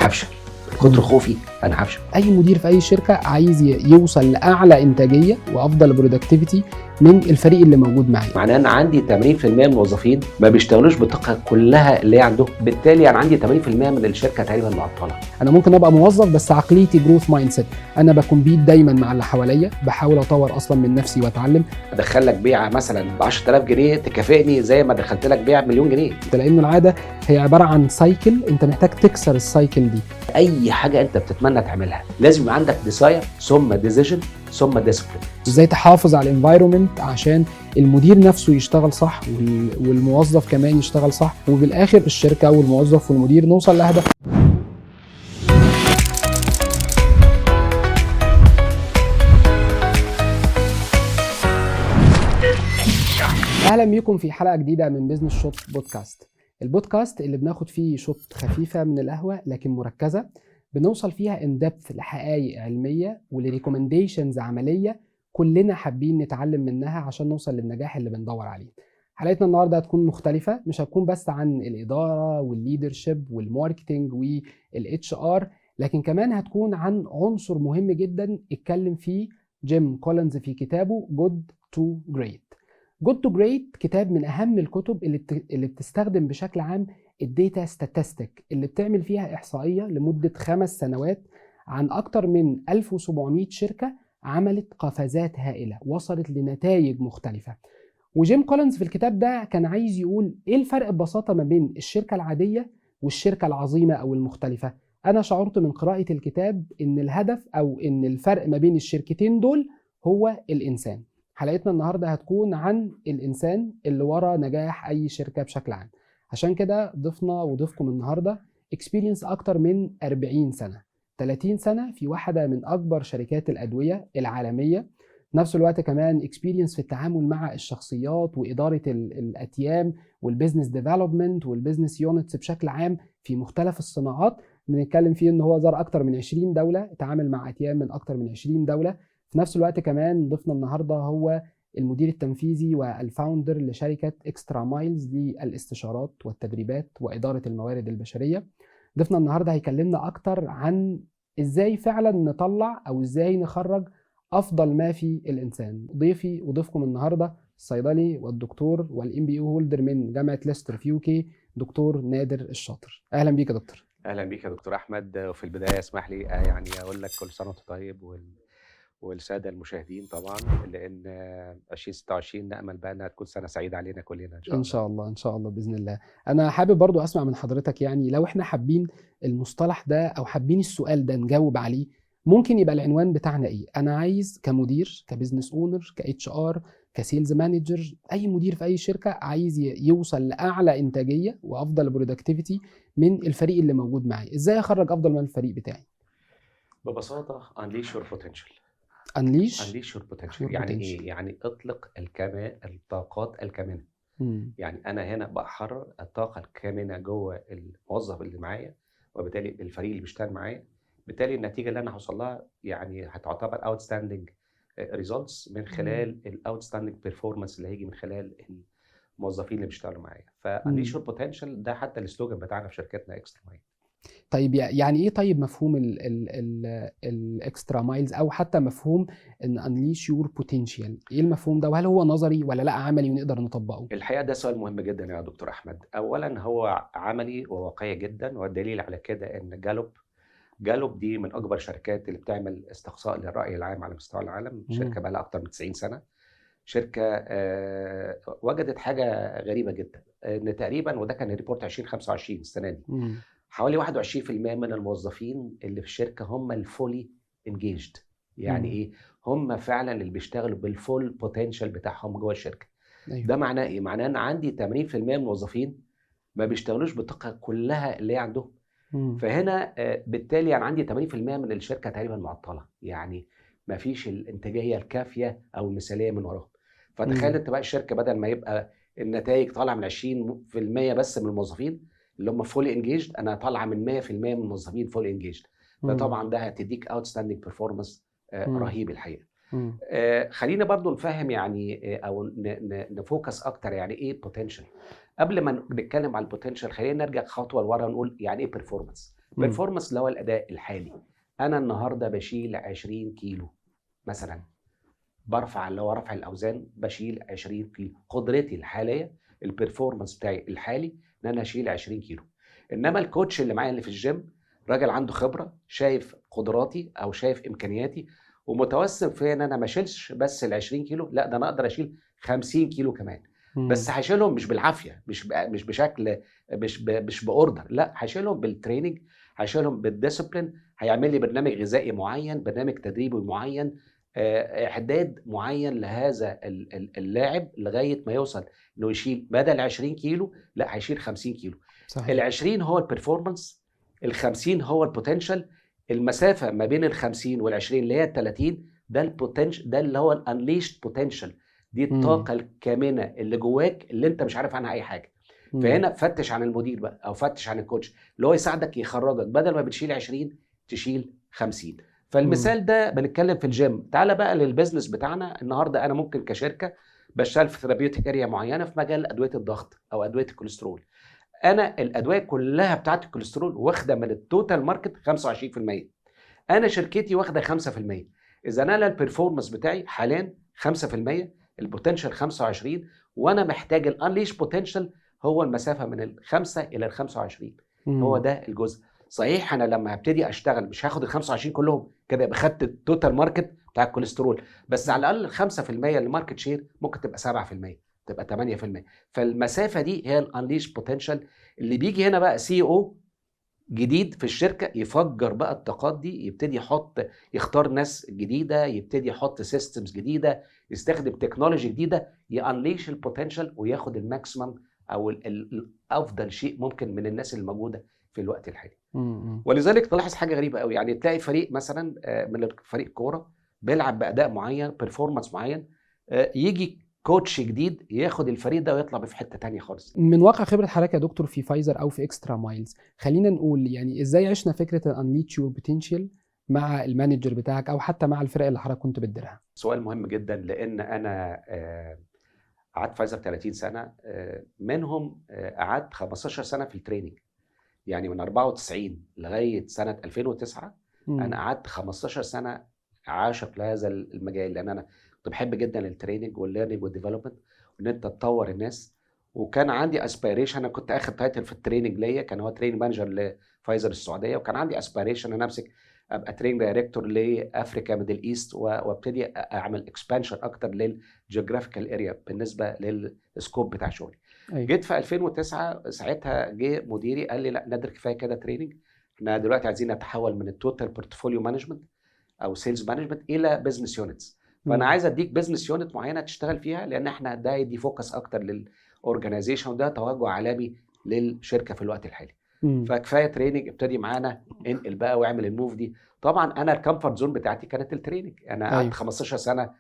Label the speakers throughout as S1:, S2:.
S1: هفشل من كتر خوفي، انا هفشل.
S2: اي مدير في اي شركة عايز يوصل لاعلى انتاجية وافضل productivity من الفريق اللي موجود معاه.
S1: معناه ان عندي 80% من الموظفين ما بيشتغلوش بالطاقة كلها اللي هي عندهم، بالتالي انا عندي 80% من الشركة تقريبا معطلة.
S2: انا ممكن ابقى موظف بس عقليتي growth mindset، انا ب compete دايما مع اللي حواليا، بحاول اطور اصلا من نفسي واتعلم.
S1: ادخل لك بيعه مثلا ب 10000 جنيه تكافئني زي ما دخلت لك بيعه بمليون جنيه.
S2: لانه العادة هي عبارة عن cycle، انت محتاج تكسر ال cycle دي.
S1: اي حاجة انت بتتمنى تعملها لازم يبقى عندك desire ثم decision ثم discipline.
S2: ازاي تحافظ على ال environment عشان المدير نفسه يشتغل صح والموظف كمان يشتغل صح، وبالاخر الشركة والموظف والمدير نوصل لهدف. اهلا بيكم في حلقة جديدة من Business Shot Podcast، البودكاست اللي بناخد فيه shot خفيفة من القهوة لكن مركزه، بنوصل فيها in depth لحقائق علمية ول recommendations عملية كلنا حابين نتعلم منها عشان نوصل للنجاح اللي بندور عليه. حلقتنا النهارده هتكون مختلفة، مش هتكون بس عن الادارة وال leadership وال marketing وال HR، لكن كمان هتكون عن عنصر مهم جدا اتكلم فيه جيم كولينز في كتابه Good to Great. Good to Great كتاب من اهم الكتب اللي بتستخدم بشكل عام ال data statistic، اللي بتعمل فيها احصائية لمدة 5 سنوات عن اكتر من 1700 شركة عملت قفزات هائلة وصلت لنتائج مختلفة. وجيم كولينز في الكتاب ده كان عايز يقول ايه الفرق ببساطة ما بين الشركة العادية والشركة العظيمة او المختلفة. انا شعرت من قراءة الكتاب ان الهدف او ان الفرق ما بين الشركتين دول هو الانسان. حلقتنا النهارده هتكون عن الانسان اللي ورا نجاح اي شركة بشكل عام. عشان كده ضيفنا وضيفكم النهارده experience اكتر من 40 سنة، 30 سنة في واحدة من اكبر شركات الادوية العالمية، في نفس الوقت كمان experience في التعامل مع الشخصيات واداره الاتيام وال business development وال business units بشكل عام في مختلف الصناعات. بنتكلم فيه ان هو زار اكتر من 20 دولة، اتعامل مع اتيام من اكتر من 20 دولة. في نفس الوقت كمان ضيفنا النهارده هو المدير التنفيذي وال founder لشركة Extra Miles للاستشارات والتدريبات وإدارة الموارد البشرية. ضيفنا النهارده هيكلمنا أكتر عن إزاي فعلا نطلع أو إزاي نخرج أفضل ما في الإنسان. ضيفي وضيفكم النهارده الصيدلي والدكتور وال MBA holder من جامعة ليستر في UK، دكتور نادر الشاطر. أهلا بيك يا دكتور.
S1: اهلا بيك يا دكتور احمد. وفي البداية اسمح لي يعني اقول لك كل سنة وانت طيب والسادة المشاهدين طبعا، لان 2026 نامل بقى انها تكون سنة سعيدة علينا كلنا ان شاء
S2: ان
S1: الله.
S2: شاء الله، ان شاء الله باذن الله. انا حابب برضو اسمع من حضرتك، يعني لو احنا حابين المصطلح ده او حابين السؤال ده نجاوب عليه، ممكن يبقى العنوان بتاعنا ايه؟ انا عايز كمدير، ك business owner، ك HR، ك sales manager، اي مدير في اي شركة عايز يوصل لاعلى انتاجية وافضل productivity من الفريق اللي موجود معاه، ازاي اخرج افضل من الفريق بتاعي؟
S1: ببساطة unleash your potential.
S2: unleash
S1: unleash your potential
S2: your
S1: يعني
S2: potential.
S1: ايه؟ يعني اطلق الطاقات الكامنة. يعني انا هنا بحرر الطاقة الكامنة جوه الموظف اللي معايا، وبالتالي الفريق اللي بيشتغل معايا، بالتالي النتيجة اللي انا هوصل لها يعني هتعتبر outstanding results من خلال ال outstanding performance اللي هيجي من خلال الموظفين اللي بيشتغلوا معايا. ف unleash your potential ده حتى ال slogan بتاعنا في شركتنا Extra Mile.
S2: طيب يعني ايه طيب مفهوم ال Extra Miles، او حتى مفهوم ان unleash your potential؟ ايه المفهوم ده، وهل هو نظري ولا لا عملي ونقدر نطبقه؟
S1: الحقيقة ده سؤال مهم جدا يا دكتور احمد. اولا هو عملي وواقعي جدا، والدليل على كده ان جالوب دي من اكبر الشركات اللي بتعمل استقصاء للراي العام على مستوى العالم، شركة بقى لها اكتر من 90 سنة. شركة وجدت حاجة غريبة جدا، ان تقريبا، وده كان report 2025 السنة دي، حوالي 21% من الموظفين اللي في الشركة هم ال fully engaged. يعني ايه؟ هم فعلا اللي بيشتغلوا بال full potential بتاعهم جوه الشركة. ده معناه ايه؟ معناه ان عندي 80% من الموظفين ما بيشتغلوش بالطاقة كلها اللي هي عندهم. فهنا بالتالي يعني عندي 80% من الشركة تقريبا معطلة، يعني ما فيش الانتاجية الكافيه او المثالية من وراهم. فتخيل انت بقى الشركة بدل ما يبقى النتائج طالعه من 20% بس من الموظفين اللي هم fully engaged، انا طالعه من 100% من الموظفين fully engaged. فطبعا ده هتديك outstanding performance رهيب الحقيقة. خلينا برضو نفهم يعني او ن focus اكتر يعني ايه potential. قبل ما نتكلم على ال potential خلينا نرجع خطوة لورا ونقول يعني ايه performance. performance اللي هو الاداء الحالي. انا النهارده بشيل 20 كيلو مثلا، برفع اللي هو رفع الاوزان، بشيل 20 كيلو. قدرتي الحاليه، ال performance بتاعي الحالي، ان انا اشيل 20 كيلو. انما ال coach اللي معايا اللي في الجيم راجل عنده خبره، شايف قدراتي او شايف امكانياتي، ومتوسم فيا ان انا ما اشيلش بس ال 20 كيلو، لا ده انا اقدر اشيل 50 كيلو كمان. بس هشيلهم مش بالعافيه، مش بشكل مش ب order، لا هشيلهم بال training، هشيلهم بال discipline. هيعمل لي برنامج غذائي معين، برنامج تدريبي معين، اعداد معين لهذا اللاعب لغاية ما يوصل انه يشيل بدل 20 كيلو، لا هيشيل 50 كيلو. ال 20 هو ال performance، ال 50 هو ال potential. المسافة ما بين ال 50 وال 20 اللي هي ال 30، ده ال potential، ده اللي هو ال unleashed potential، دي الطاقة الكامنة اللي جواك اللي انت مش عارف عنها اي حاجه. فهنا فتش عن المدير بقى او فتش عن ال coach اللي هو يساعدك يخرجك، بدل ما بتشيل 20 تشيل 50. فالمثال ده بنتكلم في الجيم. تعالى بقى لل business بتاعنا النهارده. انا ممكن كشركة بشتغل في therapeutic area معينة في مجال ادوية الضغط او ادوية الكوليسترول. انا الادوية كلها بتاعت الكوليسترول واخده من ال total market 25%، انا شركتي واخده 5%. اذا انا ال performance بتاعي حاليا 5%، ال potential 25، وانا محتاج ال unleashed potential هو المسافة من الخمسة الى ال 25. هو ده الجزء. صحيح انا لما هبتدي اشتغل مش هاخد ال 25 كلهم كده، يبقى خدت ال total market بتاع الكوليسترول، بس على الاقل ال 5% ال market share ممكن تبقى 7%، تبقى 8%. فالمسافه دي هي ال unleashed potential. اللي بيجي هنا بقى CEO جديد في الشركة يفجر بقى الطاقات دي، يبتدي يحط، يختار ناس جديده، يبتدي يحط systems جديده، يستخدم technology جديده، ي unleash ال potential وياخد ال maximum او الافضل شيء ممكن من الناس اللي موجودة في الوقت الحالي. ولذلك تلاحظ حاجة غريبة قوي، يعني تلاقي فريق مثلا من فريق كورة بيلعب باداء معين، performance معين، يجي coach جديد ياخد الفريق ده ويطلع بيه في حتة تانية خالص.
S2: من واقع خبره حضرتك يا دكتور في فايزر او في اكسترا مايلز، خلينا نقول يعني ازاي عشنا فكرة ال unleash your potential مع ال manager بتاعك او حتى مع الفرق اللي حضرتك كنت بتديرها؟
S1: سؤال مهم جدا، لان انا قعدت فايزر 30 سنه، منهم قعدت 15 سنة في ال training، يعني من 94 لغاية سنة 2009. انا قعدت 15 سنة عاشق لهذا المجال، لان انا كنت بحب جدا ال training وال learning وال development وان انت تطور الناس. وكان عندي aspiration، انا كنت اخر title في ال training ليا كان هو training manager لفايزر السعوديه، وكان عندي aspiration ان انا امسك ابقى training director ل Africa Middle East وابتدي اعمل expansion اكتر لل geographical area بالنسبة لل scope بتاع شغلي. جيت في 2009، ساعتها جه مديري قال لي: لا نادر، كفاية كده training، احنا دلوقتي عايزين نتحول من ال total portfolio management او sales management الى business units، فانا عايز اديك business unit معينة تشتغل فيها، لان احنا ده يدي focus اكتر لل organization وده توجه عالمي للشركة في الوقت الحالي. فكفايه training، ابتدي معانا، انقل بقى واعمل ال move دي. طبعا انا ال comfort zone بتاعتي كانت ال training. انا قعدت 15 سنة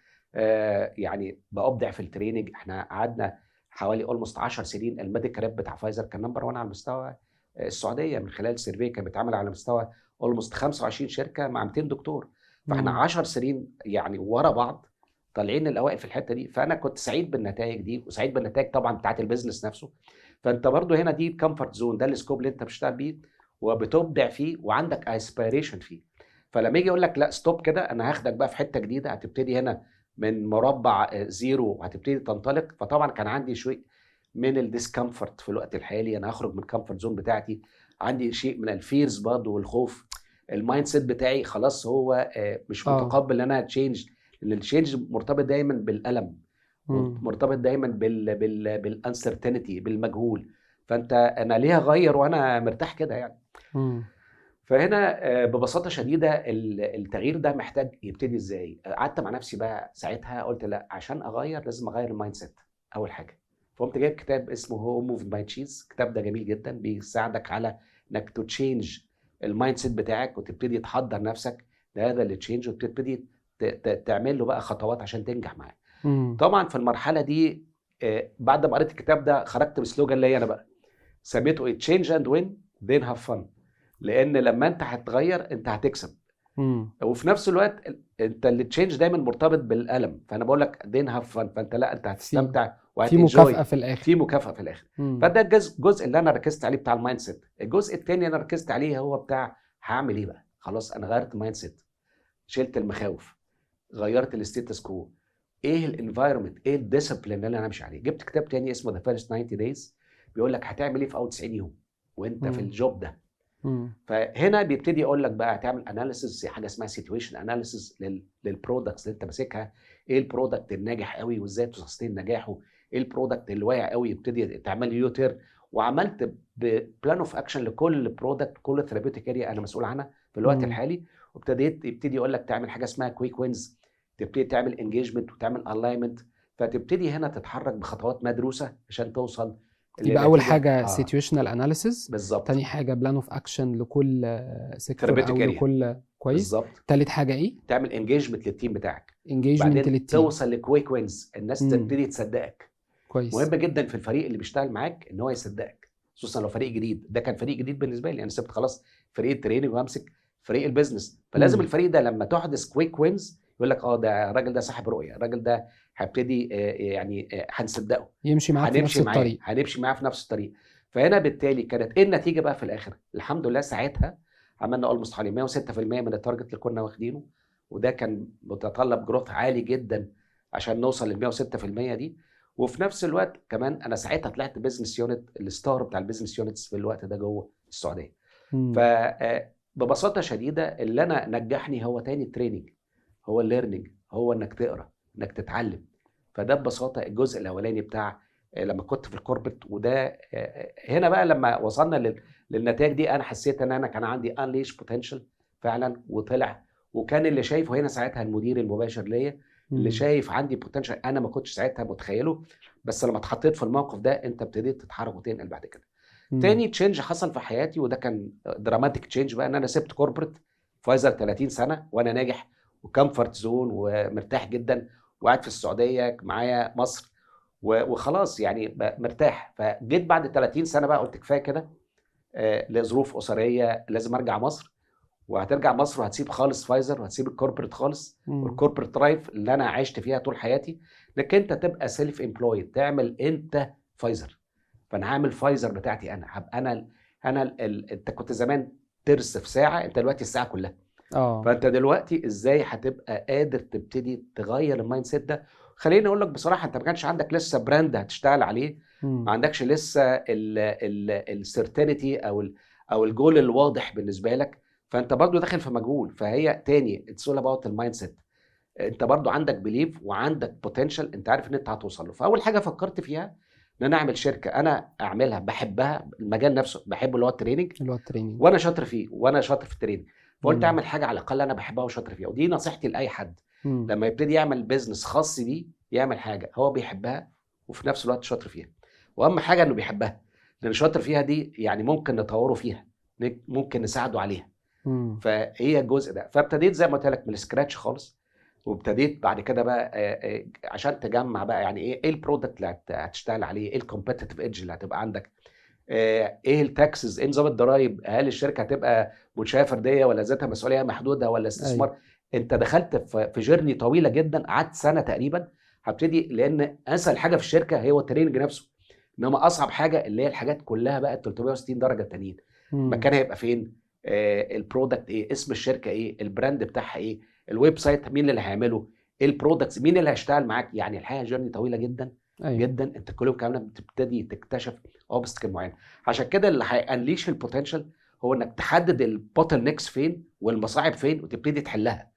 S1: يعني بابدع في ال training. احنا قعدنا حوالي almost 10 سنين ال medical rep بتاع فايزر كان number 1 على مستوى السعوديه، من خلال survey كان بيتعمل على مستوى almost 25 شركة مع 200 دكتور. فاحنا 10 سنين يعني ورا بعض طالعين الاوائل في الحتة دي. فانا كنت سعيد بالنتائج دي وسعيد بالنتائج طبعا بتاعت ال business نفسه. فانت برضو هنا دي comfort zone، ده ال scope اللي انت بتشتغل بيه وبتبدع فيه وعندك aspiration فيه. فلما يجي يقول لك لا stop كده، انا هاخدك بقى في حتة جديده، هتبتدي هنا من مربع zero وهتبتدي تنطلق. فطبعا كان عندي شيء من ال discomfort في الوقت الحالي، انا هخرج من ال comfort zone بتاعتي، عندي شيء من ال fears برضه والخوف. ال mindset بتاعي خلاص هو مش متقبل ان انا change، لان ال change مرتبط دايما بالالم، مرتبط دايما بال uncertainty، بالمجهول. فانت انا ليه اغير وانا مرتاح كده يعني؟ فهنا ببساطة شديدة التغيير ده محتاج يبتدي ازاي؟ قعدت مع نفسي بقى ساعتها قلت لا، عشان اغير لازم اغير ال mindset اول حاجه. فقمت جايب كتاب اسمه Who Moved My Cheese. الكتاب ده جميل جدا، بيساعدك على انك to change ال mindset بتاعك وتبتدي تحضر نفسك لهذا ال change وتبتدي تعمل له بقى خطوات عشان تنجح معاه. طبعا في المرحلة دي بعد ما قريت الكتاب ده خرجت ب slogan ليا انا بقى سميته change and win then have fun، لان لما انت هتغير انت هتكسب. وفي نفس الوقت انت ال change دايما مرتبط بالالم، فانا بقول لك then have fun، فانت لا انت هتستمتع.
S2: في مكافاة في الاخر،
S1: في مكافاة في الاخر. فده الجزء اللي انا ركزت عليه بتاع ال mindset. الجزء الثاني اللي انا ركزت عليه هو بتاع هعمل ايه بقى. خلاص انا غيرت mindset، شلت المخاوف، غيرت ال status quo، ايه ال environment، ايه ال discipline اللي انا همشي عليه. جبت كتاب تاني اسمه The First 90 Days، بيقول لك هتعمل ايه في اول 90 يوم وانت في ال job ده. فهنا بيبتدي يقول لك بقى هتعمل analysis، حاجة اسمها situation analysis لل products اللي انت ماسكها، ايه ال product الناجح قوي وازاي ت sustain نجاحه، ايه ال product اللي واقع قوي يبتدي تعمل U-turn. وعملت plan of action لكل product، كل therapeutic area انا مسؤول عنها في الوقت الحالي. وابتديت يبتدي يقول لك تعمل حاجة اسمها quick wins، تبتدي تعمل engagement وتعمل alignment. فتبتدي هنا تتحرك بخطوات مدروسة عشان توصل.
S2: يبقى اول حاجة situational analysis،
S1: بالظبط.
S2: تاني حاجة plan of action لكل sector او لكل، كويس،
S1: بالظبط.
S2: تالت حاجة ايه؟
S1: تعمل engagement لل team بتاعك،
S2: engagement لل team،
S1: توصل ل quick wins، الناس تبتدي تصدقك.
S2: كويس.
S1: مهم جدا في الفريق اللي بيشتغل معاك ان هو يصدقك، خصوصا لو فريق جديد. ده كان فريق جديد بالنسبة لي، انا سبت خلاص فريق ال training وامسك فريق ال business. فلازم الفريق ده لما تحدث quick wins يقول لك ده الراجل ده صاحب رؤية، الراجل ده هيبتدي يعني هنصدقه،
S2: يمشي معاك في نفس الطريق،
S1: هنمشي معاه في نفس الطريق. فهنا بالتالي كانت ايه النتيجة بقى في الاخر؟ الحمد لله ساعتها عملنا almost حوالي 106% من ال target اللي كنا واخدينه، وده كان متطلب growth عالي جدا عشان نوصل لل 106% دي. وفي نفس الوقت كمان انا ساعتها طلعت business unit، ال star بتاع ال business units في الوقت ده جوه السعودية. فببساطه شديدة اللي انا نجحني هو تاني ال training، هو ال learning، هو انك تقرا، انك تتعلم. فده ببساطة الجزء الاولاني بتاع لما كنت في ال corporate. وده هنا بقى لما وصلنا للنتائج دي انا حسيت ان انا كان عندي unleash potential فعلا وطلع. وكان اللي شايفه هنا ساعتها المدير المباشر ليا، اللي شايف عندي potential انا ما كنتش ساعتها متخيله، بس لما اتحطيت في الموقف ده انت ابتديت تتحرك وتنقل بعد كده. تاني change حصل في حياتي، وده كان dramatic change بقى، ان انا سبت corporate فايزر 30 سنة وانا ناجح و comfort zone ومرتاح جدا، وقاعد في السعودية معايا مصر وخلاص يعني مرتاح. فجيت بعد 30 سنة بقى قلت كفاية كده، لظروف اسرية لازم ارجع مصر. وهترجع مصر وهتسيب خالص فايزر وهتسيب ال corporate خالص، وال corporate life اللي انا عشت فيها طول حياتي، لكن انت تبقى self employed، تعمل انت فايزر. فانا هعمل فايزر بتاعتي انا، هبقى انا انت كنت زمان ترس في ساعة، انت دلوقتي الساعة كلها. فانت دلوقتي ازاي هتبقى قادر تبتدي تغير ال mindset ده؟ خليني اقول لك بصراحة، انت ما كانش عندك لسه brand هتشتغل عليه، ما عندكش لسه ال certainty او الجول الواضح بالنسبة لك، فانت برضو داخل في مجهول. فهي تاني it's all about ال mindset، انت برضو عندك belief وعندك potential، انت عارف ان انت هتوصل له. فاول حاجة فكرت فيها ان انا اعمل شركة انا اعملها بحبها، المجال نفسه بحبه اللي هو ال training، وانا شاطر فيه، وانا شاطر في ال training. فقلت اعمل حاجة على الاقل انا بحبها وشاطر فيها. ودي نصيحتي لاي حد لما يبتدي يعمل business خاص بيه، يعمل حاجة هو بيحبها وفي نفس الوقت شاطر فيها. واهم حاجة انه بيحبها، لان شاطر فيها دي يعني ممكن نطوره فيها، ممكن نساعده عليها. فهي الجزء ده. فابتديت زي ما قلت لك من ال scratch خالص، وابتديت بعد كده بقى عشان تجمع بقى يعني ايه ال product اللي هتشتغل عليه، ايه ال competitive edge اللي هتبقى عندك، ايه ال taxes، ايه نظام الضرايب، هل الشركة هتبقى منشاه فردية ولا ذاتها مسؤولية محدودة ولا استثمار. أيوة. انت دخلت في journey طويلة جدا، قعدت سنة تقريبا هبتدي، لان اسهل حاجة في الشركة هو ال training نفسه، انما اصعب حاجة اللي هي الحاجات كلها بقى 360 درجه التانيين. مكانها هيبقى فين، ال product ايه، اسم الشركة ايه، ال brand بتاعها ايه، ال website مين اللي هيعمله، ايه ال products، مين اللي هيشتغل معاك. يعني الحقيقة journey طويلة جدا. أيوة. جدا. انت كل يوم كمان بتبتدي تكتشف obstacle معين. عشان كده اللي هي unleash ال potential هو انك تحدد ال bottlenecks فين والمصاعب فين وتبتدي تحلها.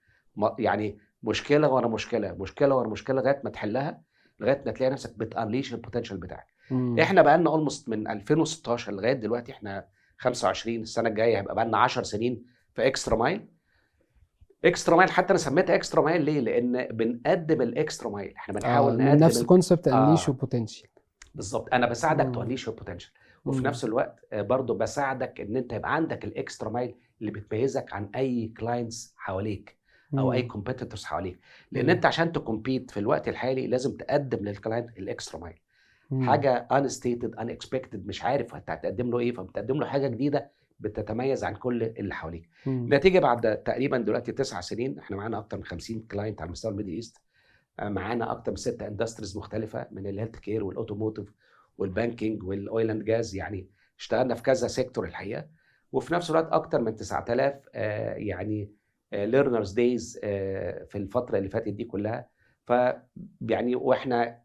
S1: يعني مشكلة ورا مشكلة، مشكلة ورا مشكلة، لغاية ما تحلها، لغاية ما تلاقي نفسك بت unleash ال potential بتاعك. احنا بقى لنا almost من 2016 لغاية دلوقتي، احنا 25 السنة الجاية هيبقى بقى لنا 10 سنين في Extra Mile. Extra Mile حتى انا سميتها Extra Mile ليه؟ لان بنقدم ال extra mile، احنا بنحاول نقدم
S2: نفس concept unleash potential.
S1: بالظبط، انا بساعدك ت unleash ال potential، وفي نفس الوقت برضو بساعدك ان انت يبقى عندك ال extra mile اللي بتميزك عن اي clients حواليك او اي competitors حواليك، لان انت عشان ت compete في الوقت الحالي لازم تقدم لل client ال extra mile، حاجة unstated unexpected، مش عارف انت هتقدم له ايه، فبتقدم له حاجة جديدة بتتميز عن كل اللي حواليك. النتيجة بعد تقريبا دلوقتي 9 سنين احنا معانا اكتر من 50 client على مستوى ال Middle East، معانا اكتر من 6 industries مختلفه، من ال healthcare وال automotive وال banking وال oil and gas، يعني اشتغلنا في كذا sector الحقيقه. وفي نفس الوقت اكتر من 9000 يعني learners days في الفترة اللي فاتت دي كلها. ف يعني واحنا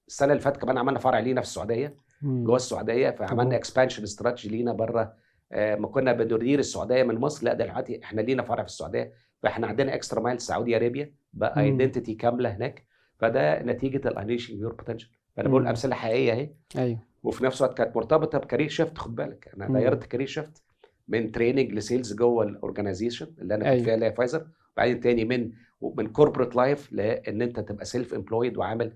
S1: السنة اللي فاتت كمان عملنا فرع لينا في السعوديه، جوه السعوديه، فعملنا expansion strategy لينا بره. ما كنا بندير السعودية من مصر، لا دلوقتي احنا لينا فرع في السعوديه، فاحنا عندنا extra mile Saudi Arabia ب identity كاملة هناك. فده نتيجة ال unleashing your potential. فانا بقول امثلة حقيقية اهي. وفي نفس الوقت كانت مرتبطة ب career shift. خد بالك انا غيرت career shift من training ل sales جوه ال organization اللي انا كنت فيها اللي هي فايزر، وبعدين تاني من corporate life لان انت تبقى self employed وعامل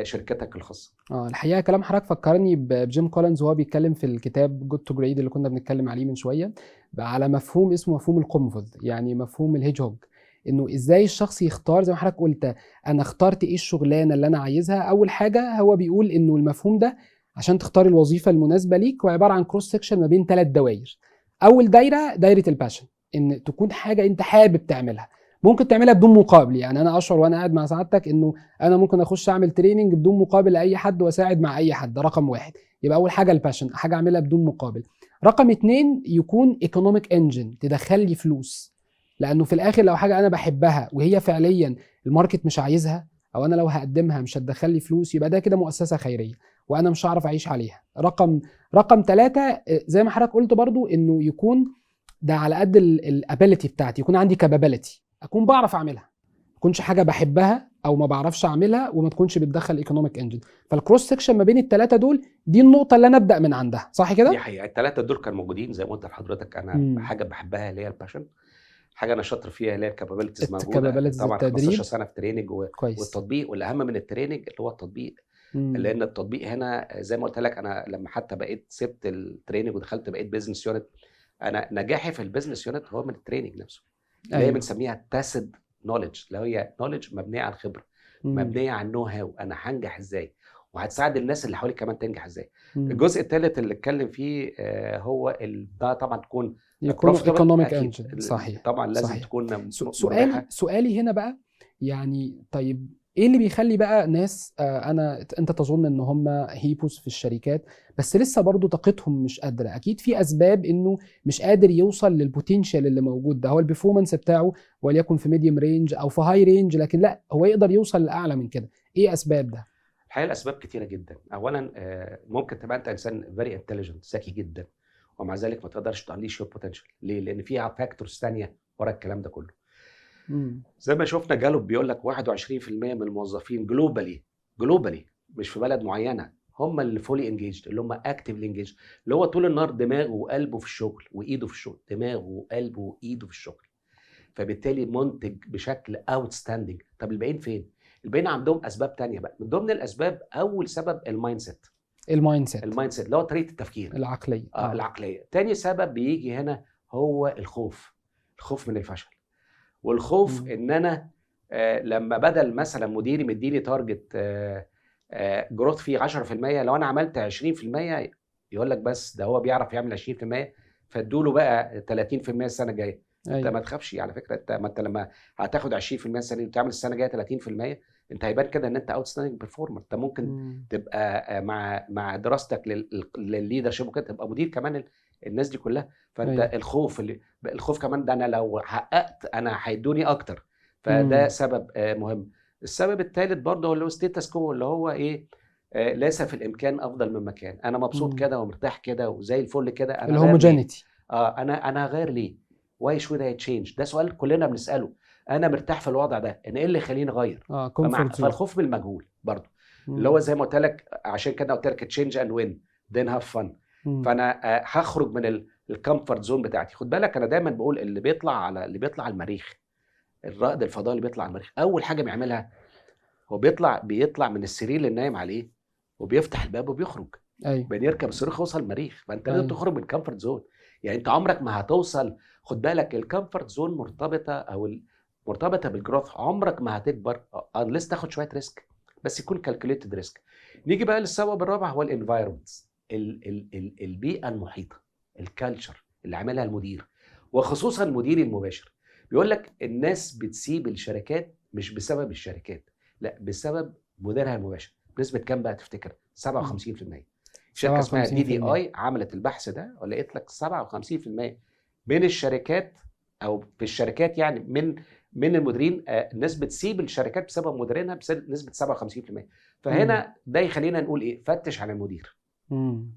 S1: شركتك الخاصه.
S2: الحقيقة كلام حضرتك فكرني بجيم كولنز وهو بيتكلم في الكتاب Good to Great اللي كنا بنتكلم عليه من شويه، على مفهوم اسمه مفهوم القنفذ، يعني مفهوم ال hedgehog، انه ازاي الشخص يختار زي ما حضرتك قلت انا اخترت ايه الشغلانة اللي انا عايزها. اول حاجة هو بيقول انه المفهوم ده عشان تختار الوظيفة المناسبة ليك هو عبارة عن cross section ما بين 3 دوائر. اول دايرة دايرة ال passion، ان تكون حاجة انت حابب تعملها، ممكن تعملها بدون مقابل. يعني انا اشعر وانا قاعد مع سعادتك انه انا ممكن اخش اعمل training بدون مقابل لاي حد واساعد مع اي حد. ده رقم 1. يبقى اول حاجة ال passion، حاجة اعملها بدون مقابل. رقم 2 يكون economic engine، تدخل لي فلوس، لانه في الاخر لو حاجة انا بحبها وهي فعليا ال market مش عايزها، او انا لو هقدمها مش هتدخل لي فلوس، يبقى ده كده مؤسسة خيرية وانا مش هعرف اعيش عليها. رقم 3 زي ما حضرتك قلت برضو انه يكون ده على قد ال ability بتاعتي، يكون عندي capability، اكون بعرف اعملها، ما تكونش حاجة بحبها او ما بعرفش اعملها وما تكونش بتدخل economic engine. فال cross section ما بين الثلاثة دول دي النقطة اللي انا ابدا من عندها، صح كده؟
S1: دي حقيقه، الثلاثة دول كانوا موجودين زي ما قلت لحضرتك. انا حاجة بحبها اللي هي ال passion، حاجة انا شاطر فيها اللي هي ال capabilities موجوده، طبعا 15 سنة في training والتطبيق، والاهم من ال training اللي هو التطبيق. لان التطبيق هنا زي ما قلت لك، انا لما حتى بقيت سبت ال training ودخلت بقيت business unit، انا نجاحي في ال business unit هو من ال training نفسه، اللي هي بنسميها tacit knowledge، اللي هي knowledge مبنية على الخبره، مبنية على ال know how، انا هنجح ازاي وهتساعد الناس اللي حواليك كمان تنجح ازاي. الجزء الثالث اللي اتكلم فيه هو ده طبعا تكون
S2: يكون economic engine. صحيح.
S1: طبعا لازم تكون
S2: سؤالي هنا بقى، يعني طيب ايه اللي بيخلي بقى ناس انت تظن ان هم heroes في الشركات بس لسه برضو طاقتهم مش قادره؟ اكيد في اسباب انه مش قادر يوصل لل potential اللي موجود ده، هو ال performance بتاعه وليكن في medium range او في high range، لكن لا هو يقدر يوصل لاعلى من كده. ايه اسباب ده؟
S1: الحقيقة الاسباب كتيرة جدا. اولا ممكن تبقى انت انسان very intelligent، ذكي جدا، ومع ذلك ما تقدرش ت unleash your potential. ليه؟ لان فيها factors ثانية ورا الكلام ده كله. زي ما شفنا جالوب بيقول لك 21% من الموظفين globally، globally مش في بلد معينه، هم اللي fully engaged، اللي هم actively engaged، اللي هو طول النهار دماغه وقلبه في الشغل وايده في الشغل، دماغه وقلبه وايده في الشغل، فبالتالي منتج بشكل outstanding. طب الباقيين فين؟ الباقيين عندهم اسباب تانية بقى. من ضمن الاسباب اول سبب ال mindset.
S2: ال mindset.
S1: ال mindset اللي هو طريقه التفكير،
S2: العقليه.
S1: العقليه. تاني سبب بيجي هنا هو الخوف، الخوف من الفشل، والخوف ان انا لما بدل مثلا مديري مديني target growth فيه 10%، لو انا عملت 20% يقول لك بس ده هو بيعرف يعمل 20%، فادوا له بقى 30% السنة الجايه. انت ما تخافش على فكره، انت ما انت لما هتاخد 20% السنة دي وتعمل السنة الجاية 30%، انت هيبان كده ان انت outstanding performer. انت ممكن تبقى مع دراستك للل leadership وكده تبقى مدير كمان الناس دي كلها. فانت الخوف، اللي الخوف كمان ده انا لو حققت انا هيدوني اكتر، فده سبب مهم. السبب الثالث برضه هو اللي هو status quo، اللي هو ايه؟ ليس في الامكان افضل من مكان، انا مبسوط كده ومرتاح كده وزي الفل كده. انا
S2: ال homogeneity.
S1: انا هغير ليه؟ why should I change؟ ده سؤال كلنا بنساله. انا مرتاح في الوضع ده، انا ايه اللي يخليني اغير؟
S2: comfort.
S1: فالخوف من المجهول برضه، اللي هو زي ما قلت لك، عشان كده قلت لك change and win then have fun. فانا هخرج من ال comfort zone بتاعتي. خد بالك انا دايما بقول اللي بيطلع على المريخ، الرائد الفضائي اللي بيطلع على المريخ، اول حاجة بيعملها هو بيطلع من السرير اللي نايم عليه وبيفتح الباب وبيخرج. بيركب الصاروخ يوصل المريخ. فانت لازم تخرج من ال comfort zone، يعني انت عمرك ما هتوصل. خد بالك ال comfort zone مرتبطة او مرتبطة بال growth، عمرك ما هتكبر unless تاخد شوية risk، بس يكون calculated risk. نيجي بقى للسبب الرابع، هو ال environment، البيئة المحيطه، ال culture اللي عاملها المدير، وخصوصا المدير المباشر. بيقول لك الناس بتسيب الشركات مش بسبب الشركات، لا، بسبب مديرها المباشر. بنسبة كام بقى تفتكر؟ 57%. شركة اسمها دي دي
S2: 57%.
S1: اي عملت البحث ده ولقيت لك 57% من الشركات، او في الشركات يعني من المديرين، الناس بتسيب الشركات بسبب مديرينها بنسبة 57%. فهنا ده يخلينا نقول ايه؟ فتش على المدير.
S2: مم.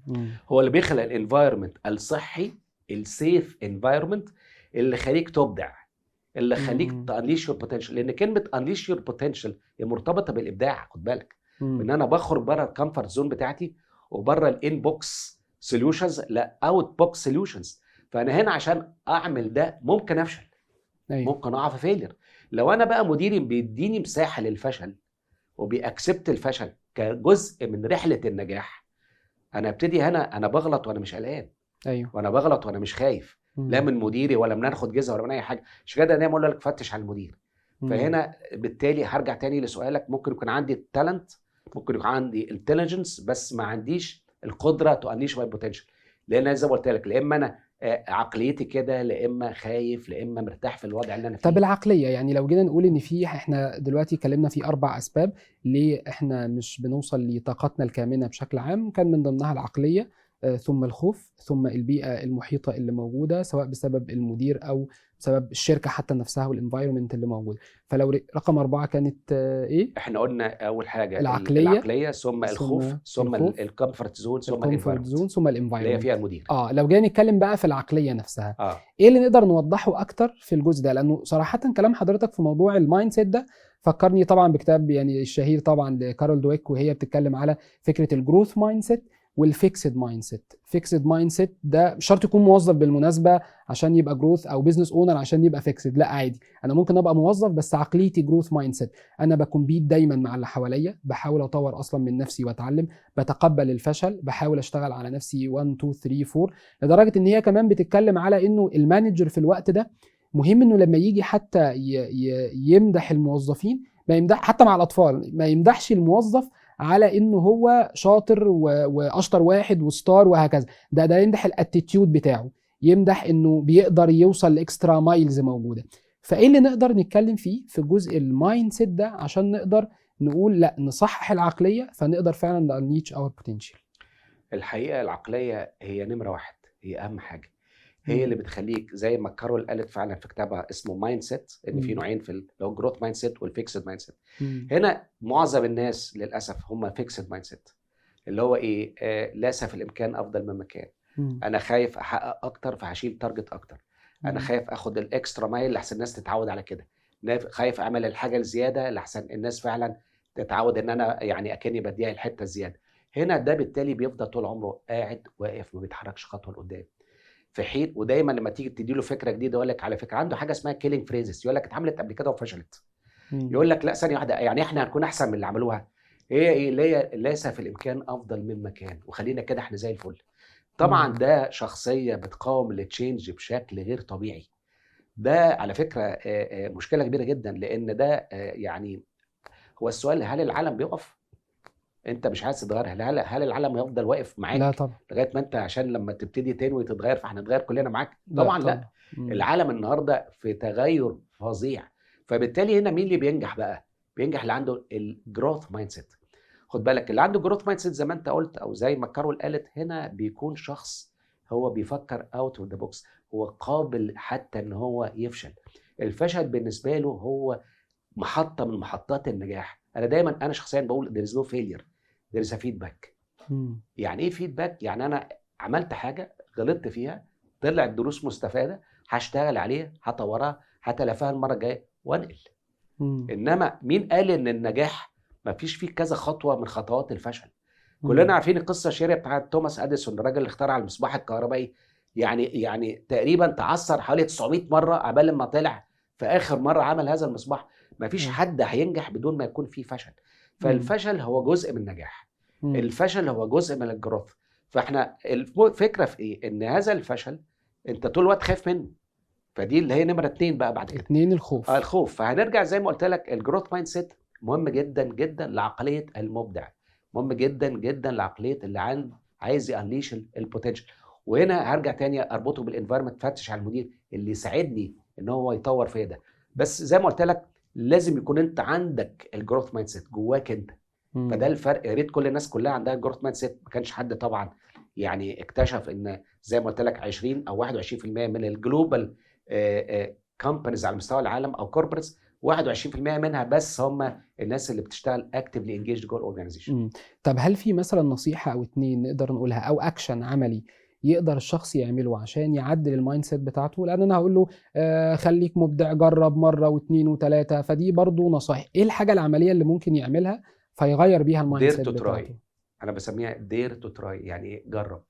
S1: هو اللي بيخلق ال environment الصحي، ال safe environment اللي يخليك تبدع، اللي يخليك
S2: مم.
S1: ت unleash your potential. لان كلمة unleash your potential هي مرتبطة بالابداع، خد بالك. ان انا بخرج بره ال comfort zone بتاعتي وبره ال in box solutions، لا out box solutions. فانا هنا عشان اعمل ده ممكن افشل، ممكن اقع في failure. لو انا بقى مديري بيديني مساحة للفشل وبي accept الفشل كجزء من رحله النجاح، انا ابتدي هنا انا بغلط وانا مش قلقان، وانا بغلط وانا مش خايف، لا من مديري ولا من اخد جزء ولا من اي حاجة. عشان كده دايما اقول لك فتش على المدير. فهنا بالتالي هرجع تاني لسؤالك، ممكن يكون عندي ال talent، ممكن يكون عندي intelligence، بس ما عنديش القدرة to unleash my potential. لان زي ما قلت لك، لا اما انا عقليتي كده، لا اما خايف، لا اما مرتاح في الوضع اللي انا فيه.
S2: طب العقلية، يعني لو جينا نقول ان في، احنا دلوقتي اتكلمنا في 4 اسباب ليه احنا مش بنوصل لطاقتنا الكامنة بشكل عام، كان من ضمنها العقلية، ثم الخوف، ثم البيئة المحيطة اللي موجودة سواء بسبب المدير او بسبب الشركة حتى نفسها وال environment اللي موجود. فلو رقم 4 كانت ايه؟
S1: احنا قلنا اول حاجة
S2: العقلية،
S1: العقلية، ثم الخوف، ثم
S2: الخوف،
S1: ال comfort zone، ثم
S2: ال comfort
S1: ال environment
S2: zone، ثم
S1: اللي هي
S2: ال environment.
S1: فيها المدير.
S2: لو جينا نتكلم بقى في العقلية نفسها، ايه اللي نقدر نوضحه اكتر في الجزء ده؟ لانه صراحة كلام حضرتك في موضوع ال mindset ده فكرني طبعا بكتاب يعني الشهير طبعا لكارول دويك، وهي بتتكلم على فكرة ال growth mindset وال fixed mindset. fixed mindset ده مش شرط يكون موظف بالمناسبة عشان يبقى growth، او business owner عشان يبقى fixed، لا عادي، انا ممكن ابقى موظف بس عقليتي growth mindset. انا ب compete دايما مع اللي حواليا، بحاول اطور اصلا من نفسي واتعلم، بتقبل الفشل، بحاول اشتغل على نفسي 1 2 3 4، لدرجة ان هي كمان بتتكلم على انه ال manager في الوقت ده مهم انه لما يجي حتى يمدح الموظفين، ما يمدح حتى مع الاطفال، ما يمدحش الموظف على انه هو شاطر واشطر واحد و star وهكذا، ده يمدح ال attitude بتاعه، يمدح انه بيقدر يوصل ل extra miles موجودة. فايه اللي نقدر نتكلم فيه في جزء ال mindset ده عشان نقدر نقول لا نصحح العقلية فنقدر فعلا ن unleash our potential؟
S1: الحقيقة العقلية هي نمره 1، هي اهم حاجة، هي اللي بتخليك زي ما كارول قالت فعلا في كتابها اسمه mindset، ان في نوعين في اللي هو growth mindset وال fixed mindset. هنا معظم الناس للاسف هم fixed mindset، اللي هو ايه؟ ليس في الامكان افضل مما كان. انا خايف احقق اكتر فهشيل target اكتر. انا خايف اخد ال extra mile لحسن الناس تتعود على كده. خايف اعمل الحاجة الزيادة لحسن الناس فعلا تتعود ان انا يعني اكني بديها الحتة الزيادة. هنا ده بالتالي بيفضل طول عمره قاعد واقف ما بيتحركش خطوة لقدام. في حين ودايما لما تيجي تدي له فكرة جديدة يقول لك على فكرة عنده حاجة اسمها killing phrases، يقول لك اتعملت قبل كده وفشلت. يقول لك لا ثانية واحدة، يعني احنا هنكون احسن من اللي عملوها؟ هي ايه اللي هي ليس في الامكان افضل مما كان، وخلينا كده احنا زي الفل. طبعا ده شخصية بتقاوم ال change بشكل غير طبيعي. ده على فكرة مشكلة كبيرة جدا، لان ده يعني هو السؤال، هل العالم بيقف؟ انت مش عايز تتغير، هل العالم هيفضل واقف معاك؟
S2: لا طبعا.
S1: لغاية ما انت، عشان لما تبتدي تنوي تتغير فاحنا نتغير كلنا معاك؟
S2: لا
S1: طبعا لا.
S2: طبعا.
S1: العالم النهارده في تغير فظيع، فبالتالي هنا مين اللي بينجح بقى؟ بينجح اللي عنده ال growth mindset. خد بالك اللي عنده growth mindset زي ما انت قلت او زي ما كارول قالت، هنا بيكون شخص هو بيفكر out of the box، هو قابل حتى ان هو يفشل. الفشل بالنسبة له هو محطة من محطات النجاح. انا دايما، انا شخصيا بقول there is no failure، there is a feedback. يعني ايه feedback؟ يعني انا عملت حاجة غلطت فيها، طلعت دروس مستفادة، هشتغل عليها، هطورها، هتلافاها المرة الجاية وانقل. انما مين قال ان النجاح ما فيش فيه كذا خطوة من خطوات الفشل؟ كلنا عارفين القصة الشهيرة بتاعت توماس اديسون، الراجل اللي اخترع المصباح الكهربائي، يعني تقريبا تعثر حوالي 900 مرة عبال ما طلع في اخر مرة عمل هذا المصباح. ما فيش حد هينجح بدون ما يكون فيه فشل. فالفشل هو جزء من النجاح. الفشل هو جزء من ال growth. فاحنا الفكرة في ايه؟ ان هذا الفشل انت طول الوقت خايف منه، فدي اللي هي نمره 2 بقى بعد كده.
S2: 2 الخوف.
S1: الخوف. فهنرجع زي ما قلت لك، ال growth mindset مهم جدا جدا لعقليه المبدع، مهم جدا جدا لعقليه اللي عايز ي unleash ال potential. وهنا هرجع تاني اربطه بال environment، فتش على المدير اللي يساعدني ان هو يطور فيا ده. بس زي ما قلت لك لازم يكون انت عندك ال growth mindset جواك انت. فده الفرق. يا ريت كل الناس كلها عندها growth mindset. ما كانش حد طبعا يعني اكتشف ان زي ما قلت لك 20 او 21% من ال global companies على مستوى العالم او corporates، 21% منها بس هم الناس اللي بتشتغل actively engaged جوه ال organization.
S2: طب هل في مثلا نصيحة او اتنين نقدر نقولها او اكشن عملي يقدر الشخص يعمله عشان يعدل ال mindset بتاعته؟ لان انا هقول له خليك مبدع، جرب مرة واثنين وثلاثه، فدي برضو نصائح. ايه الحاجة العملية اللي ممكن يعملها فيغير بيها ال mindset بتاعته؟
S1: انا بسميها dare to try، يعني ايه؟ جرب،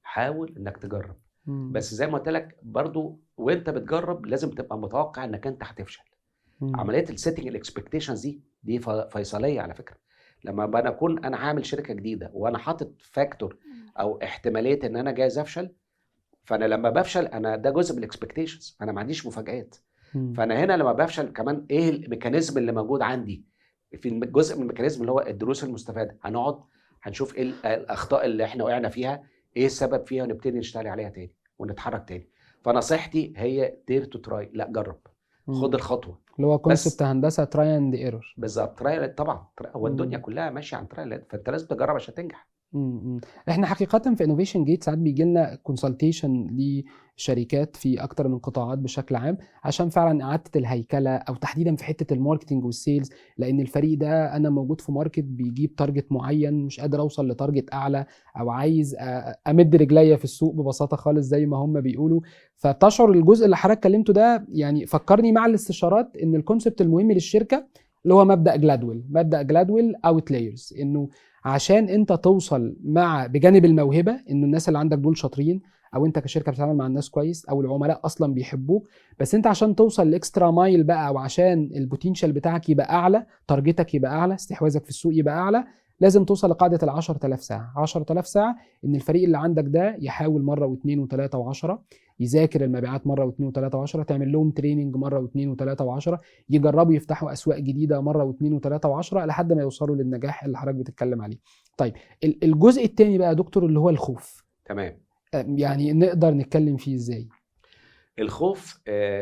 S1: حاول انك تجرب. بس زي ما قلت لك برضو، وانت بتجرب لازم تبقى متوقع انك انت هتفشل. عملية ال setting ال expectations دي فيصليه على فكرة. لما انا اكون انا هعمل شركة جديدة وانا حاطط factor او احتمالية ان انا جايز افشل، فانا لما بفشل انا ده جزء من ال expectations، انا ما عنديش مفاجآت. فانا هنا لما بفشل كمان ايه ال mechanism اللي موجود عندي؟ في جزء من ال mechanism اللي هو الدروس المستفاده، هنقعد هنشوف ايه الاخطاء اللي احنا وقعنا فيها، ايه السبب فيها، ونبتدي نشتغل عليها تاني ونتحرك تاني. فنصيحتي هي dare to try، لا جرب، خد الخطوة،
S2: اللي هو concept هندسة try and error.
S1: بالظبط، try طبعا، هو الدنيا كلها ماشية عن try، فانت لازم تجرب عشان تنجح.
S2: احنا حقيقة في Innovation Gate ساعات بيجي لنا consultation لشركات في اكتر من قطاعات بشكل عام، عشان فعلا اعاده الهيكله، او تحديدا في حتة ال marketing وال sales، لان الفريق ده انا موجود في market بيجيب target معين، مش قادر اوصل ل target اعلى، او عايز امد رجليا في السوق ببساطة خالص زي ما هم بيقولوا. فبتشعر الجزء اللي حضرتك كلمته ده يعني فكرني مع الاستشارات ان ال concept المهم للشركة اللي هو مبدا جلادويل، مبدا جلادويل outliers، انه عشان انت توصل مع بجانب الموهبة انه الناس اللي عندك دول شاطرين، او انت كشركة بتتعامل مع الناس كويس، او العملاء اصلا بيحبوك، بس انت عشان توصل ل extra mile بقى، او عشان ال potential بتاعك يبقى اعلى، target ك يبقى اعلى، استحواذك في السوق يبقى اعلى، لازم توصل لقاعدة ال 10000 ساعة. 10000 ساعة ان الفريق اللي عندك ده يحاول مرة واثنين وثلاثة وعشرة، يذاكر المبيعات مرة واثنين وثلاثة وعشرة، تعمل لهم training مرة واثنين وثلاثة وعشرة، يجربوا يفتحوا اسواق جديدة مرة واثنين وثلاثة وعشرة، لحد ما يوصلوا للنجاح اللي حضرتك بتتكلم عليه. طيب الجزء الثاني بقى يا دكتور اللي هو الخوف.
S1: تمام.
S2: يعني نقدر نتكلم فيه ازاي؟
S1: الخوف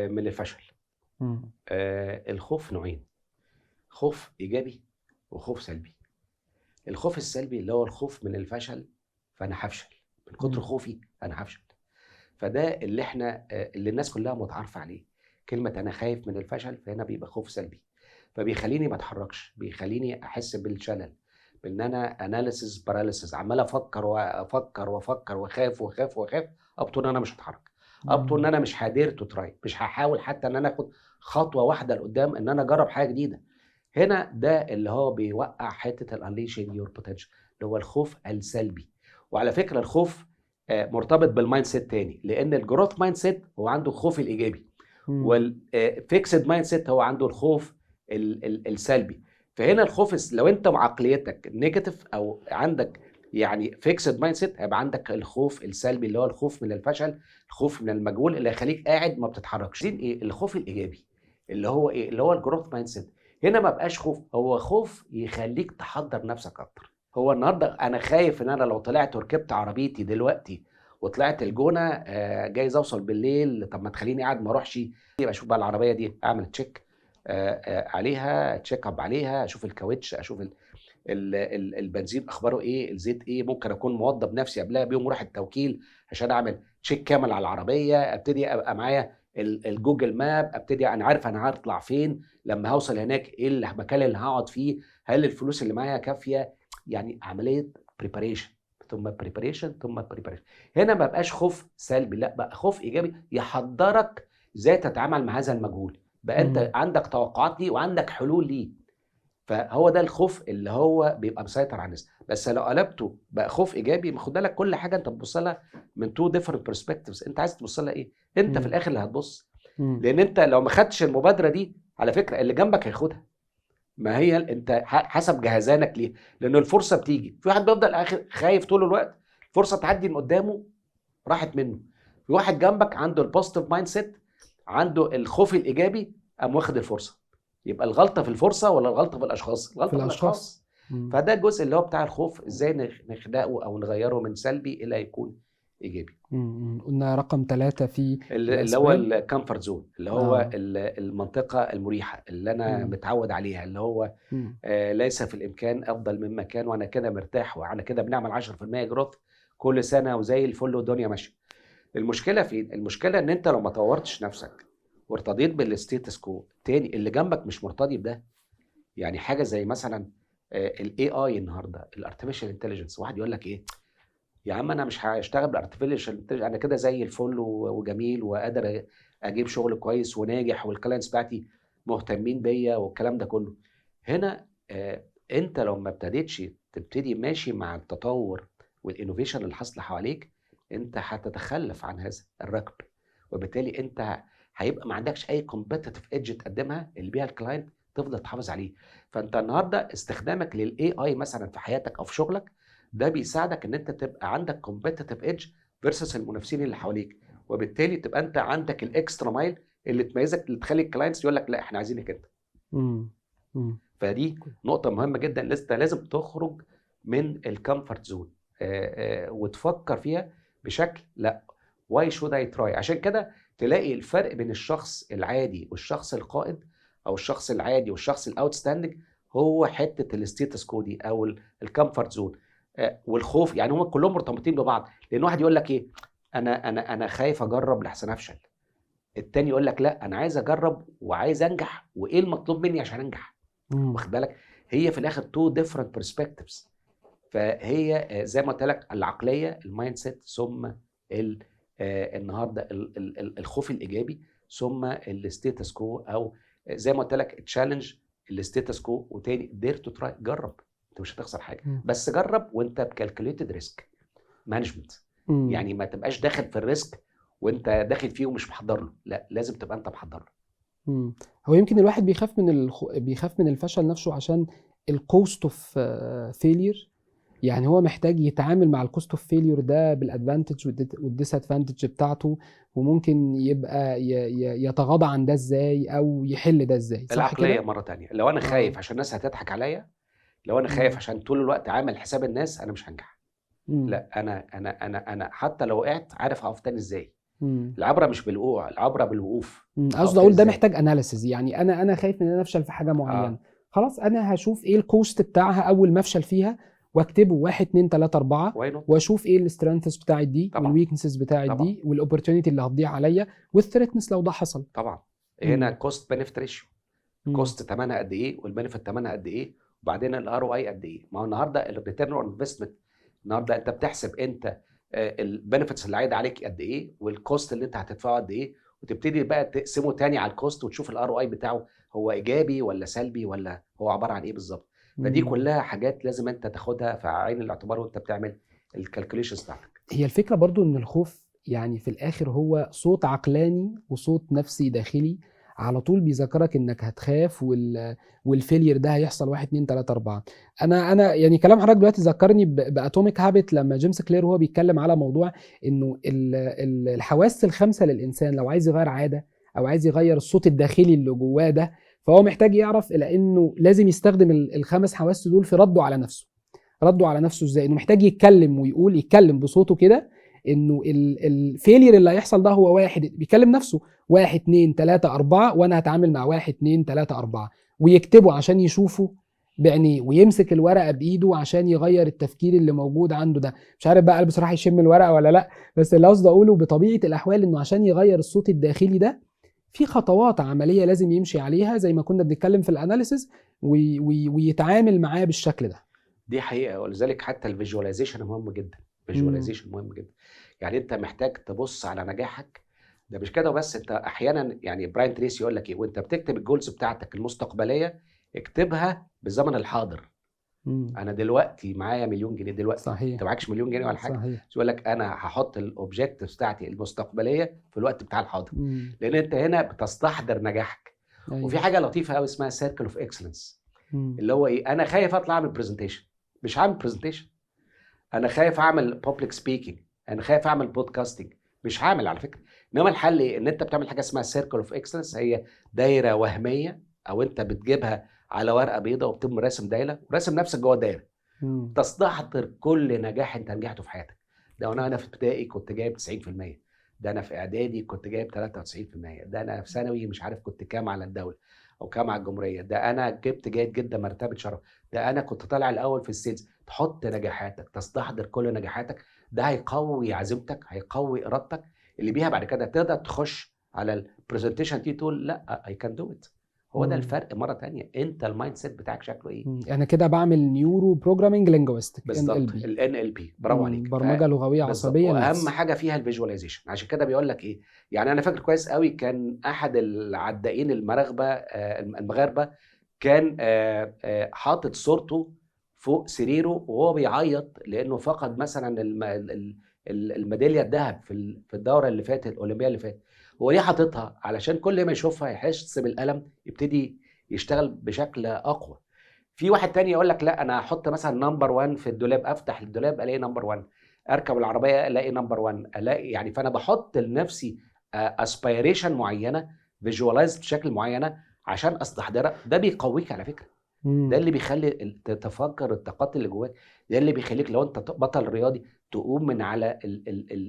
S1: من الفشل. الخوف نوعين، خوف ايجابي وخوف سلبي. الخوف السلبي اللي هو الخوف من الفشل، فانا هفشل من كتر خوفي انا هفشل. فده اللي احنا اللي الناس كلها متعارفه عليه، كلمة انا خايف من الفشل، فهنا بيبقى خوف سلبي، فبيخليني ما اتحركش، بيخليني احس بالشلل، بان انا analysis paralysis، عمال افكر وافكر وافكر واخاف واخاف واخاف، up to ان انا مش هتحرك، up to ان انا مش ه dare to try، مش هحاول حتى ان انا اخد خطوة واحدة لقدام ان انا اجرب حاجة جديدة. هنا ده اللي هو بيوقع حتة ال unleashing your potential، اللي هو الخوف السلبي. وعلى فكرة الخوف مرتبط بال mindset تاني، لان ال growth mindset هو عنده الخوف الايجابي، وال fixed mindset هو عنده الخوف السلبي. فهنا الخوف لو انت عقليتك negative او عندك يعني fixed mindset، هيبقى عندك الخوف السلبي اللي هو الخوف من الفشل، الخوف من المجهول اللي هيخليك قاعد ما بتتحركش. ايه الخوف الايجابي اللي هو ايه؟ اللي هو ال growth mindset. هنا ما بقاش خوف، هو خوف يخليك تحضر نفسك اكتر. هو النهارده انا خايف ان انا لو طلعت وركبت عربيتي دلوقتي وطلعت الجونه جايز اوصل بالليل، طب ما تخليني قاعد ما اروحش، يبقى اشوف بقى العربية دي، اعمل check عليها، check up عليها، اشوف الكاوتش، اشوف ال ال ال البنزين اخباره ايه، الزيت ايه، ممكن اكون موضب نفسي قبلها بيوم وراح التوكيل عشان اعمل check كامل على العربية، ابتدي ابقى معايا ال Google Map، ابتدي انا عارف انا هطلع فين، لما هوصل هناك ايه المكان اللي هقعد فيه، هل الفلوس اللي معايا كافيه، يعني عملية preparation ثم preparation ثم preparation. هنا ما بقاش خوف سلبي، لا بقى خوف ايجابي يحضرك ازاي تتعامل مع هذا المجهول، بقى انت عندك توقعات ليه وعندك حلول ليه. فهو ده الخوف اللي هو بيبقى مسيطر على الناس. بس لو قلبته بقى خوف ايجابي، خد بالك كل حاجة انت بتبص لها من two different perspectives، انت عايز تبص لها ايه؟ انت في الاخر اللي هتبص، لان انت لو ما خدتش المبادرة دي على فكرة اللي جنبك هياخدها. ما هي انت حسب جهزانك ليه، لان الفرصة بتيجي. في واحد بيفضل اخر خايف طول الوقت، الفرصة تعدي من قدامه راحت منه. في واحد جنبك عنده ال positive mindset، عنده الخوف الايجابي، قام واخد الفرصة. يبقى الغلطة في الفرصة ولا الغلطة في الاشخاص؟ الغلطة في الاشخاص. فده الجزء اللي هو بتاع الخوف، ازاي نخلقه او نغيره من سلبي الى يكون ايجابي.
S2: قلنا رقم 3 في
S1: اللي هو ال comfort zone، اللي هو المنطقة المريحة اللي انا متعود عليها، اللي هو ليس في الامكان افضل مما كان، وانا كده مرتاح، وعلى كده بنعمل 10% growth كل سنة وزي الفل والدنيا ماشية. المشكلة فين؟ المشكلة ان انت لو ما طورتش نفسك وارتضيت بال status quo، تاني اللي جنبك مش مرتضي بده. يعني حاجة زي مثلا ال AI النهارده، ال artificial intelligence، واحد يقول لك ايه يا عم انا مش هشتغل بال artificial intelligence، انا كده زي الفل وجميل وقادر اجيب شغل كويس وناجح وال clients بتاعتي مهتمين بيا والكلام ده كله. هنا انت لو ما ابتديتش تبتدي ماشي مع التطور وال innovation اللي حاصله حواليك، انت هتتخلف عن هذا الركب، وبالتالي انت هيبقى ما عندكش اي competitive edge تقدمها اللي بيها ال client تفضل تحافظ عليه. فانت النهارده استخدامك لل AI مثلا في حياتك او في شغلك ده بيساعدك ان انت تبقى عندك competitive edge versus المنافسين اللي حواليك، وبالتالي تبقى انت عندك ال extra mile اللي تميزك، اللي تخلي ال clients يقول لك لا احنا عايزينك انت. فدي نقطة مهمة جدا، لسه لازم تخرج من ال comfort zone وتفكر فيها بشكل لا why should I try. عشان كده تلاقي الفرق بين الشخص العادي والشخص القائد، او الشخص العادي والشخص ال outstanding، هو حتة ال status quo دي او ال comfort zone والخوف. يعني هم كلهم مرتبطين ببعض، لان واحد يقول لك ايه انا انا انا خايف اجرب لحسن افشل، التاني يقول لك لا انا عايز اجرب وعايز انجح، وايه المطلوب مني عشان انجح؟ واخد بالك؟ هي في الاخر two different perspectives. فهي زي ما قلت لك العقلية، ال mindset، ثم النهارده الخوف الايجابي، ثم ال status quo، او زي ما قلت لك challenge ال status quo، وتاني dare to try، جرب، انت مش هتخسر حاجة، بس جرب وانت ب calculated risk management. يعني ما تبقاش داخل في ال risk وانت داخل فيه ومش محضر له، لا لازم تبقى انت محضر له.
S2: هو يمكن الواحد بيخاف من الفشل نفسه عشان ال cost of failure. يعني هو محتاج يتعامل مع ال cost of failure ده بال advantage وال disadvantage بتاعته، وممكن يبقى يتغاضى عن ده ازاي او يحل ده ازاي. صح
S1: العقلية
S2: كده؟
S1: مرة تانية، لو انا خايف عشان الناس هتضحك عليا، لو انا خايف عشان طول الوقت عامل حساب الناس، انا مش هنجح. لا انا انا انا انا حتى لو وقعت عارف اقف تاني ازاي. العبرة مش بالوقوع، العبرة بالوقوف.
S2: قصدي اقول ده محتاج analysis. يعني انا خايف ان انا افشل في حاجة معينة، خلاص انا هشوف ايه ال cost بتاعها اول ما افشل فيها واكتبه 1 2 3 4، واشوف ايه ال strengths بتاعت دي وال weaknesses بتاعت دي وال opportunity اللي هتضيع عليا وال threats لو ده حصل.
S1: طبعا هنا cost benefit ratio، cost ثمنها قد ايه وال benefit ثمنها قد ايه، وبعدين ال ROI قد ايه. ما هو النهارده ال return on investment، النهارده انت بتحسب انت ال benefits اللي عايدة عليك قد ايه وال cost اللي انت هتدفعه قد ايه، وتبتدي بقى تقسمه تاني على ال cost وتشوف ال ROI بتاعه هو ايجابي ولا سلبي ولا هو عبارة عن ايه بالظبط. فدي كلها حاجات لازم انت تاخدها في عين الاعتبار وانت بتعمل ال calculations بتاعتك.
S2: هي الفكرة برضو ان الخوف يعني في الاخر هو صوت عقلاني وصوت نفسي داخلي على طول بيذكرك انك هتخاف وال failure ده هيحصل 1 2 3 4. انا يعني كلام حضرتك دلوقتي ذكرني ب Atomic Habit لما جيمس كلير وهو بيتكلم على موضوع انه الحواس الخمسة للانسان لو عايز يغير عادة او عايز يغير الصوت الداخلي اللي جواه ده، فهو محتاج يعرف لانه لازم يستخدم الخمس حواس دول في رده على نفسه. رده على نفسه ازاي؟ انه محتاج يتكلم ويقول، يتكلم بصوته كده انه ال failure اللي هيحصل ده هو واحد، بيكلم نفسه 1 2 3 4، وانا هتعامل مع 1 2 3 4، ويكتبه عشان يشوفه بعينيه، ويمسك الورقة بايده عشان يغير التفكير اللي موجود عنده ده. مش عارف بقى بصراحة يشم الورقة ولا لا، بس اللي قصدي اقوله بطبيعة الاحوال انه عشان يغير الصوت الداخلي ده في خطوات عملية لازم يمشي عليها زي ما كنا بنتكلم في ال analysis ويتعامل معاه بالشكل ده.
S1: دي حقيقة، ولذلك حتى ال visualization مهم جدا. visualization مهم جدا. يعني انت محتاج تبص على نجاحك ده. مش كده بس، انت احيانا يعني براين تريسي يقول لك ايه وانت بتكتب ال goals بتاعتك المستقبلية اكتبها بالزمن الحاضر. انا دلوقتي معايا مليون جنيه دلوقتي.
S2: صحيح.
S1: انت معكش مليون جنيه ولا حاجة.
S2: صحيح.
S1: يقول لك انا هحط ال objective بتاعتي المستقبلية في الوقت بتاع الحاضر. لان انت هنا بتستحضر نجاحك.
S2: أيوة.
S1: وفي حاجة لطيفة قوي اسمها circle of excellence، اللي هو ايه؟ انا خايف اطلع اعمل presentation، مش هعمل presentation. انا خايف اعمل public speaking، انا خايف اعمل podcasting، مش هعمل على فكرة. انما الحل ايه؟ ان انت بتعمل حاجة اسمها circle of excellence، هي دايرة وهمية او انت بتجيبها على ورقة بيضاء وبتقوم راسم دايرة وراسم نفسك جوه الدايرة. تستحضر كل نجاح انت نجحته في حياتك. ده انا في ابتدائي كنت جايب 90%، ده انا في اعدادي كنت جايب 93%، ده انا في ثانوي مش عارف كنت كام على الدولة او كام على الجمهوريه، ده انا جبت جيد جدا مرتبه شرف، ده انا كنت طالع الاول في ال sales. تحط نجاحاتك، تستحضر كل نجاحاتك، ده هيقوي عزيمتك، هيقوي ارادتك اللي بيها بعد كده تقدر تخش على ال presentation دي تقول لا I can do it. هو ده الفرق. مرة تانية، انت ال mindset بتاعك شكله ايه؟
S2: انا كده بعمل neuro programming linguistic.
S1: بالظبط، ال NLP. برافو عليك.
S2: برمجة لغوية عصبيه.
S1: واهم حاجة فيها ال visualization. عشان كده بيقول لك ايه، يعني انا فاكر كويس قوي كان احد العدائين المغاربة كان حاطط صورته فوق سريره وهو بيعيط لانه فقد مثلا الميداليه الذهب في الدورة اللي فاتت، الاولمبية اللي فاتت. هو ليه حاططها؟ علشان كل ما يشوفها يحس بالالم، يبتدي يشتغل بشكل اقوى. في واحد تاني يقول لك لا، انا هحط مثلا number 1 في الدولاب، افتح الدولاب الاقي number 1، اركب العربية الاقي number 1، الاقي يعني. فانا بحط لنفسي aspiration معينه، visualize بشكل معينة عشان استحضرها. ده بيقويك على فكرة. ده اللي بيخلي تفكر الطاقات اللي جواك، ده اللي بيخليك لو انت بطل رياضي تقوم من على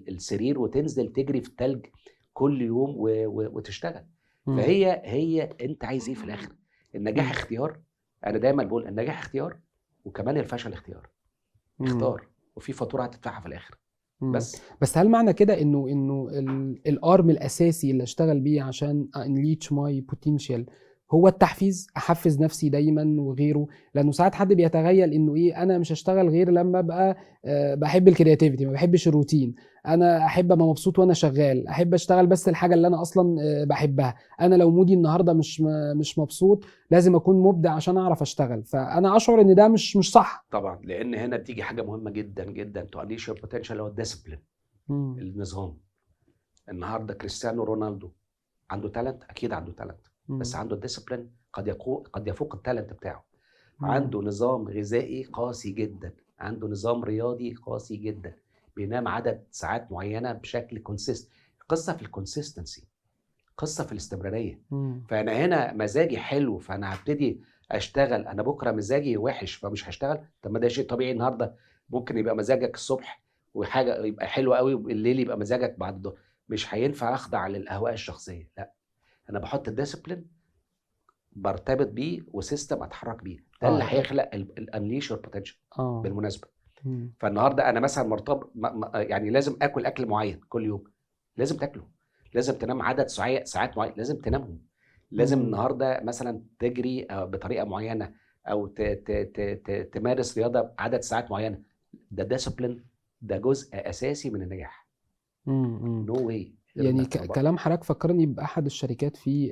S1: السرير وتنزل تجري في الثلج كل يوم وتشتغل. فهي هي انت عايز ايه في الاخر؟ النجاح اختيار. انا دايما بقول النجاح اختيار، وكمان الفشل اختيار. اختار، وفي فاتورة هتدفعها في الاخر.
S2: بس هل معنى كده انه ال arm الاساسي اللي اشتغل بيه عشان unleash my potential هو التحفيز؟ احفز نفسي دايما وغيره؟ لانه ساعات حد بيتخيل انه ايه، انا مش هشتغل غير لما ابقى بحب ال creativity، ما بحبش الروتين، انا احب ابقى مبسوط وانا شغال، احب اشتغل بس الحاجة اللي انا اصلا بحبها، انا لو mood ي النهارده مش مبسوط لازم اكون مبدع عشان اعرف اشتغل. فانا اشعر ان ده مش صح
S1: طبعا، لان هنا بتيجي حاجة مهمة جدا جدا to unleash your potential، هو ال discipline، النظام. النهارده كريستيانو رونالدو عنده talent، اكيد عنده talent، بس عنده discipline قد يفوق ال talent بتاعه. عنده نظام غذائي قاسي جدا، عنده نظام رياضي قاسي جدا، بينام عدد ساعات معينة بشكل consist. قصة في ال consistency، قصة في الاستمراريه. فانا هنا مزاجي حلو فانا هبتدي اشتغل، انا بكره مزاجي وحش فمش هشتغل. طب ما ده شيء طبيعي. النهارده ممكن يبقى مزاجك الصبح وحاجه يبقى حلو قوي، وبالليل يبقى مزاجك بعد الظهر. مش هينفع اخضع للاهواء الشخصيه، لا، انا بحط ال discipline برتبط بيه و system اتحرك بيه، ده اللي هيخلق ال unleash your potential. بالمناسبة. فالنهارده انا مثلا مرتبط، يعني لازم اكل اكل معين كل يوم، لازم تاكله، لازم تنام عدد ساعات معين، لازم تنامهم، لازم النهارده مثلا تجري بطريقة معينة او تمارس رياضة عدد ساعات معينه. ده discipline، ده جزء اساسي من النجاح. no way.
S2: يعني كلام حضرتك فكرني باحد الشركات في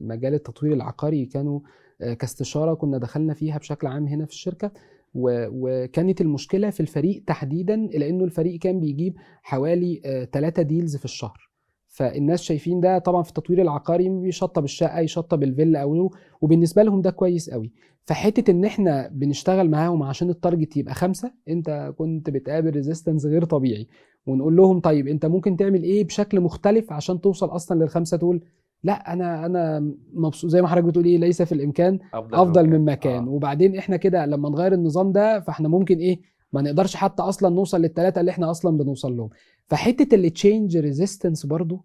S2: مجال التطوير العقاري، كانوا كاستشاره كنا دخلنا فيها بشكل عام هنا في الشركه، وكانت المشكلة في الفريق تحديدا، لانه الفريق كان بيجيب حوالي 3 deals في الشهر. فالناس شايفين ده طبعا في التطوير العقاري بيشطب الشقه، يشطب الفيلا او، وبالنسبة لهم ده كويس قوي. فحته ان احنا بنشتغل معاهم عشان ال target يبقى 5، انت كنت بتقابل resistance غير طبيعي، ونقول لهم طيب انت ممكن تعمل ايه بشكل مختلف عشان توصل اصلا لل5 دول؟ لا انا مبسوط زي ما حضرتك بتقول ايه، ليس في الامكان افضل من مكان. وبعدين احنا كده لما نغير النظام ده فاحنا ممكن ايه، ما نقدرش حتى اصلا نوصل للثلاثه اللي احنا اصلا بنوصل لهم. فحته ال change resistance برضو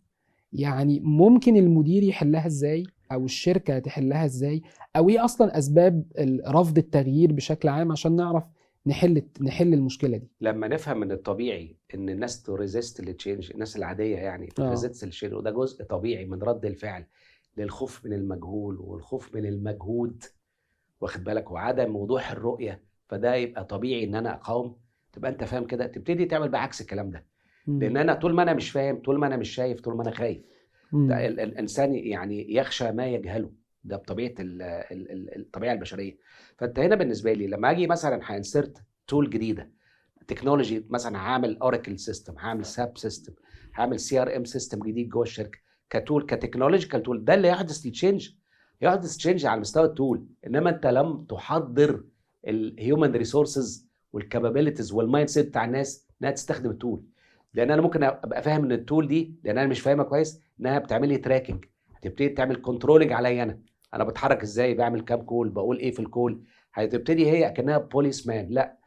S2: يعني ممكن المدير يحلها ازاي، او الشركة تحلها ازاي، او ايه اصلا اسباب رفض التغيير بشكل عام عشان نعرف نحل المشكلة دي؟
S1: لما نفهم ان الطبيعي ان الناس ت resist لل change، الناس العادية يعني ت resist لل change، وده جزء طبيعي من رد الفعل للخوف من المجهول والخوف من المجهود، واخد بالك، وعدم وضوح الرؤيه، فده يبقى طبيعي ان انا اقاوم. تبقى انت فاهم كده، تبتدي تعمل بعكس الكلام ده. لان انا طول ما انا مش فاهم، طول ما انا مش شايف، طول ما انا خايف. ده الانسان يعني يخشى ما يجهله، ده بطبيعة الطبيعة البشرية. فانت هنا بالنسبة لي لما اجي مثلا ه insert tool جديده، technology مثلا، هعمل Oracle system، هعمل SAP system، هعمل CRM system جديد جوه الشركة ك tool، ك technological tool، ده اللي يحدث ال change، يحدث change على مستوى ال tool. انما انت لم تحضر ال human resources وال capabilities وال mindset بتاع الناس انها تستخدم ال tool. لان انا ممكن ابقى فاهم ان ال tool دي، لان انا مش فاهمها كويس، انها بتعمل لي tracking، هتبتدي تعمل controlling عليا، انا بتحرك ازاي، بعمل كام call، بقول ايه في ال call، هتبتدي هي كانها policeman. لا،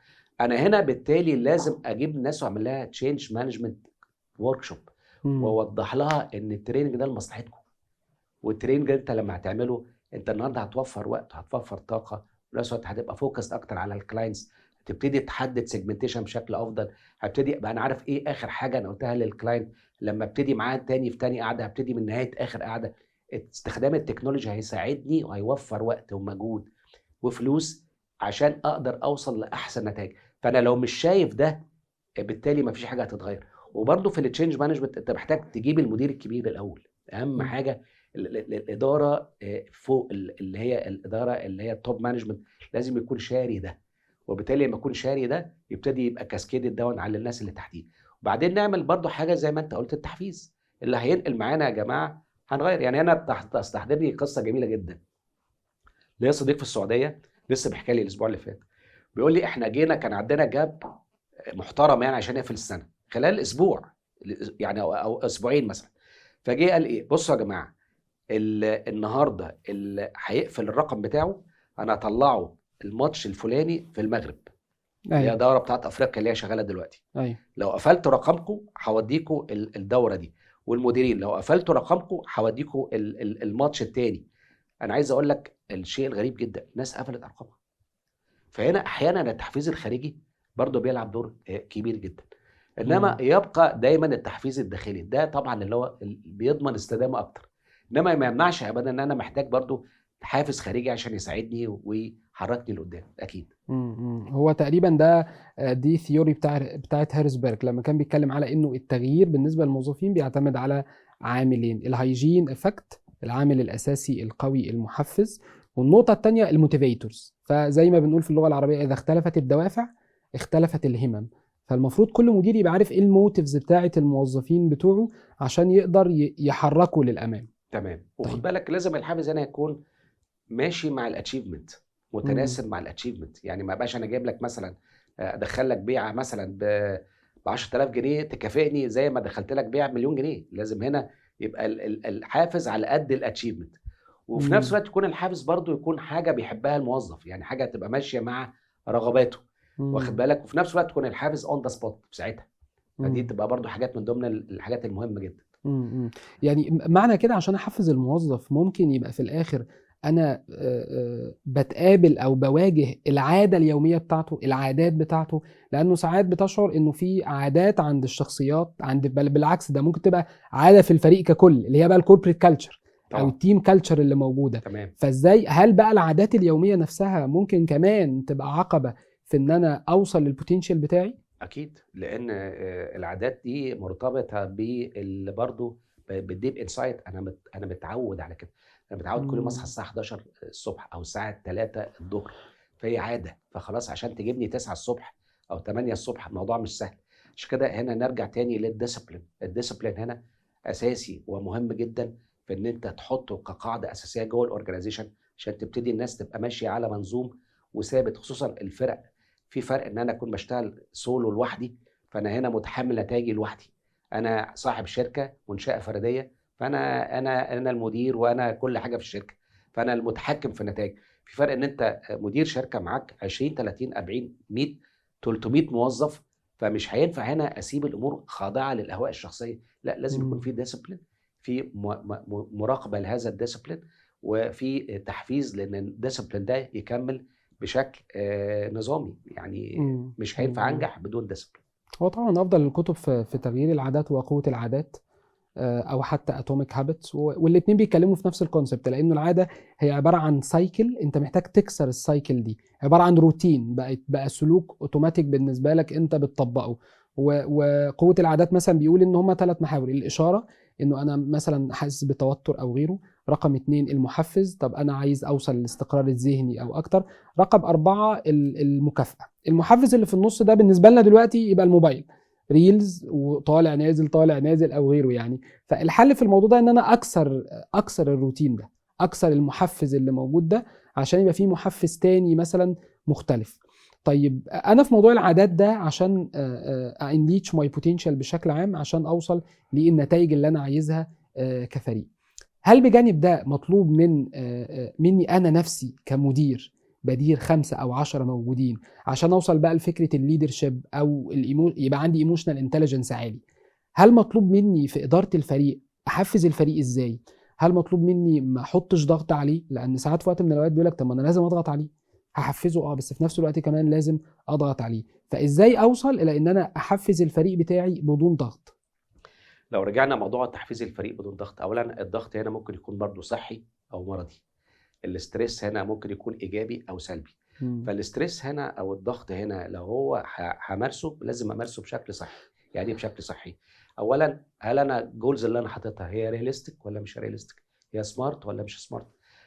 S1: انا هنا بالتالي لازم اجيب ناس واعمل لها change management workshop، واوضح لها ان ال training ده لمصلحتكم، وال training ده انت لما هتعمله انت النهارده هتوفر وقت، هتوفر طاقه، وفي نفس الوقت هتبقى focus اكتر على ال clients، هتبتدي تحدد segmentation بشكل افضل، هبتدي ابقى انا عارف ايه اخر حاجة انا قلتها لل client، لما ابتدي معاه تاني في تاني قعدة هبتدي من نهاية اخر قعده. استخدام ال technology هيساعدني وهيوفر وقت ومجهود وفلوس عشان اقدر اوصل لاحسن نتائج. فانا لو مش شايف ده بالتالي مفيش حاجة هتتغير. وبرده في ال change management انت محتاج تجيب المدير الكبير الاول، اهم حاجة الادارة فوق، اللي هي الادارة اللي هي ال top management لازم يكون شاري ده، وبالتالي لما يكون شاري ده يبتدي يبقى cascade down على الناس اللي تحتيه. وبعدين نعمل برضو حاجة زي ما انت قلت، التحفيز اللي هينقل معانا يا جماعة هنغير. يعني انا تستحضرني قصة جميلة جدا، ليا صديق في السعودية لسه بيحكي لي الاسبوع اللي فات، بيقول لي احنا جينا كان عندنا gap محترم يعني عشان نقفل السنة خلال اسبوع يعني او اسبوعين مثلا. فجه قال ايه، بصوا يا جماعة النهارده اللي هيقفل الرقم بتاعه انا هطلعه الماتش الفلاني في المغرب، اللي هي دوره بتاعت افريقيا اللي هي شغالة دلوقتي. لو قفلتوا رقمكم هوديكوا الدورة دي، والمديرين لو قفلتوا رقمكم هوديكوا الماتش التاني. انا عايز اقول لك الشيء الغريب جدا، الناس قفلت ارقامها. فهنا احيانا التحفيز الخارجي برضه بيلعب دور كبير جدا، انما يبقى دايما التحفيز الداخلي ده طبعا اللي هو بيضمن استدامه اكتر، انما ما يمنعش ابدا ان انا محتاج برضه حافز خارجي عشان يساعدني ويحركني لقدام اكيد.
S2: هو تقريبا ده دي theory بتاعت هيرسبرج لما كان بيتكلم على انه التغيير بالنسبة للموظفين بيعتمد على عاملين، ال hygiene effect العامل الاساسي القوي المحفز، والنقطة الثانية ال motivators. فزي ما بنقول في اللغة العربية اذا اختلفت الدوافع اختلفت الهمم، فالمفروض كل مدير يبقى عارف ايه ال motives بتاعه الموظفين بتوعه عشان يقدر يحركوا للامام.
S1: تمام. وخد بالك لازم الحافز هنا يكون ماشي مع ال achievement، متناسب مع ال achievement. يعني ما بقاش انا جايب لك مثلا ادخل لك بيعه مثلا ب 10000 جنيه تكافئني زي ما دخلت لك بيعه بمليون جنيه. لازم هنا يبقى الحافز على قد ال achievement، وفي نفس الوقت يكون الحافز برضو يكون حاجة بيحبها الموظف، يعني حاجة تبقى ماشية مع رغباته، واخد بالك. وفي نفس الوقت تكون الحافز on the spot في ساعتها، فدي تبقى برضو حاجات من ضمن الحاجات المهمة جدا.
S2: يعني معنى كده عشان احفز الموظف ممكن يبقى في الاخر انا بتقابل او بواجه العادة اليومية بتاعته، العادات بتاعته، لانه ساعات بتشعر انه في عادات عند الشخصيات، عند بل بالعكس ده ممكن تبقى عادة في الفريق ككل اللي هي بقى ال corporate culture او ال team culture اللي موجودة. فازاي هل بقى العادات اليومية نفسها ممكن كمان تبقى عقبه في ان انا اوصل لل potential بتاعي؟
S1: اكيد، لان العادات دي مرتبطة بال برضه بال deep inside. انا متعود على كده، انا متعود كل يوم اصحى الساعة 11 الصبح او الساعة 3 الظهر، فهي عادة. فخلاص عشان تجيبني 9 الصبح او 8 الصبح الموضوع مش سهل. عشان كده هنا نرجع تاني لل discipline. ال discipline هنا اساسي ومهم جدا في ان انت تحطه كقاعدة اساسية جوه ال organization عشان تبتدي الناس تبقى ماشية على منظوم وثابت، خصوصا الفرق. في فرق ان انا اكون بشتغل سولو لوحدي، فانا هنا متحمل نتائجي لوحدي، انا صاحب شركة منشاه فردية، فانا انا انا المدير وانا كل حاجة في الشركة، فانا المتحكم في النتائج. في فرق ان انت مدير شركة معاك 20 30 40 100 300 موظف، فمش هينفع هنا اسيب الامور خاضعة للاهواء الشخصية، لا لازم يكون في discipline، في مراقبة لهذا ال discipline، وفي تحفيز لان ال discipline ده يكمل بشكل نظامي. يعني مش هينفع انجح بدون discipline.
S2: هو طبعا افضل الكتب في تغيير العادات وقوه العادات، او حتى Atomic Habits، والاثنين بيتكلموا في نفس ال concept، لانه العادة هي عبارة عن cycle، انت محتاج تكسر ال cycle دي، عبارة عن روتين بقى سلوك اوتوماتيك بالنسبة لك انت بتطبقه. وقوه العادات مثلا بيقول ان هما 3 محاور: الاشارة، انه انا مثلا حاسس بتوتر او غيره، رقم 2 المحفز، طب انا عايز اوصل للاستقرار الذهني او اكتر، رقم 4 المكافاة. المحفز اللي في النص ده بالنسبة لنا دلوقتي يبقى الموبايل، reels وطالع نازل طالع نازل او غيره يعني. فالحل في الموضوع ده ان انا اكسر الروتين ده، اكسر المحفز اللي موجود ده، عشان يبقى فيه محفز تاني مثلا مختلف. طيب انا في موضوع العادات ده عشان unleash my potential بشكل عام، عشان اوصل للنتائج اللي انا عايزها كفريق، هل بجانب ده مطلوب من مني انا نفسي كمدير بدير 5 او 10 موجودين، عشان اوصل بقى لفكرة ال leadership او يبقى عندي emotional intelligence عالي، هل مطلوب مني في ادارة الفريق احفز الفريق ازاي؟ هل مطلوب مني ما احطش ضغط عليه؟ لان ساعات في وقت من الاوقات بيقول لك طب ما انا لازم اضغط عليه، هحفزه بس في نفس الوقت كمان لازم اضغط عليه. فازاي اوصل الى ان انا احفز الفريق بتاعي بدون ضغط؟
S1: لو رجعنا موضوع تحفيز الفريق بدون ضغط، اولا الضغط هنا ممكن يكون برضو صحي او مرضي. ال stress هنا ممكن يكون ايجابي او سلبي. فال stress هنا او الضغط هنا لو هو همارسه لازم امارسه بشكل صحي. يعني ايه بشكل صحي؟ اولا هل انا ال goals اللي انا حاططها هي realistic ولا مش realistic؟ هي smart ولا مش smart؟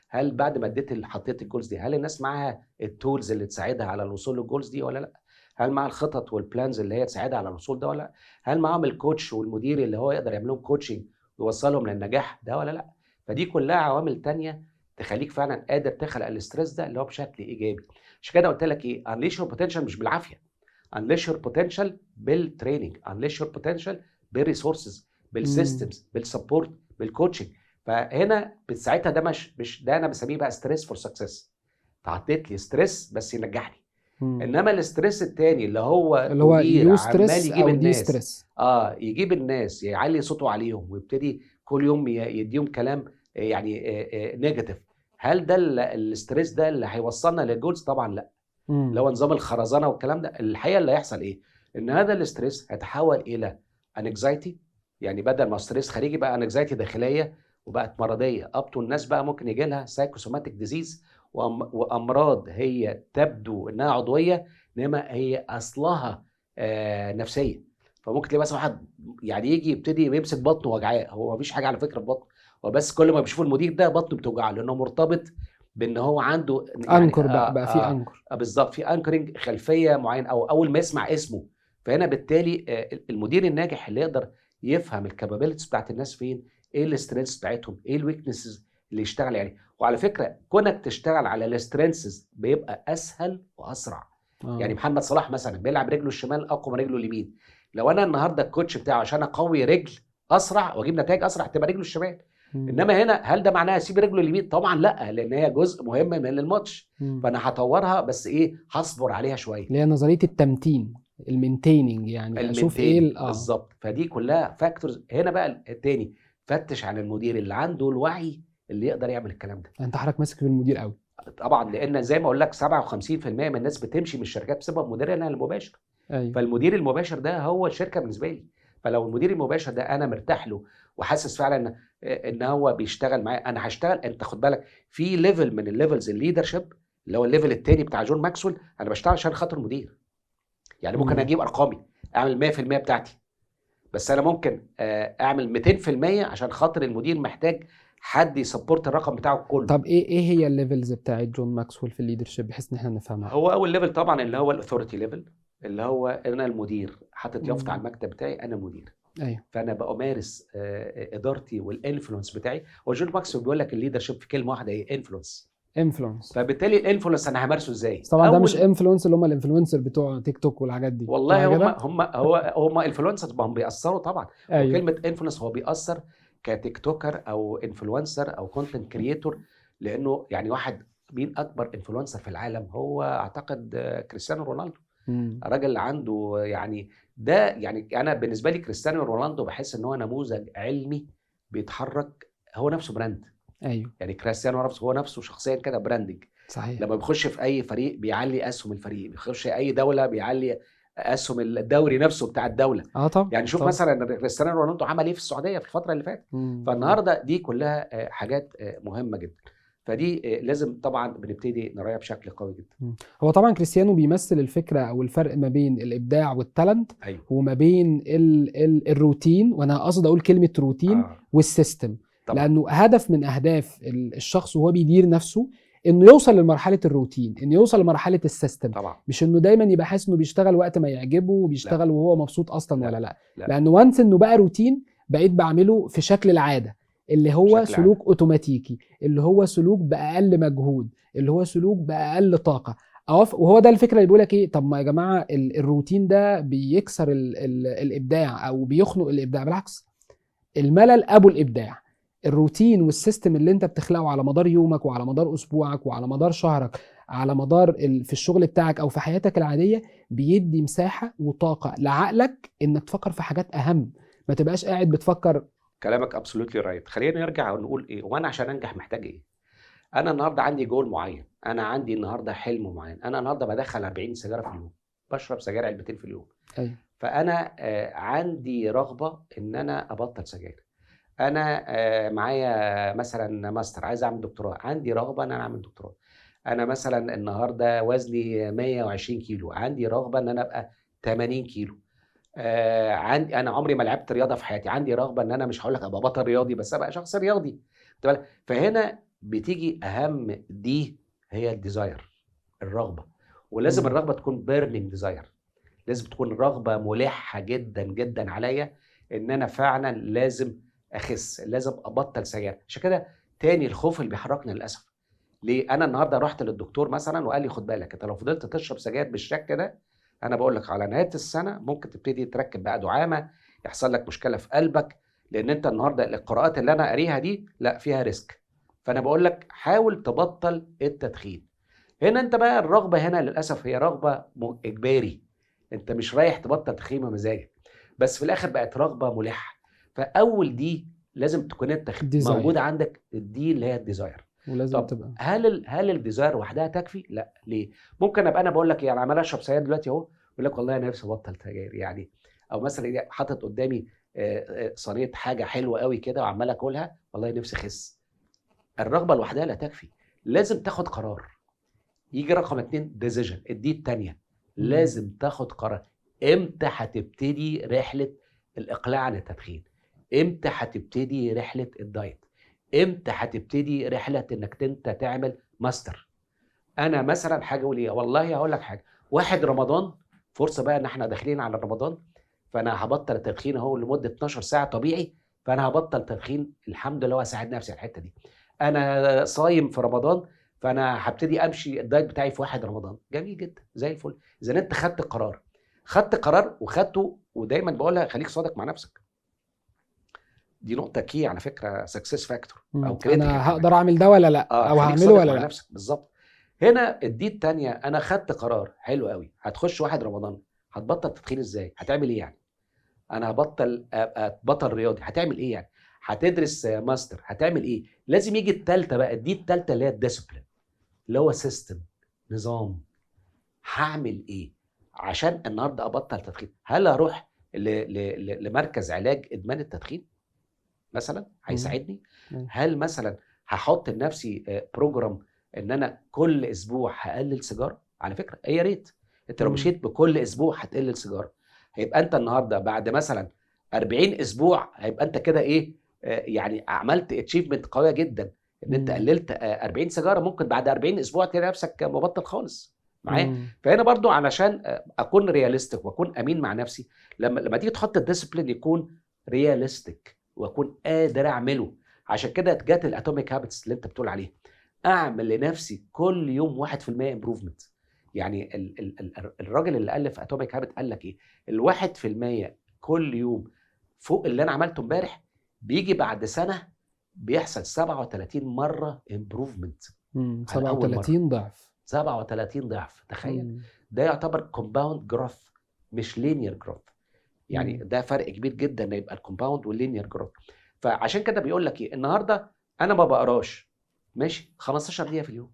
S1: هل بعد ما اديت حطيت ال goals دي هل الناس معاها ال tools اللي تساعدها على الوصول لل goals دي ولا لا؟ هل معاها الخطط وال plans اللي هي تساعدها على الوصول ده ولا لا؟ هل معاهم ال coach والمدير اللي هو يقدر يعمل لهم coaching ويوصلهم للنجاح ده ولا لا؟ فدي كلها عوامل تانية تخليك فعلا قادر تخلق ال stress ده اللي هو بشكل ايجابي. عشان كده قلت لك ايه، unleash your potential مش بالعافية، unleash your potential بال training، unleash your potential بال resources، بال systems، بال support، بال coaching. فهنا ساعتها ده مش ده انا بسميه بقى stress for success. فحطيت لي stress بس ينجحني. انما ال stress الثاني اللي هو
S2: eustress يجيب الناس
S1: يجيب الناس يعلي صوته عليهم ويبتدي كل يوم يديهم كلام يعني negative، هل ده ال stress ده اللي هيوصلنا لل goals؟ طبعا لا. اللي هو نظام الخرزانه والكلام ده. الحقيقة اللي هيحصل ايه؟ ان هذا ال stress هيتحول الى anxiety، يعني بدل ما stress خارجي بقى anxiety داخلية وبقت مرضية. up to الناس بقى ممكن يجي لها psychosomatic disease وامراض هي تبدو انها عضوية انما هي اصلها نفسية. فممكن تلاقي مثلا واحد يعني يجي يبتدي يمسك بطنه وجعاه، هو ما فيش حاجة على فكرة في بطنه، هو بس كل ما بيشوف المدير ده بطنه بتوجعه لانه مرتبط بان هو عنده
S2: يعني anchor بقى في anchor
S1: بالظبط، في anchoring خلفية معينة او اول ما يسمع اسمه. فهنا بالتالي المدير الناجح اللي يقدر يفهم ال capabilities بتاعت الناس فين، ايه ال strengths بتاعتهم، ايه ال weaknesses اللي يشتغل عليه. يعني. وعلى فكرة كونك تشتغل على ال strengths بيبقى اسهل واسرع. يعني محمد صلاح مثلا بيلعب رجله الشمال اقوى من رجله اليمين. لو انا النهارده ال coach بتاعه عشان اقوي رجل اسرع واجيب نتائج اسرع تبقى رجله الشمال. انما هنا هل ده معناه اسيب رجله اليمين؟ طبعا لا، لان هي جزء مهم من الماتش. فانا هطورها بس ايه، هصبر عليها شوية.
S2: اللي هي نظرية التمتين، ال maintaining، يعني اشوف ايه
S1: بالظبط. فدي كلها factors. هنا بقى التاني فتش عن المدير اللي عنده الوعي اللي يقدر يعمل الكلام ده.
S2: انت حضرتك ماسك في المدير قوي
S1: طبعا، لان زي ما اقول لك 57% من الناس بتمشي من الشركات بسبب مديرها المباشر. أيوة. فالمدير المباشر ده هو الشركة بالنسبة لي. فلو المدير المباشر ده انا مرتاح له وحاسس فعلا ان هو بيشتغل معايا، انا هشتغل. انت خد بالك في level من ال levels ال leadership اللي هو ال level الثاني بتاع جون ماكسويل، انا بشتغل عشان خاطر المدير. يعني ممكن اجيب ارقامي، اعمل 100% بتاعتي، بس انا ممكن اعمل 200% عشان خاطر المدير محتاج حد ي support الرقم بتاعه كله.
S2: طب ايه هي ال levels بتاعت جون ماكسويل في ال leadership بحيث ان احنا نفهمها؟
S1: هو اول level طبعا اللي هو ال authority level، اللي هو انا المدير، حاطط يافطة على المكتب بتاعي انا مدير.
S2: ايوه.
S1: فانا بمارس ادارتي وال influence بتاعي. وجون ماكسويل بيقول لك ال leadership في كلمة واحدة ايه؟ influence.
S2: influence.
S1: فبالتالي ال influence انا همارسه ازاي؟
S2: طبعا ده مش influence اللي هم ال influencer بتوع تيك توك والحاجات دي.
S1: والله هم influencers، هم بيأثروا طبعا. أيوه. وكلمه influence هو بيأثر ك TikToker او influencer او content creator، لانه يعني واحد مين اكبر influencer في العالم؟ هو اعتقد كريستيانو رونالدو. الراجل عنده يعني ده، يعني انا بالنسبة لي كريستيانو رونالدو بحس ان هو نموذج علمي بيتحرك، هو نفسه brand.
S2: ايوه.
S1: يعني كريستيانو نفسه هو نفسه شخصيا كده branding.
S2: صحيح.
S1: لما بيخش في اي فريق بيعلي اسهم الفريق، بيخش اي دولة بيعلي اسهم الدوري نفسه بتاع الدولة.
S2: طبعا.
S1: يعني شوف مثلا كريستيانو رونالدو عمل ايه في السعودية في الفترة اللي فاتت. فالنهارده دي كلها حاجات مهمة جدا، فدي لازم طبعا بنبتدي نراعيها بشكل قوي جدا.
S2: هو طبعا كريستيانو بيمثل الفكرة او الفرق ما بين الابداع وال talent.
S1: أيوه.
S2: وما بين الروتين، وانا اقصد اقول كلمة روتين وال system. طبعا. لانه هدف من اهداف الشخص وهو بيدير نفسه انه يوصل لمرحلة الروتين، انه يوصل لمرحلة ال system.
S1: طبعا.
S2: مش انه دايما يبقى حاسس انه بيشتغل وقت ما يعجبه وبيشتغل وهو مبسوط اصلا. لا. ولا لا. لا. لانه once انه بقى روتين، بقيت بعمله في شكل العادة اللي هو سلوك عادة. اوتوماتيكي، اللي هو سلوك باقل مجهود، اللي هو سلوك باقل طاقة. وهو ده الفكرة اللي بيقول لك ايه، طب ما يا جماعة الروتين ده بيكسر ال ال الابداع او بيخنق الابداع. بالعكس، الملل ابو الابداع. الروتين وال system اللي انت بتخلقه على مدار يومك وعلى مدار اسبوعك وعلى مدار شهرك على مدار في الشغل بتاعك او في حياتك العادية، بيدي مساحة وطاقة لعقلك انك تفكر في حاجات اهم، ما تبقاش قاعد بتفكر.
S1: كلامك absolutely right. خلينا نرجع ونقول ايه، وانا عشان انجح محتاج ايه؟ انا النهارده عندي جول معين، انا عندي النهارده حلم معين، انا النهارده بدخل 40 سيجارة في اليوم، بشرب سجاير علبتين في اليوم. فانا عندي رغبة ان انا ابطل سجاير. انا معايا مثلا ماستر، عايز اعمل دكتوراه، عندي رغبة ان انا اعمل دكتوراه. انا مثلا النهارده وزني 120 كيلو، عندي رغبة ان انا ابقى 80 كيلو. عندي انا عمري ما لعبت رياضة في حياتي، عندي رغبة ان انا مش هقول لك ابقى بطل رياضي، بس ابقى شخص رياضي. خدت بالك؟ فهنا بتيجي اهم D هي ال desire، الرغبة. ولازم الرغبة تكون burning desire، لازم تكون رغبة ملحة جدا جدا عليا ان انا فعلا لازم اخس، لازم ابطل سجاير. عشان كده تاني الخوف اللي بيحركنا للاسف. ليه؟ انا النهارده رحت للدكتور مثلا وقال لي خد بالك انت لو فضلت تشرب سجاير بالشكل ده، انا بقول لك على نهاية السنة ممكن تبتدي تركب بقى دعامة، يحصل لك مشكلة في قلبك، لان انت النهارده القراءات اللي انا قاريها دي لا فيها risk. فانا بقول لك حاول تبطل التدخين. هنا انت بقى الرغبة هنا للاسف هي رغبة اجباري، انت مش رايح تبطل تدخين بمزاجك، بس في الاخر بقت رغبة ملحة. فاول D لازم تكون انت
S2: Desire.
S1: موجود عندك ال D اللي هي ال desire.
S2: ولازم
S1: طب
S2: تبقى
S1: هل ال desire وحدها تكفي؟ لا. ليه؟ ممكن ابقى انا بقول لك يعني عمال اشرب سجاير دلوقتي اهو، بقول لك والله انا نفسي ابطل سجاير يعني، او مثلا إيه، حاطط قدامي صينية حاجة حلوة قوي كده وعمال اكلها، والله نفسي اخس. الرغبة لوحدها لا تكفي، لازم تاخد قرار. يجي رقم 2 decision، ال D الثانية، لازم تاخد قرار. امتى هتبتدي رحله الاقلاع عن التدخين؟ امتى هتبتدي رحله الدايت؟ امتى هتبتدي رحله انك انت تعمل ماستر؟ انا مثلا حاجة اقول ايه، والله هقول لك حاجة، 1 رمضان فرصة بقى ان احنا داخلين على رمضان، فانا هبطل التدخين اهو لمدة 12 ساعة طبيعي، فانا هبطل تدخين الحمد لله واساعد نفسي على الحتة دي. انا صايم في رمضان فانا هبتدي امشي الدايت بتاعي في 1 رمضان. جميل جدا زي الفل. اذا انت خدت قرار، خدت قرار وخدته، ودايما بقولها خليك صادق مع نفسك، دي نقطة key على فكرة، success factor او critical.
S2: انا هقدر اعمل ده ولا لا، او
S1: خليك
S2: هعمله
S1: صادق
S2: ولا
S1: مع
S2: لا.
S1: نفسك بالظبط. هنا ال D الثانية، انا خدت قرار حلو قوي، هتخش 1 رمضان هتبطل تدخين ازاي؟ هتعمل ايه يعني؟ انا هبطل ابقى بطل رياضي، هتعمل ايه يعني؟ هتدرس ماستر، هتعمل ايه؟ لازم يجي الثالثة بقى، D الثالثة اللي هي ال discipline، اللي هو system، نظام. هعمل ايه عشان النهارده ابطل تدخين؟ هل اروح لمركز علاج ادمان التدخين مثلا هيساعدني؟ هل مثلا هحط لنفسي program ان انا كل اسبوع هقلل سيجارة؟ على فكرة يا ريت انت لو مشيت بكل اسبوع هتقلل سيجارة، هيبقى انت النهارده بعد مثلا 40 اسبوع هيبقى انت كده ايه، يعني عملت achievement قوية جدا ان انت قللت 40 سيجارة. ممكن بعد 40 اسبوع تلاقي نفسك مبطل خالص معايا. فهنا برضو علشان اكون realistic واكون امين مع نفسي، لما تيجي تحط ال discipline يكون realistic واكون قادر اعمله. عشان كده جت ال atomic habits اللي انت بتقول عليها، اعمل لنفسي كل يوم 1% improvement. يعني الراجل اللي الف atomic habit قال لك ايه؟ 1% كل يوم فوق اللي انا عملته امبارح بيجي بعد سنة بيحصل 37 مرة improvement.
S2: 37 ضعف.
S1: 37 ضعف، تخيل. ده يعتبر compound growth مش linear growth. يعني ده فرق كبير جدا ان يبقى ال compound وال linear growth. فعشان كده بيقول لك ايه، النهارده انا ما بقراش ماشي 15 دقيقة في اليوم،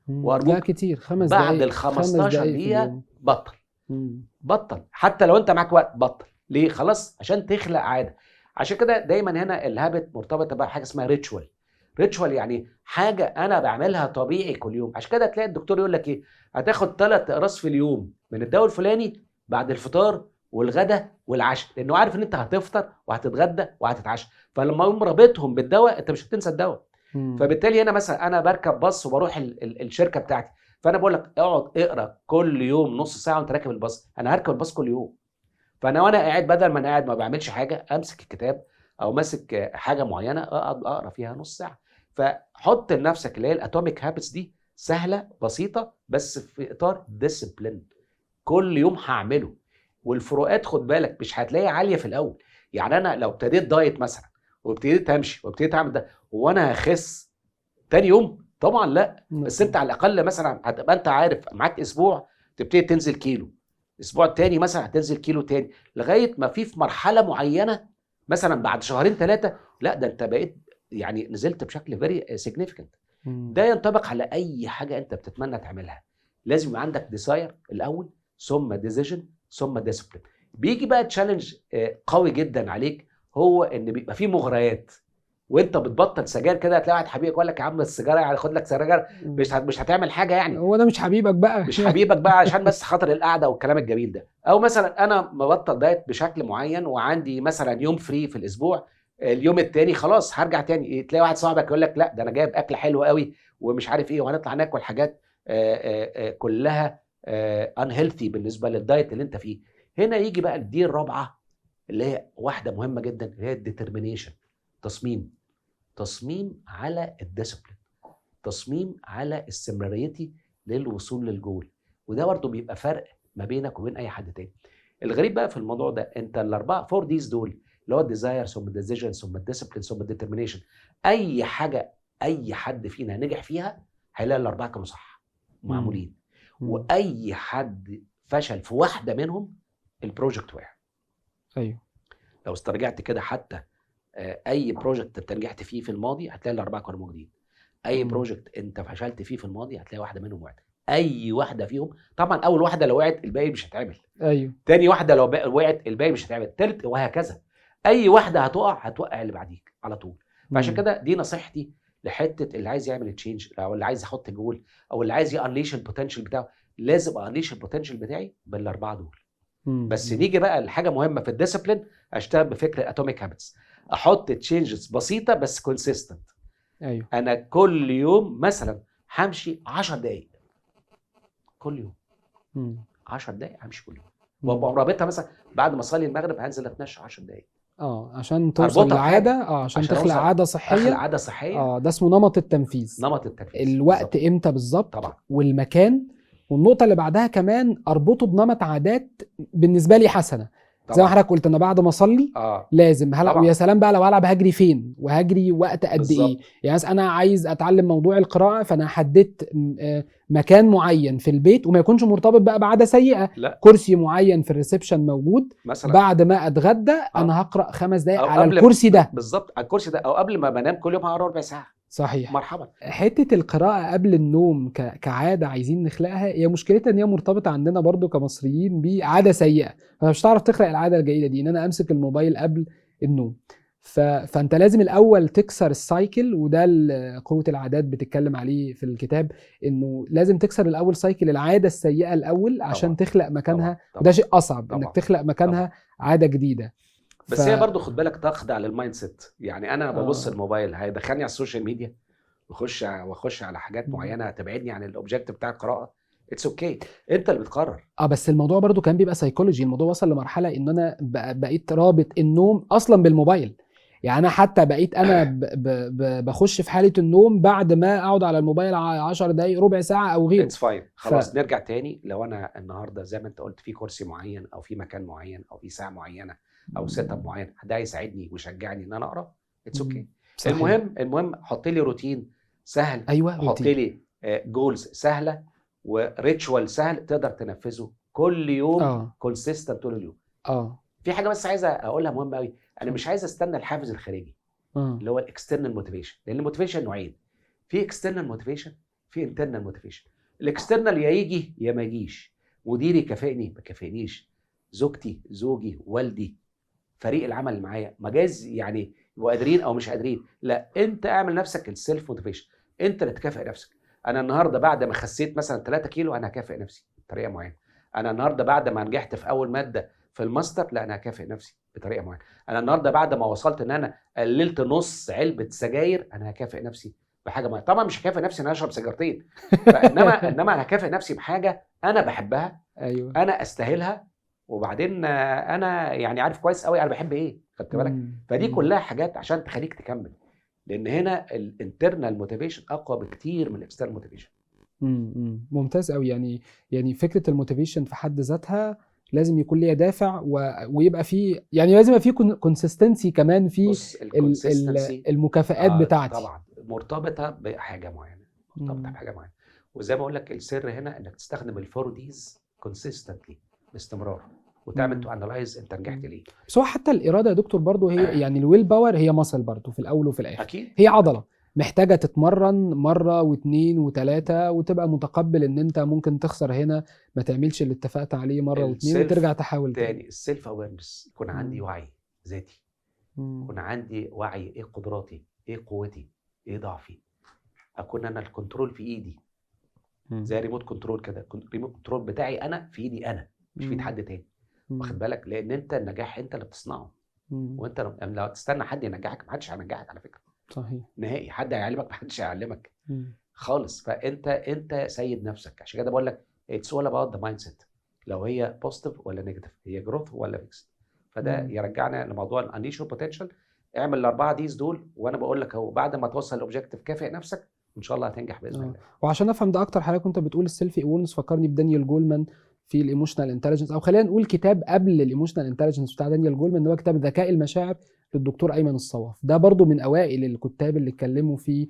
S2: وارجوك لا كتير، 5
S1: دقايق بعد ال 15 دقيقة بطل. بطل حتى لو انت معاك وقت بطل. ليه؟ خلاص عشان تخلق عادة. عشان كده دايما هنا ال habit مرتبطة بحاجة اسمها ritual. ritual يعني حاجة انا بعملها طبيعي كل يوم. عشان كده تلاقي الدكتور يقول لك ايه، هتاخد 3 اقراص في اليوم من الدواء الفلاني بعد الفطار والغدا والعشاء، لانه عارف ان انت هتفطر وهتتغدى وهتتعشى، فلما يقوم رابطهم بالدواء انت مش هتنسى الدواء. فبالتالي هنا مثلا انا بركب باص وبروح الشركة بتاعتي، فانا بقول لك اقعد اقرا كل يوم نص ساعة وانت راكب الباص. انا هركب الباص كل يوم، فانا وانا قاعد بدل ما انا قاعد ما بعملش حاجة، امسك الكتاب او ماسك حاجة معينة اقعد اقرا فيها نص ساعة. فحط لنفسك اللي هي ال atomic habits دي، سهلة بسيطة بس في اطار discipline، كل يوم هعمله. والفروقات خد بالك مش هتلاقيها عالية في الاول. يعني انا لو ابتديت دايت مثلا وابتديت امشي وابتديت اعمل ده وانا هخس تاني يوم، طبعا لا. بس انت على الاقل مثلا هتبقى انت عارف معاك اسبوع تبتدي تنزل كيلو، الاسبوع التاني مثلا هتنزل كيلو تاني، لغاية ما في مرحلة معينة مثلا بعد شهرين ثلاثة لا ده انت بقيت يعني نزلت بشكل very significant. ده ينطبق على اي حاجة انت بتتمنى تعملها. لازم يبقى عندك desire الاول، ثم decision، ثم discipline. بيجي بقى challenge قوي جدا عليك، هو ان بيبقى فيه مغريات وانت بتبطل سجاير كده، هتلاقي واحد حبيبك يقول لك يا عم السيجارة يعني خد لك سجاير، مش هتعمل حاجة يعني،
S2: هو ده مش حبيبك بقى،
S1: مش حبيبك بقى عشان بس خاطر القعدة والكلام الجميل ده. او مثلا انا مبطل diet بشكل معين وعندي مثلا يوم free في الاسبوع، اليوم التاني خلاص هرجع تاني، تلاقي واحد صاحبك يقول لك لا ده انا جايب اكل حلو قوي ومش عارف ايه، وهنطلع ناكل حاجات كلها unhealthy بالنسبة لل diet اللي انت فيه. هنا يجي بقى ال D الرابعة اللي هي واحدة مهمة جدا، اللي هي ال determination، تصميم، تصميم على ال discipline، تصميم على استمراريتي للوصول للجول. وده برضه بيبقى فرق ما بينك وبين اي حد تاني. الغريب بقى في الموضوع ده، انت الاربعة four Ds دول اللي هو ال desire ثم ال decision ثم ال discipline ثم ال determination، اي حاجة اي حد فينا نجح فيها هيلاقي الاربعة كانوا صح معمولين، واي حد فشل في واحدة منهم ال project وقع.
S2: ايوه،
S1: لو استرجعت كده حتى اي project انت نجحت فيه في الماضي هتلاقي الاربعة كانوا موجودين. اي project انت فشلت فيه في الماضي هتلاقي واحدة منهم وقعت. اي واحدة فيهم طبعا، اول واحدة لو وقعت الباقي مش هيتعمل.
S2: ايوه،
S1: تاني واحدة لو وقعت الباقي مش هيتعمل، تالت، وهكذا. اي واحدة هتقع هتوقع اللي بعديك على طول. فعشان كده دي نصيحتي لحته اللي عايز يعمل change، او اللي عايز يحط جول، او اللي عايز ي unleash ال potential بتاعه. لازم ا unleash ال potential بتاعي بالاربعة دول. بس نيجي بقى لحاجة مهمة في ال discipline، اشتغل بفكر atomic habits، احط changes بسيطة بس consistent.
S2: ايوه،
S1: انا كل يوم مثلا همشي 10 دقائق كل يوم. 10 دقائق همشي كل يوم، وابقى رابطها مثلا بعد ما اصلي المغرب هنزل اتمشى 10 دقائق.
S2: عشان توصل لعاده، عشان تخلق عادة صحية.
S1: اخلق عادة صحية.
S2: ده اسمه نمط التنفيذ.
S1: نمط التنفيذ،
S2: الوقت بالزبط. امتى بالظبط
S1: طبعا،
S2: والمكان. والنقطة اللي بعدها كمان اربطه بنمط عادات بالنسبة لي حسنه. طبعا. زي ما حضرتك قلت، انا بعد ما اصلي لازم هلعب، ويا سلام بقى لو هلعب هجري فين وهجري وقت قد ايه. يعني انا عايز اتعلم موضوع القراءة، فانا حددت مكان معين في البيت وما يكونش مرتبط بقى بعادة سيئه.
S1: لا.
S2: كرسي معين في ال reception موجود
S1: مثلا،
S2: بعد ما اتغدى انا هقرا 5 دقائق على الكرسي ده
S1: بالظبط، على الكرسي ده، او قبل ما بنام كل يوم هقرا ربع ساعة.
S2: صحيح.
S1: مرحبا.
S2: حتة القراءة قبل النوم كعادة عايزين نخلقها، هي مشكلتها ان هي مرتبطة عندنا برضو كمصريين بعادة سيئه، فمش هتعرف تخلق العادة الجيدة دي ان انا امسك الموبايل قبل النوم. فانت لازم الاول تكسر ال cycle، وده قوة العادات بتتكلم عليه في الكتاب، انه لازم تكسر الاول cycle العادة السيئة الاول عشان
S1: طبعا.
S2: تخلق مكانها.
S1: طبعا.
S2: وده شيء اصعب.
S1: طبعا.
S2: انك تخلق مكانها
S1: طبعا.
S2: عادة جديدة.
S1: بس هي برضو خد بالك تخضع لل mindset. يعني انا ببص الموبايل هيدخلني على ال social media واخش على حاجات معينة هتبعدني عن ال object بتاع القراءة. it's okay، انت اللي بتقرر.
S2: بس الموضوع برضو كان بيبقى psychology. الموضوع وصل لمرحلة ان انا بقيت رابط النوم اصلا بالموبايل. يعني انا حتى بقيت انا بخش في حاله النوم بعد ما اقعد على الموبايل 10 دقائق، ربع ساعة او غيره.
S1: it's fine. خلاص نرجع تاني. لو انا النهارده زي ما انت قلت في كرسي معين او في مكان معين او في ساعة معينة او setup معين، ده يساعدني ويشجعني ان انا اقرا. it's okay. المهم حط لي روتين سهل.
S2: ايوه،
S1: حط لي goals سهلة و ritual سهل تقدر تنفذه كل يوم، consistent طول اليوم. في حاجة بس عايز اقولها مهمة قوي، انا مش عايز استنى الحافز الخارجي اللي هو ال external motivation، لان ال motivation نوعين، في external motivation، في internal motivation. ال external يا يجي يا ما يجيش، مديري كافئني ما كافئنيش، زوجتي، زوجي، والدي، فريق العمل اللي معايا، مجاز يعني يبقوا قادرين او مش قادرين. لا، انت اعمل نفسك ال self motivation، انت اللي تكافئ نفسك. انا النهارده بعد ما خسيت مثلا 3 كيلو انا هكافئ نفسي بطريقة معينة. انا النهارده بعد ما نجحت في اول مادة في الماستر، لا انا هكافئ نفسي بطريقة معينة. انا النهارده بعد ما وصلت ان انا قللت نص علبة سجاير، انا هكافئ نفسي بحاجة معينة. طبعا مش هكافئ نفسي ان انا اشرب سيجارتين، انما انا هكافئ نفسي بحاجة انا بحبها.
S2: ايوه،
S1: انا استاهلها، وبعدين انا يعني عارف كويس قوي انا بحب ايه، خدت بالك؟ فدي كلها حاجات عشان تخليك تكمل، لان هنا ال internal motivation اقوى بكتير من ال external motivation.
S2: ممتاز قوي. يعني فكرة ال motivation في حد ذاتها لازم يكون ليها دافع ويبقى فيه، يعني لازم يبقى فيه consistency كمان في المكافآت بتاعتي.
S1: طبعا مرتبطة بحاجة معينة. مرتبطة
S2: مم.
S1: بحاجة معينه. وزي ما اقول لك، السر هنا انك تستخدم ال four Ds consistently، باستمرار، وتعمل
S2: مم.
S1: to analyze انت نجحت ليه.
S2: بس هو حتى الارادة يا دكتور برضو هي يعني ال will power هي muscle برضو في الاول وفي الاخر.
S1: اكيد.
S2: هي عضلة محتاجه تتمرن مرة واثنين وثلاثه، وتبقى متقبل ان انت ممكن تخسر هنا، ما تعملش اللي اتفقت عليه مرة واثنين،
S1: ال self
S2: وترجع تحاول تاني.
S1: تاني ال self awareness، يكون عندي وعي ذاتي، يكون عندي وعي ايه قدراتي، ايه قوتي، ايه ضعفي، اكون انا ال control في ايدي. زي remote control كده، remote control بتاعي انا في ايدي انا، مش في ايد حد تاني. واخد بالك؟ لان انت النجاح انت اللي بتصنعه. وانت لو تستنى حد ينجحك، محدش هينجحك على فكره. نهائي. حد هيعلمك؟ محدش هيعلمك خالص. فانت انت سيد نفسك. عشان كده بقول لك it's all about the mindset، لو هي positive ولا negative، هي growth ولا fixed. فده يرجعنا لموضوع ال unleash your potential. اعمل الاربعة Ds دول، وانا بقول لك اهو، بعد ما توصل ال objective كافئ نفسك، وان شاء الله هتنجح باذن الله.
S2: وعشان افهم ده اكتر، حضرتك وانت بتقول ال self awareness فكرني بدانيال جولمان في ال emotional intelligence، او خلينا نقول كتاب قبل ال emotional intelligence بتاع دانيال جولمان، اللي هو كتاب ذكاء المشاعر للدكتور ايمن الصواف. ده برضو من اوائل الكتاب اللي اتكلموا في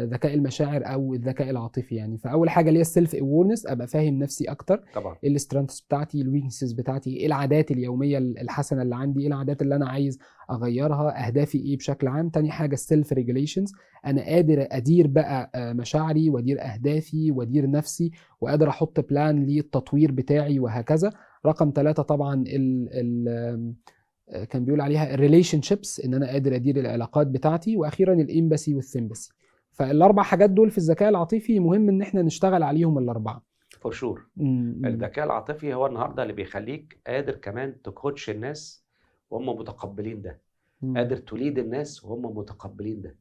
S2: ذكاء المشاعر او الذكاء العاطفي يعني. فاول حاجة اللي هي ال self awareness، ابقى فاهم نفسي اكتر. ايه ال strengths بتاعتي، ال weaknesses بتاعتي، ايه العادات اليومية الحسنة اللي عندي، ايه العادات اللي انا عايز اغيرها، اهدافي ايه بشكل عام. تاني حاجة ال self regulations، انا قادر ادير بقى مشاعري وادير اهدافي وادير نفسي، وقادر احط plan للتطوير بتاعي وهكذا. رقم 3 طبعا ال ال آه، كان بيقول عليها ال relationships، ان انا قادر ادير العلاقات بتاعتي. واخيرا ال empathy وال sympathy. فالاربع حاجات دول في الذكاء العاطفي مهم ان احنا نشتغل عليهم الاربعه.
S1: for sure. الذكاء العاطفي هو النهارده اللي بيخليك قادر كمان ت coach الناس وهم متقبلين ده، قادر ت lead الناس وهم متقبلين ده،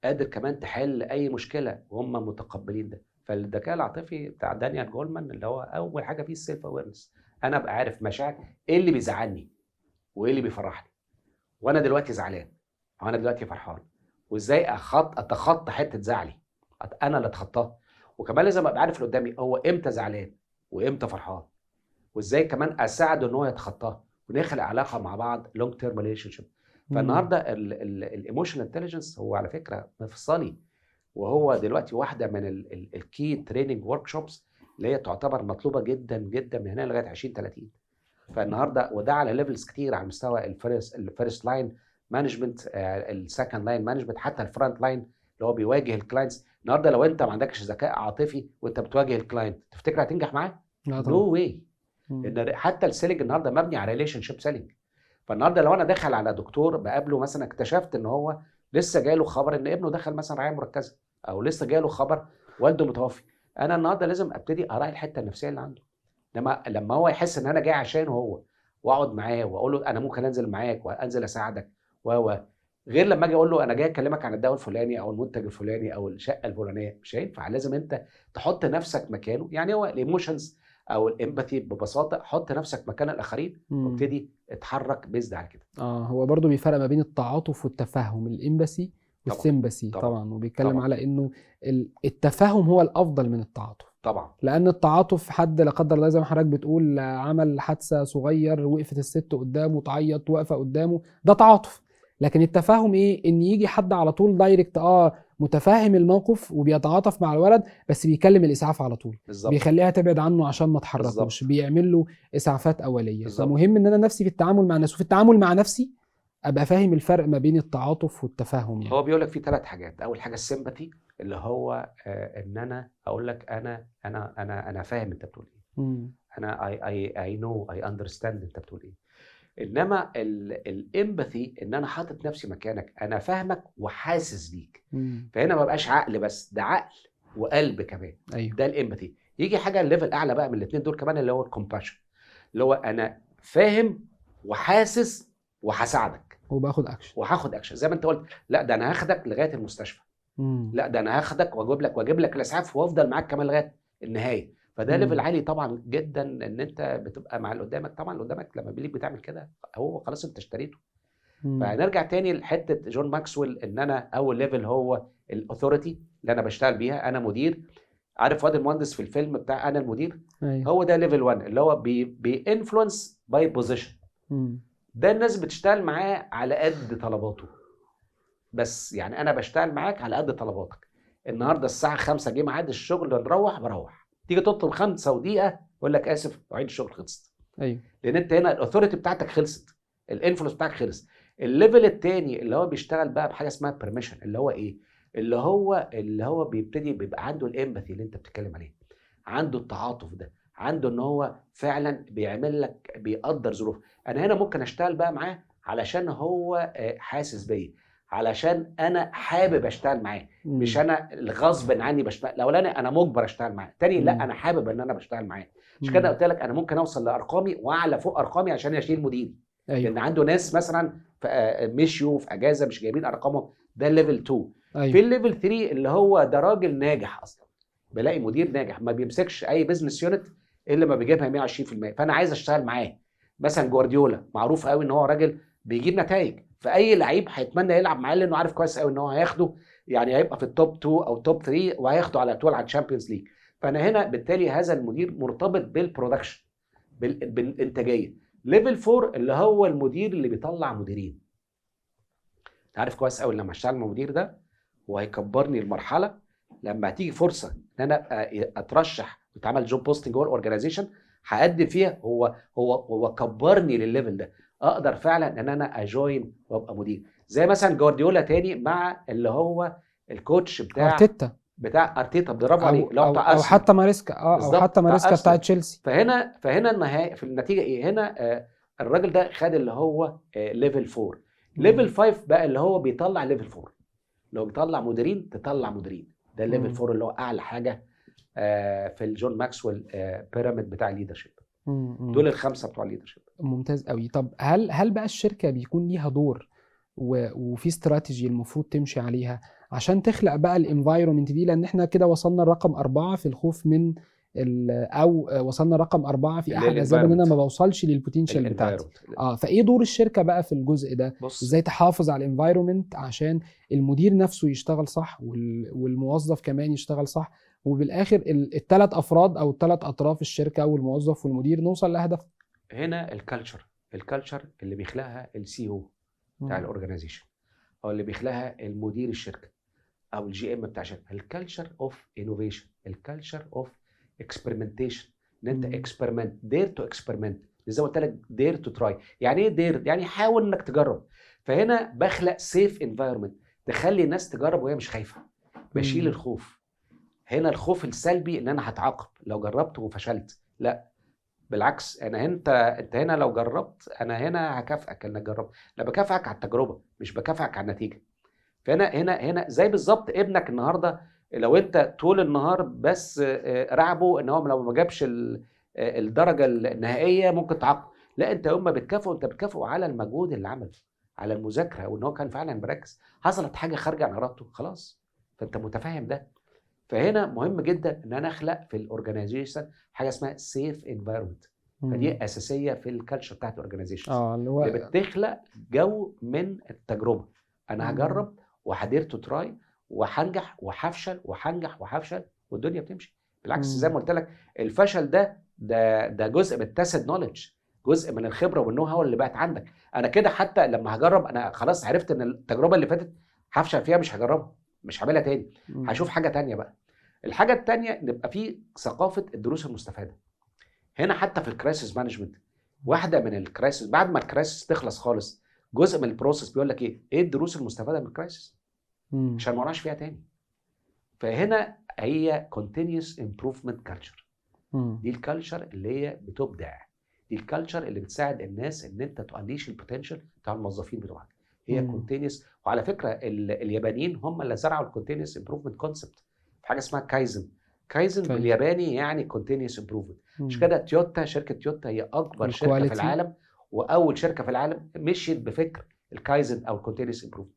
S1: قادر كمان تحل اي مشكلة وهم متقبلين ده. فالذكاء العاطفي بتاع دانيال جولمان اللي هو اول حاجة فيه ال self awareness، انا ابقى عارف مشاعر، ايه اللي بيزعلني وايه اللي بيفرحني، وانا دلوقتي زعلان او انا دلوقتي فرحان، وازاي اتخطى حتة زعلي، انا اللي اتخطاها. وكمان لازم ابقى عارف اللي قدامي هو امتى زعلان وامتى فرحان، وازاي كمان اساعده ان هو يتخطاها، ونخلق علاقة مع بعض long term relationship. فالنهارده ال emotional intelligence هو على فكرة مفصلي، وهو دلوقتي واحدة من ال key training workshops اللي هي تعتبر مطلوبه جدا جدا من هنا لغاية 2030. فالنهارده وده على levels كتير، على مستوى ال first line management، ال second line management، حتى ال front line اللي هو بيواجه ال clients. النهارده لو انت ما عندكش ذكاء عاطفي وانت بتواجه ال client، تفتكر هتنجح معاه؟
S2: لا
S1: no
S2: طبعا.
S1: way. ان حتى ال selling النهارده مبني على relationship selling. فالنهارده لو انا داخل على دكتور بقابله مثلا، اكتشفت ان هو لسه جاله خبر ان ابنه دخل مثلا رعاية مركزه، او لسه جاله خبر والده متوفي، انا النهارده لازم ابتدي اراعي الحتة النفسية اللي عنده. لما هو يحس ان انا جاي عشانه هو، واقعد معاه واقول له انا ممكن انزل معاك وانزل اساعدك و غير لما اجي اقول له انا جاي اكلمك عن الدواء الفلاني او المنتج الفلاني او الشقة الفلانيه. مش هينفع. لازم انت تحط نفسك مكانه. يعني هو ال emotions او ال empathy ببساطه، حط نفسك مكان الاخرين وابتدي اتحرك based على كده.
S2: اه، هو برضو بيفرق ما بين التعاطف والتفهم، ال empathy وال sympathy. طبعا، وبيتكلم على انه التفهم هو الافضل من التعاطف. لان التعاطف، حد لا قدر الله زي ما حضرتك بتقول عمل حادثه صغير، وقفت الست قدامه تعيط، واقفة قدامه، ده تعاطف. لكن التفاهم ايه؟ ان يجي حد على طول direct، متفهم الموقف وبيتعاطف مع الولد، بس بيكلم الاسعاف على طول، بيخليها تبعد عنه عشان ما تحركوش، بيعمل له اسعافات اوليه. فمهم ان انا نفسي في التعامل مع الناس وفي التعامل مع نفسي ابقى فاهم الفرق ما بين التعاطف والتفاهم يعني.
S1: هو بيقول لك في ثلاث حاجات. اول حاجة ال sympathy، اللي هو ان انا اقول لك انا فاهم انت بتقول ايه، انا I know، I understand انت بتقول ايه. انما ال empathy ان انا حاطط نفسي مكانك، انا فاهمك وحاسس بيك. فهنا ما بقاش عقل بس، ده عقل وقلب كمان. ده ال empathy. يجي حاجة ال level اعلى بقى من الاثنين دول كمان، اللي هو ال compassion، اللي هو انا فاهم وحاسس وهساعدك
S2: وباخد اكشن.
S1: وهاخد اكشن زي ما انت قلت، لا ده انا هاخدك لغاية المستشفى، لا ده انا هاخدك واجيب لك الاسعاف وافضل معاك كمان لغاية النهايه. فده level عالي طبعا جدا، ان انت بتبقى مع اللي قدامك. طبعا اللي قدامك لما بيليك بتعمل كده، هو خلاص انت اشتريته. فهنرجع تاني لحته جون ماكسويل، ان انا اول level هو ال authority اللي انا بشتغل بيها، انا مدير. عارف فؤاد المهندس في الفيلم بتاع انا المدير؟ هو ده level 1، اللي هو بي influence by position. ده الناس بتشتغل معاه على قد طلباته بس، يعني انا بشتغل معاك على قد طلباتك. النهارده الساعة 5 جه ميعاد الشغل نروح، بروح. تيجي تطلب 5 ودقيقه يقول لك اسف، مواعيد الشغل خلصت. لان انت هنا ال authority بتاعتك خلصت، ال influence بتاعك خلص. ال level الثاني اللي هو بيشتغل بقى بحاجة اسمها permission، اللي هو ايه؟ اللي هو بيبتدي بيبقى عنده ال empathy اللي انت بتتكلم عليه، عنده التعاطف ده، عنده ان هو فعلا بيعمل لك، بيقدر ظروف. انا هنا ممكن اشتغل بقى معاه علشان هو حاسس بيا، علشان انا حابب اشتغل معاه، مش انا غصب عني بشتغل. الاولاني انا مجبر اشتغل معاه، تاني لا، انا حابب ان انا بشتغل معاه. عشان كده قلت لك انا ممكن اوصل لارقامي واعلى فوق ارقامي عشان اشيل مديري، لان عنده ناس مثلا مشيوا في اجازه، مش جايبين ارقامهم. ده level 2. في ال level 3 اللي هو ده راجل ناجح اصلا. بلاقي مدير ناجح ما بيمسكش اي business unit الا ما بيجيبها 120%، فانا عايز اشتغل معاه. مثلا جوارديولا معروف قوي ان هو راجل بيجيب نتائج، فاي لعيب هيتمنى يلعب معاه، لانه عارف كويس قوي ان هو هياخده، يعني هيبقى في ال top 2 او top 3 وهياخده على طول على ال Champions League. فانا هنا بالتالي هذا المدير مرتبط بال production، بالانتاجيه. level 4 اللي هو المدير اللي بيطلع مديرين. انت عارف كويس قوي لما اشتغل مع المدير ده هو هيكبرني المرحله، لما هتيجي فرصة ان انا ابقى اترشح ويتعمل job posting جوه ال organization هقدم فيها، هو كبرني للل level ده، اقدر فعلا ان انا ا join وابقى مدير. زي مثلا جوارديولا تاني مع اللي هو ال coach بتاع
S2: ارتيتا.
S1: بتاع ارتيتا، برافو عليك، اللي هو
S2: او,
S1: بتاع
S2: أو
S1: أرسنال.
S2: حتى ماريسكا او
S1: بالظبط،
S2: حتى
S1: بتاع
S2: ماريسكا
S1: أرسنال.
S2: بتاع تشيلسي.
S1: فهنا النهاية في النتيجة ايه؟ هنا الراجل ده خد اللي هو level 4. level 5 بقى اللي هو بيطلع level 4، لو بيطلع مديرين تطلع مديرين، ده level 4 اللي هو اعلى حاجة في الجون ماكسويل pyramid بتاع ال leadership. دول الخمسة بتوع ال leadership.
S2: ممتاز قوي. طب هل بقى الشركة بيكون ليها دور وفي استراتيجي المفروض تمشي عليها عشان تخلق بقى ال environment دي؟ لان احنا كده وصلنا لرقم 4 في الخوف من او وصلنا رقم 4 في
S1: اللي
S2: احد
S1: هي
S2: اسباب ان انا
S1: ال environment.
S2: ما بوصلش لل potential بتاعتي.
S1: ال environment.
S2: فايه دور الشركة بقى في الجزء ده؟
S1: بص،
S2: ازاي تحافظ على ال environment عشان المدير نفسه يشتغل صح والموظف كمان يشتغل صح، وبالاخر الثلاث افراد او الثلاث اطراف، الشركة والموظف والمدير، نوصل لهدف؟
S1: هنا ال culture، ال culture اللي بيخلقها ال CEO بتاع ال organization او اللي بيخلقها المدير الشركة او ال GM بتاع الشركه، ال culture of innovation، ال culture of experimentation، ان انت experiment، dare to experiment، زي ما قلت لك dare to try. يعني ايه dare؟ يعني حاول انك تجرب. فهنا بخلق safe environment تخلي الناس تجرب وهي مش خايفه. بشيل الخوف هنا، الخوف السلبي ان انا هتعاقب لو جربت وفشلت. لا، بالعكس، انا انت هنا لو جربت انا هنا هكافئك انك جربت. انا بكافئك على التجربة مش بكافئك على النتيجه. فهنا هنا هنا زي بالظبط ابنك النهارده، لو انت طول النهار بس رعبه ان هو لو ما جابش الدرجة النهائية ممكن تعاقبه، لا، انت يوم ما بتكافئه انت بتكافئه على المجهود اللي عمله، على المذاكره، وان هو كان فعلا مركز. حصلت حاجة خارجه عن ارادته خلاص، فانت متفاهم ده. فهنا مهم جدا ان انا اخلق في ال organization حاجة اسمها safe environment، فدي اساسية في ال culture بتاعت ال organization
S2: اللي هو
S1: اللي بتخلق جو من التجربه. انا هجرب وه dare to try وهنجح وهفشل وهنجح وهفشل والدنيا بتمشي. بالعكس، زي ما قلت لك الفشل ده جزء من tacit knowledge، جزء من الخبرة وال know how اللي بقت عندك. انا كده حتى لما هجرب انا خلاص عرفت ان التجربة اللي فاتت هفشل فيها، مش هجربها، مش هعملها تاني، هشوف حاجة تانية بقى. الحاجة التانية نبقى في ثقافة الدروس المستفاده. هنا حتى في ال crisis management، واحدة من ال crisis، بعد ما ال crisis تخلص خالص، جزء من ال process بيقول لك ايه؟ ايه الدروس المستفادة من ال crisis عشان ما اقعش فيها تاني. فهنا هي continuous improvement culture. دي ال culture اللي هي بتبدع، دي ال culture اللي بتساعد الناس ان انت ت unleash ال potential بتاع الموظفين بتوعك. هي continuous. وعلى فكرة اليابانيين هم اللي زرعوا ال continuous improvement concept في حاجة اسمها كايزن. كايزن بالياباني يعني continuous improvement. مش كده؟ تويوتا، شركة تويوتا هي اكبر شركة في
S2: وال quality.
S1: العالم واول شركة في العالم مشيت بفكر الكايزن او ال continuous improvement.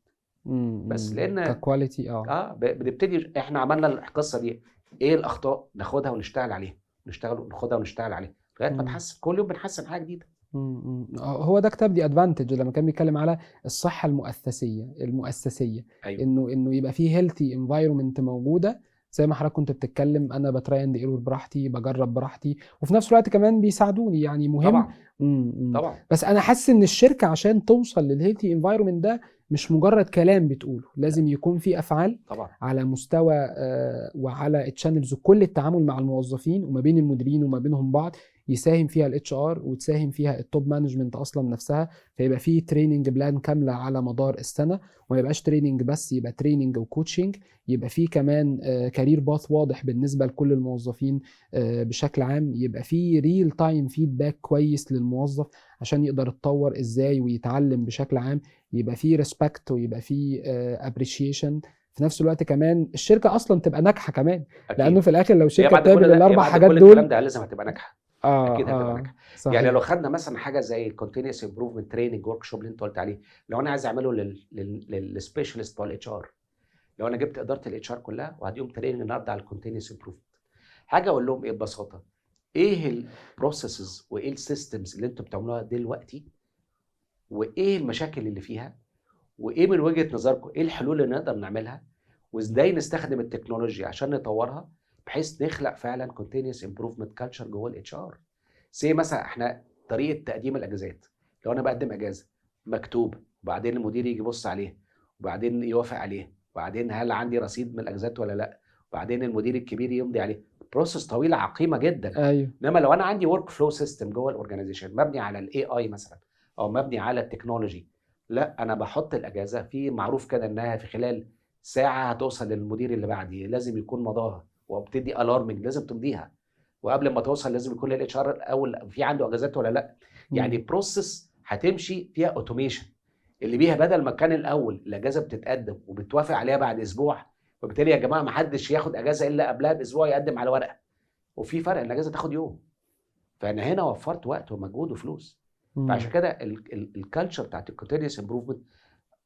S1: بس
S2: ك quality.
S1: بنبتدي، احنا عملنا القصة دي، ايه الاخطاء؟ ناخدها ونشتغل عليها، نشتغل وناخدها ونشتغل عليها لغاية ما تحسن. كل يوم بنحسن حاجة جديده.
S2: هو ده كتاب The Advantage لما كان بيتكلم على الصحة المؤسسيه، انه يبقى فيه healthy environment موجودة. زي ما حضرتك كنت بتتكلم، انا ب try and error براحتي، بجرب براحتي، وفي نفس الوقت كمان بيساعدوني، يعني مهم.
S1: طبعا. طبعا.
S2: بس انا حاسس ان الشركة عشان توصل لل healthy environment ده مش مجرد كلام بتقوله، لازم يكون في افعال
S1: طبعا
S2: على مستوى وعلى ال channels، وكل التعامل مع الموظفين وما بين المديرين وما بينهم بعض يساهم فيها ال HR وتساهم فيها ال top management اصلا نفسها. فيبقى في training plan كاملة على مدار السنه، وما يبقاش training بس، يبقى training و coaching، يبقى في كمان career path واضح بالنسبة لكل الموظفين بشكل عام، يبقى في real time feedback كويس للموظف عشان يقدر يتطور ازاي ويتعلم بشكل عام، يبقى في respect ويبقى في appreciation. في نفس الوقت كمان الشركة اصلا تبقى ناجحة كمان.
S1: أكيد.
S2: لانه في الاخر لو
S1: هي
S2: شركة
S1: بعد كل
S2: بتعمل
S1: ده، هي
S2: الاربع
S1: بعد
S2: حاجات
S1: كل
S2: دول
S1: الكلام ده لازم هتبقى ناجحه. اكيد هتبقى ناجحه. يعني لو خدنا مثلا حاجة زي ال continuous improvement training workshop اللي انت قلت عليه، لو انا عايز اعمله لل specialist بتوع ال HR، لو انا جبت ادارة ال HR كلها وهديهم training النهارده على ال continuous improvement، حاجة اقول لهم ايه ببساطة؟ ايه ال processes وايه ال systems اللي انتوا بتعملوها دلوقتي، وايه المشاكل اللي فيها، وايه من وجهه نظركم ايه الحلول اللي نقدر نعملها، وازاي نستخدم التكنولوجيا عشان نطورها بحيث نخلق فعلا continuous improvement culture جوه ال HR. زي مثلا احنا طريقه تقديم الاجازات، لو انا بقدم اجازه مكتوب، وبعدين المدير يجي يبص عليها، وبعدين يوافق عليها، وبعدين هل عندي رصيد من الاجازات ولا لا، وبعدين المدير الكبير يمضي عليه، process طويلة عقيمة جدا. انما لو انا عندي workflow system جوه ال organization مبني على ال AI مثلا او مبني على ال technology، لا انا بحط الاجازة في معروف كده انها في خلال ساعة هتوصل للمدير اللي بعدي، لازم يكون مضاها، وابتدي alarming لازم تمضيها، وقبل ما توصل لازم يكون ال HR الاول في عنده اجازات ولا لا. يعني process هتمشي فيها automation اللي بيها بدل ما كان الاول الاجازة بتتقدم وبتوافق عليها بعد اسبوع، وبالتالي يا جماعة ما حدش ياخد اجازه الا قبلها باسبوع يقدم على ورقة، وفي فرق الاجازة تاخد يوم. فانا هنا وفرت وقت ومجهود وفلوس. فعشان كده ال culture بتاعت ال continuous improvement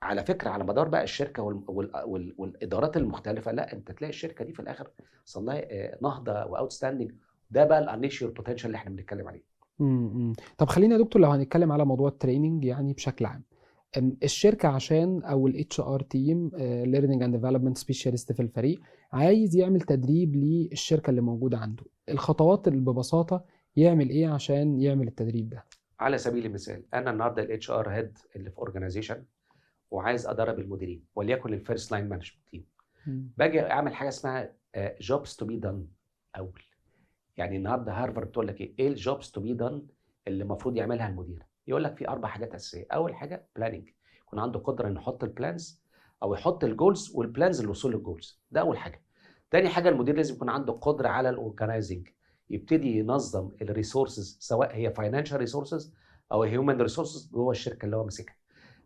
S1: على فكرة على مدار بقى الشركة والادارات المختلفة، لا انت تلاقي الشركة دي في الاخر حصل لها نهضة و outstanding. ده بقى ال unleash your potential اللي احنا بنتكلم عليه.
S2: طب خلينا يا دكتور لو هنتكلم على موضوع ال training يعني بشكل عام، الشركة عشان او ال HR team learning and development specialist في الفريق عايز يعمل تدريب للشركة اللي موجودة عنده، الخطوات اللي ببساطة يعمل ايه عشان يعمل التدريب ده؟
S1: على سبيل المثال انا النهارده ال HR head اللي في organization وعايز ادرب المديرين وليكن ال first line management team، باجي اعمل حاجة اسمها jobs to be done اول. يعني النهارده هارفارد بتقول لك ايه ال jobs to be done اللي المفروض يعملها المدير؟ يقول لك في 4 حاجات اساسية. اول حاجة planning، يكون عنده قدره انه يحط ال plans او يحط ال goals وال plans للوصول لل goals، ده اول حاجة. تاني حاجة المدير لازم يكون عنده قدره على ال organizing، يبتدي ينظم ال resources سواء هي financial resources او human resources جوه الشركة اللي هو ماسكها.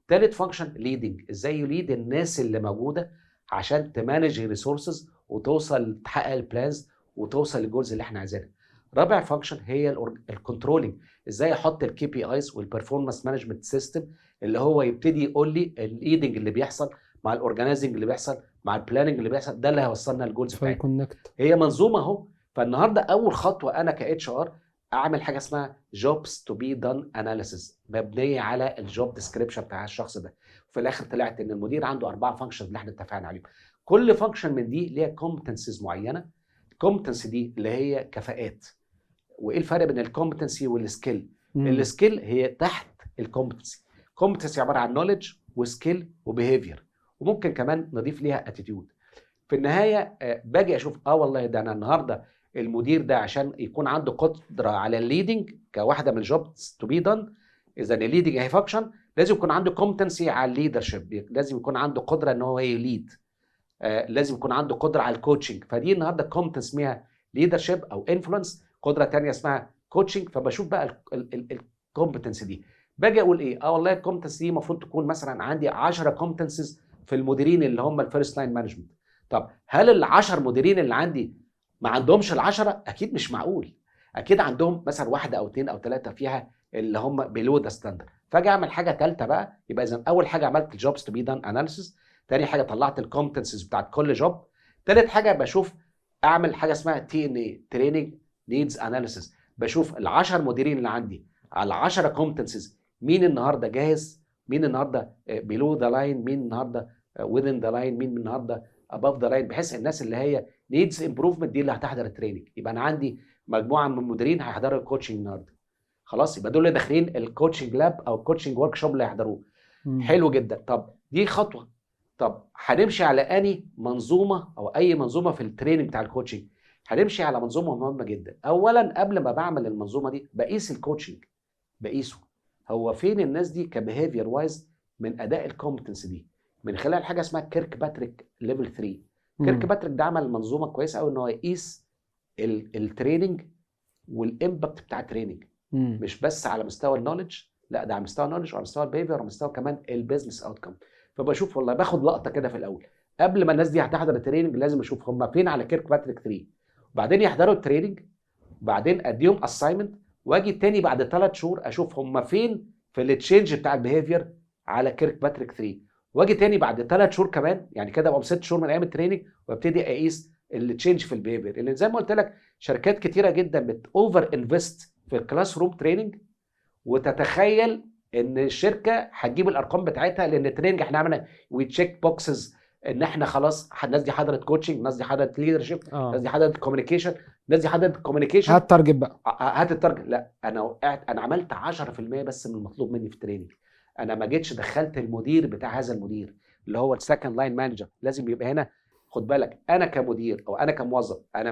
S1: تالت function leading، ازاي ي lead الناس اللي موجودة عشان ت manage ال resources وتوصل تحقق ال plans وتوصل لل goals اللي احنا عايزينها. رابع function هي ال controlling، ازاي احط ال KPIs وال performance management system اللي هو يبتدي يقول لي ال leading اللي بيحصل مع ال organizing اللي بيحصل مع ال planning اللي بيحصل، ده اللي هيوصلنا لل goals بتاعتنا.
S2: في connect.
S1: هي منظومة اهو. فالنهارده اول خطوة انا ك HR اعمل حاجة اسمها jobs to be done analysis مبنية على ال job description بتاع الشخص ده. وفي الاخر طلعت ان المدير عنده 4 functions اللي احنا اتفقنا عليهم. كل function من دي ليها competencies معينة، ال competency دي اللي هي كفاءات. وايه الفرق بين ال competency وال skill؟ ال skill هي تحت ال competency. competency عبارة عن knowledge و skill و behavior، وممكن كمان نضيف ليها attitude. في النهاية باجي اشوف والله ده انا النهارده المدير ده عشان يكون عنده قدره على ال leading كواحده من ال jobs to be done، اذا ال leading هي function لازم يكون عنده competency على ال leadership، لازم يكون عنده قدره ان هو ي lead، لازم يكون عنده قدره على ال coaching. فدي النهارده competence اسمها leadership او influence، قدره ثانية اسمها coaching. فبشوف بقى ال competency دي، باجي اقول ايه؟ والله ال competency دي المفروض تكون مثلا عندي 10 competencies في المديرين اللي هم ال first line management. طب هل ال10 مديرين اللي عندي ما عندهمش ال10؟ اكيد مش معقول، اكيد عندهم مثلا 1 أو 2 أو 3 فيها اللي هم below the standard. فاجي اعمل حاجة ثالثة بقى، يبقى اذا اول حاجة عملت ال jobs to be done analysis، ثاني حاجة طلعت ال competencies بتاعت كل job، ثالث حاجة بشوف اعمل حاجة اسمها TNA training needs analysis، بشوف ال10 مديرين اللي عندي على 10 competencies مين النهارده جاهز، مين النهارده below the line، مين النهارده within the line، مين النهارده above the line، بحيث الناس اللي هي needs improvement دي اللي هتحضر ال training. يبقى انا عندي مجموعة من المديرين هيحضروا ال coaching النهارده، خلاص يبقى دول اللي داخلين ال coaching lab او ال coaching workshop اللي هيحضروه. حلو جدا. طب دي خطوه. طب هنمشي على اني منظومة او اي منظومة في ال training بتاع ال coaching؟ هنمشي على منظومة مهمة جدا. اولا قبل ما بعمل المنظومة دي بقيس ال coaching، بقيسه هو فين الناس دي ك behavior wise من اداء ال competence دي، من خلال حاجة اسمها Kirkpatrick level 3. Kirkpatrick ده عمل منظومة كويسة قوي ان هو يقيس ال training وال impact بتاع ال training، مش بس على مستوى ال knowledge، لا ده على مستوى ال knowledge وعلى مستوى ال behavior وعلى مستوى كمان ال business outcome. فبشوف والله باخد لقطة كده في الاول قبل ما الناس دي هتحضر ال training، لازم اشوف هم فين على Kirkpatrick 3، وبعدين يحضروا ال training، وبعدين اديهم assignment، واجي تاني بعد 3 شهور اشوف هم فين في ال change بتاع ال behavior على Kirkpatrick 3، واجي تاني بعد 3 شهور كمان، يعني كده ابقى 6 شهور من ايام ال training، وابتدي اقيس ال change في ال behavior. اللي زي ما قلت لك شركات كتيرة جدا بت over invest في ال classroom training، وتتخيل ان الشركة هتجيب الارقام بتاعتها لان ال training احنا عملنا و check boxes ان احنا خلاص الناس دي حضرت coaching، الناس دي حضرت leadership، الناس دي حضرت communication، الناس دي حضرت communication،
S2: هات target بقى.
S1: هات ال target. لا، انا وقعت، انا عملت 10% بس من المطلوب مني في ال training. انا ما جيتش دخلت المدير بتاع هذا المدير اللي هو ال second line manager. لازم يبقى هنا، خد بالك، انا كمدير او انا كموظف انا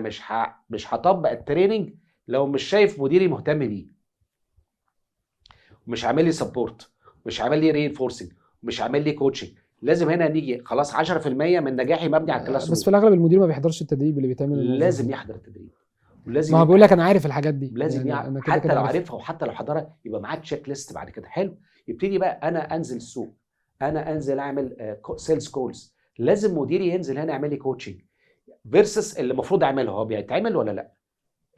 S1: مش هطبق ال training لو مش شايف مديري مهتم بيه، مش عامل لي support، مش عامل لي reinforcing، مش عامل لي coaching. لازم هنا نيجي خلاص 10% من نجاحي مبني على ال class.
S2: بس في الاغلب المدير ما بيحضرش التدريب اللي بيتعمل للموظفين.
S1: لازم يحضر التدريب ولازم
S2: ما هو بيقول لك انا عارف الحاجات دي.
S1: لازم
S2: يعني
S1: يعني
S2: انا كده
S1: حتى
S2: كده
S1: لو
S2: عارف.
S1: عارفها وحتى لو حضرها يبقى معاه checklist بعد كده. حلو، يبتدي بقى انا انزل السوق، انا انزل اعمل sales calls، لازم مديري ينزل هنا يعمل لي coaching versus اللي المفروض اعمله هو بيتعمل ولا لا،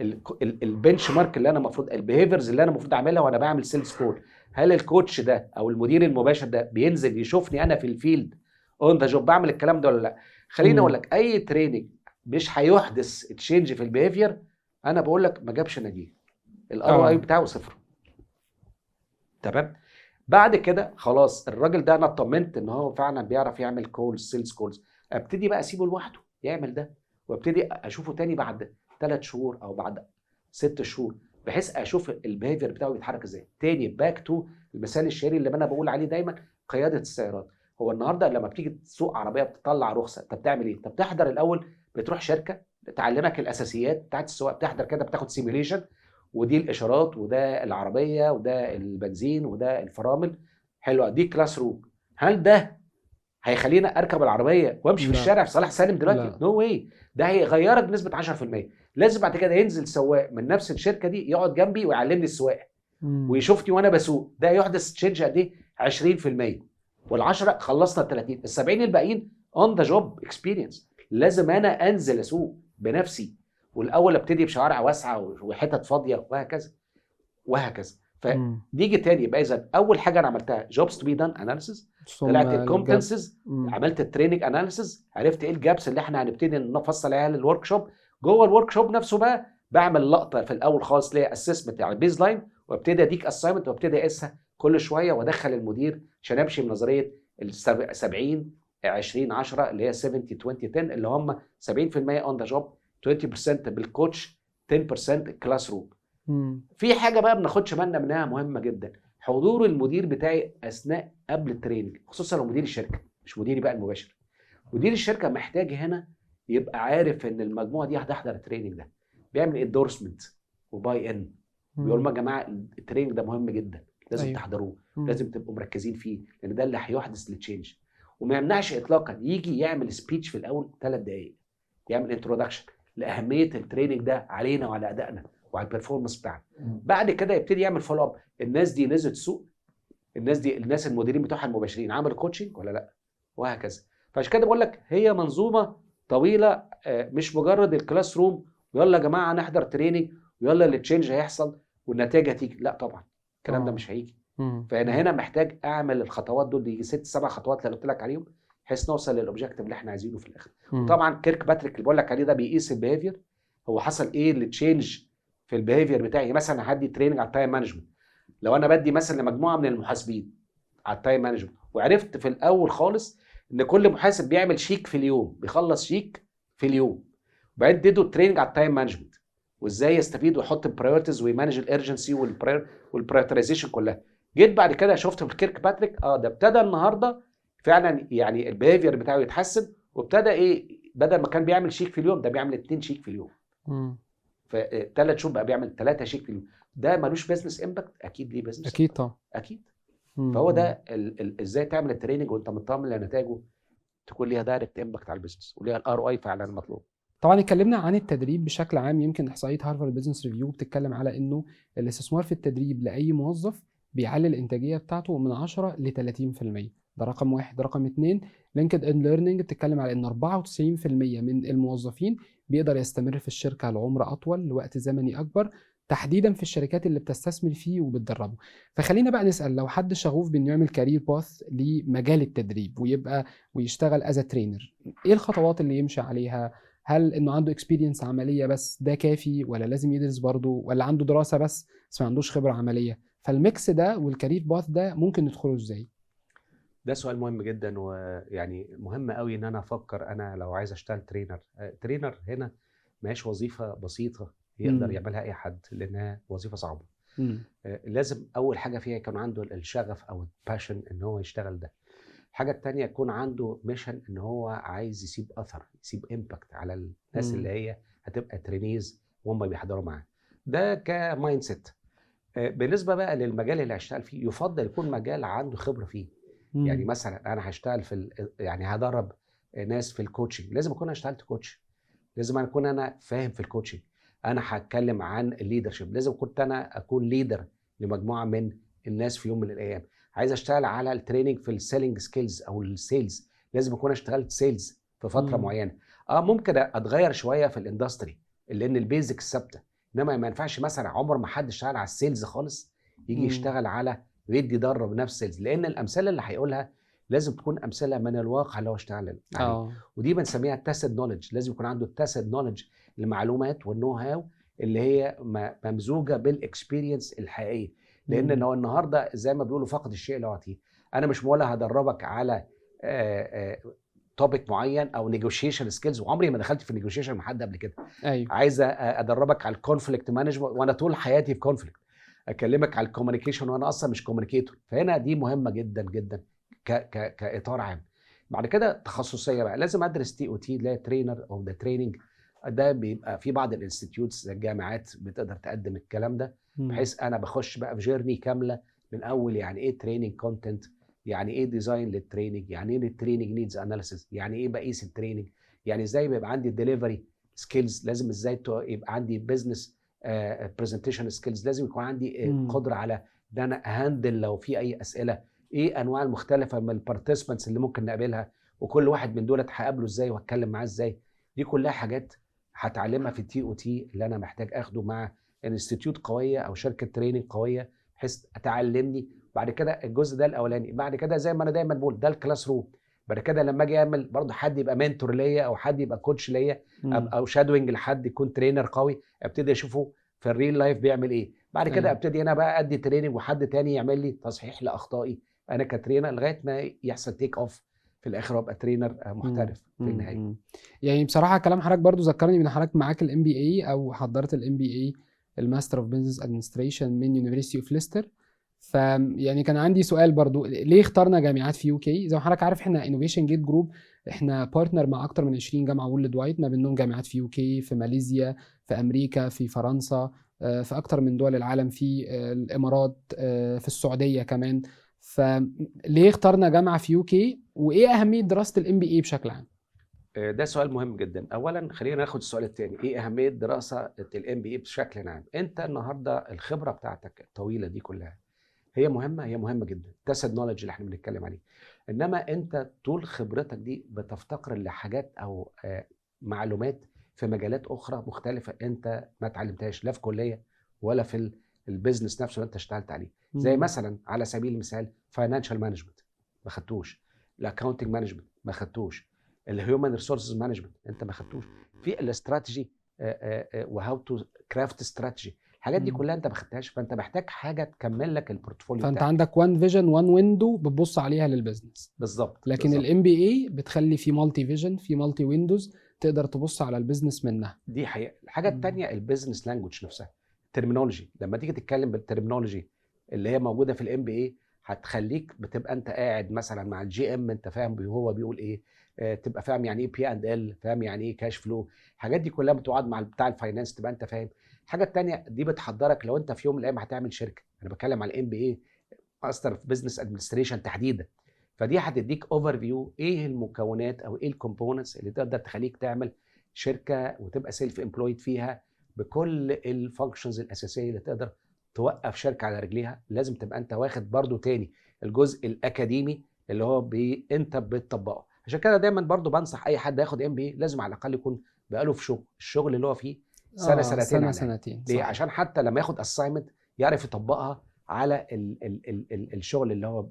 S1: ال benchmark اللي انا المفروض، ال behaviors اللي انا المفروض اعملها وانا بعمل sales call، هل ال coach ده او المدير المباشر ده بينزل يشوفني انا في ال field on the job بعمل الكلام ده ولا لا؟ خليني اقول لك اي training مش هيحدث change في ال behavior، انا بقول لك ما جابش نتيجه، ال ROI بتاعه صفر. تمام، بعد كده خلاص الراجل ده انا اطمنت ان هو فعلا بيعرف يعمل calls، sales calls، ابتدي بقى اسيبه لوحده يعمل ده، وابتدي اشوفه تاني بعد 3 شهور او بعد 6 شهور، بحيث اشوف ال behavior بتاعه بيتحرك ازاي. تاني back to المثال الشهير اللي انا بقول عليه دايما، قيادة السيارات. هو النهارده لما بتيجي تسوق عربيه، بتطلع رخصه، انت بتعمل ايه؟ انت بتحضر الاول، بتروح شركة تعلمك الاساسيات بتاعت السواقه، بتحضر كده، بتاخد simulation، ودي الاشارات وده العربية وده البنزين وده الفرامل. حلوة دي classroom. هل ده هيخلينا اركب العربية وامشي في
S2: لا.
S1: الشارع في صلاح سالم دلوقتي؟
S2: لا.
S1: no way. ده هيغيرك بنسبة 10%. لازم بعد كده ينزل سواق من نفس الشركة دي يقعد جنبي ويعلمني السواقة ويشوفني وانا بسوق. ده يحدث change قد ايه؟ 20%، وال10 خلصنا ال 30، ال 70 الباقيين on the job experience. لازم انا انزل اسوق بنفسي، والاول ابتدي بشوارع واسعة وحتت فاضية وهكذا وهكذا. فنيجي تاني، يبقى اذا اول حاجة انا عملتها jobs to be done analysis، طلعت ال competencies، عملت ال training analysis، عرفت ايه ال gaps اللي احنا هنبتدي نفصل عليها ال workshop. جوه ال workshop نفسه بقى بعمل لقطة في الاول خالص اللي هي assessment على baseline، وابتدي اديك assignment وابتدي اقيسها كل شويه، وادخل المدير عشان امشي بنظرية ال 70 20 10، اللي هي 70 20 10، اللي هم 70% on the job، 20% بال coach، 10% classroom. في حاجة بقى بناخدش بالنا منها مهمة جدا، حضور المدير بتاعي اثناء قبل ال training، خصوصا لو مدير الشركة مش مديري بقى المباشر. مدير الشركة محتاج هنا يبقى عارف ان المجموعة دي هتحضر ال training ده، بيعمل endorsement و buy in، بيقول لهم يا جماعة ال training ده مهم جدا، لازم تحضروه، لازم تبقوا مركزين فيه، لان ده اللي هيحدث ال change. وما يمنعش اطلاقا يجي يعمل speech في الاول 3 دقائق، يعمل introduction لاهمية ال training ده علينا وعلى ادائنا وعلى ال performance بتاعنا. بعد كده يبتدي يعمل follow up، الناس دي نزلت السوق، الناس دي، الناس المديرين بتوعها المباشرين عملوا coaching ولا لا، وهكذا. فعشان كده بقول لك هي منظومة طويله، مش مجرد ال classroom ويلا يا جماعة نحضر training ويلا ال change هيحصل والنتائج هتيجي. لا طبعا الكلام ده مش هيجي. فانا هنا محتاج اعمل الخطوات دول، دي ست سبع خطوات اللي قلت لك عليهم، بحيث نوصل لل objective اللي احنا عايزينه في الاخر. طبعا Kirkpatrick اللي بقول لك عليه ده بيقيس ال behavior، هو حصل ايه اللي change في ال behavior بتاعي. مثلا هدي training على ال time management، لو انا بدي مثلا لمجموعة من المحاسبين على ال time management، وعرفت في الاول خالص ان كل محاسب بيعمل شيك في اليوم، بيخلص شيك في اليوم. وبعدين اديته training على ال time management وازاي يستفيد ويحط ال priorities وي manage ال urgency وال prioritization كلها. جيت بعد كده شفت في Kirkpatrick، ده ابتدى النهارده فعلا يعني ال behavior بتاعه يتحسن، وابتدى ايه، بدل ما كان بيعمل شيك في اليوم ده بيعمل 2 شيك في اليوم. فثلاث شهور بقى بيعمل 3 شيك في اليوم. ده ملوش business impact؟ اكيد ليه business.
S2: اكيد طبعا،
S1: اكيد. فهو ده ازاي تعمل ال training وانت مطمن لنتائجه تكون ليها direct impact على ال business وليها ال ROI فعلا المطلوب.
S2: طبعا اتكلمنا عن التدريب بشكل عام. يمكن احصائية Harvard Business Review بتتكلم على انه الاستثمار في التدريب لاي موظف بيعلي الانتاجية بتاعته من 10 ل 30%. ده رقم واحد. رقم اتنين، LinkedIn Learning بتتكلم على ان 94% من الموظفين بيقدر يستمر في الشركة لعمر اطول، لوقت زمني اكبر، تحديدا في الشركات اللي بتستثمر فيه وبتدربه. فخلينا بقى نسال، لو حد شغوف بانه يعمل career path لمجال التدريب ويبقى ويشتغل as trainer، ايه الخطوات اللي يمشي عليها؟ هل انه عنده experience عملية بس ده كافي، ولا لازم يدرس برضه، ولا عنده دراسة بس ما عندوش خبره عملية؟ فال mix ده وال career path ده ممكن ندخله ازاي؟
S1: ده سؤال مهم جدا، ويعني مهم قوي ان انا افكر انا لو عايز اشتغل trainer. trainer هنا ما هيش وظيفة بسيطة يقدر يعملها اي حد، لانها وظيفة صعبة. لازم اول حاجة فيها يكون عنده الشغف او ال passion ان هو يشتغل ده. الحاجة الثانية يكون عنده mission ان هو عايز يسيب اثر، يسيب impact على الناس اللي هي هتبقى trainees وهم بيحضروا معاه. ده ك mindset. بالنسبة بقى للمجال اللي هشتغل فيه، يفضل يكون مجال عنده خبره فيه. يعني مثلا انا هشتغل في يعني هدرب ناس في ال coaching، لازم اكون انا اشتغلت coach، لازم اكون انا فاهم في ال coaching. انا هتكلم عن ال leadership، لازم كنت انا اكون leader لمجموعة من الناس في يوم من الايام. عايز اشتغل على ال training في ال selling skills او ال sales، لازم اكون اشتغلت sales في فترة معينة. ممكن اتغير شوية في ال industry لان ال basics ثابته، انما ما ينفعش مثلا عمر ما حد اشتغل على ال sales خالص يجي يشتغل على ويدي يدرب نفس sales، لان الامثلة اللي هيقولها لازم تكون امثلة من الواقع اللي هو اشتغل عليه. ودي بنسميها tested knowledge. لازم يكون عنده tested knowledge، المعلومات وال know how اللي هي ممزوجه بال experience الحقيقية. لان لو النهارده زي ما بيقولوا فقد الشيء لا يعطيه، انا مش مولا هدربك على topic معين او negotiation skills وعمري ما دخلت في negotiation مع حد قبل كده. عايز ادربك على ال conflict management وانا طول حياتي في conflict. اكلمك على ال communication وانا اصلا مش communicator. فهنا دي مهمة جدا جدا ك ك كاطار عام. بعد كده تخصصية بقى، لازم ادرس TOT اللي هي trainer of the training. ده بيبقى في بعض ال institutes الجامعات بتقدر تقدم الكلام ده، بحيث انا بخش بقى في journey كاملة من اول يعني ايه training content، يعني ايه design لل training، يعني ايه ال training needs analysis، يعني ايه بقيس ال training، يعني ازاي بيبقى عندي delivery skills، لازم ازاي يبقى عندي business presentation skills، لازم يكون عندي قدره على ده انا handle لو في اي اسئلة، ايه انواع المختلفة من ال participants اللي ممكن نقابلها، وكل واحد من دولت هقابله ازاي وهتكلم معاه ازاي. دي كلها حاجات هتعلمها في ال TOT اللي انا محتاج اخده مع institute قوية او شركة training قوية بحيث اتعلمني. بعد كده الجزء ده الاولاني. بعد كده زي ما انا دايما بقول ده ال classroom. بعد كده لما اجي اعمل برضه حد يبقى mentor ليا او حد يبقى coach ليا او shadowing لحد يكون trainer قوي، ابتدي اشوفه في ال real life بيعمل ايه. بعد كده ابتدي انا بقى ادي training وحد تاني يعمل لي تصحيح لاخطائي انا ك trainer، لغاية ما يحصل take off في الاخر وابقى trainer محترف في النهاية.
S2: يعني بصراحة كلام حضرتك برضو ذكرني من حضرتك معاك ال MBA او حضرت ال MBA ال Master of Business Administration من University of Leicester. فيعني كان عندي سؤال برضو، ليه اخترنا جامعات في UK؟ زي ما حضرتك عارف احنا Innovation Gate Group احنا partner مع اكتر من 20 جامعه worldwide، ما بينهم جامعات في UK، في ماليزيا، في امريكا، في فرنسا، في اكتر من دول العالم، في الامارات، في السعودية كمان. فليه اخترنا جامعه في UK، وايه اهمية دراسة ال MBA بشكل عام؟
S1: ده سؤال مهم جدا. اولا خلينا ناخد السؤال الثاني، ايه اهمية دراسة ال MBA بشكل عام؟ انت النهارده الخبرة بتاعتك الطويلة دي كلها هي مهمة، هي مهمة جدا، tested knowledge اللي احنا بنتكلم عليه. انما انت طول خبرتك دي بتفتقر لحاجات او معلومات في مجالات اخرى مختلفة انت ما اتعلمتهاش لا في كليه ولا في ال business نفسه اللي انت اشتغلت عليه. زي مثلا على سبيل المثال financial management ما خدتوش، ال accounting management ما خدتوش، ال human resources management انت ما خدتوش، في ال strategy و how to craft strategy، الحاجات دي كلها انت ما خدتهاش. الحاجات دي
S2: مم.
S1: كلها انت ما خدتهاش، فانت محتاج حاجة تكمل لك ال portfolio
S2: فانت
S1: بتاعك.
S2: عندك one vision، one window بتبص عليها لل business.
S1: بالظبط.
S2: لكن
S1: بالظبط.
S2: ال MBA بتخلي في multi vision، في multi windows تقدر تبص على ال business منها.
S1: دي حقيقه. الحاجة
S2: مم.
S1: الثانية ال business language نفسها، ال terminology. لما تيجي تتكلم بال terminology اللي هي موجودة في ال MBA هتخليك بتبقى انت قاعد مثلا مع ال GM انت فاهم هو بيقول ايه، تبقى فاهم يعني ايه P and L، فاهم يعني ايه cash flow، الحاجات دي كلها بتقعد مع بتاع ال finance تبقى انت فاهم. الحاجة الثانية دي بتحضرك لو انت في يوم من الايام هتعمل شركه. انا بتكلم على ال MBA master في business administration تحديدا، فدي هتديك overview ايه المكونات او ايه ال components اللي تقدر تخليك تعمل شركة وتبقى self employed فيها بكل ال functions الاساسية اللي تقدر توقف شركة على رجليها. لازم تبقى انت واخد برضو تاني الجزء الاكاديمي اللي هو انت بتطبقه. عشان كده دايما برضو بنصح اي حد ياخد MBA لازم على الاقل يكون بقاله في شغل، الشغل اللي هو فيه سنة سنتين
S2: سنة
S1: على الأقل.
S2: سنتين.
S1: ليه؟
S2: صحيح.
S1: عشان حتى لما ياخد assignment يعرف يطبقها على ال ال ال ال الشغل اللي هو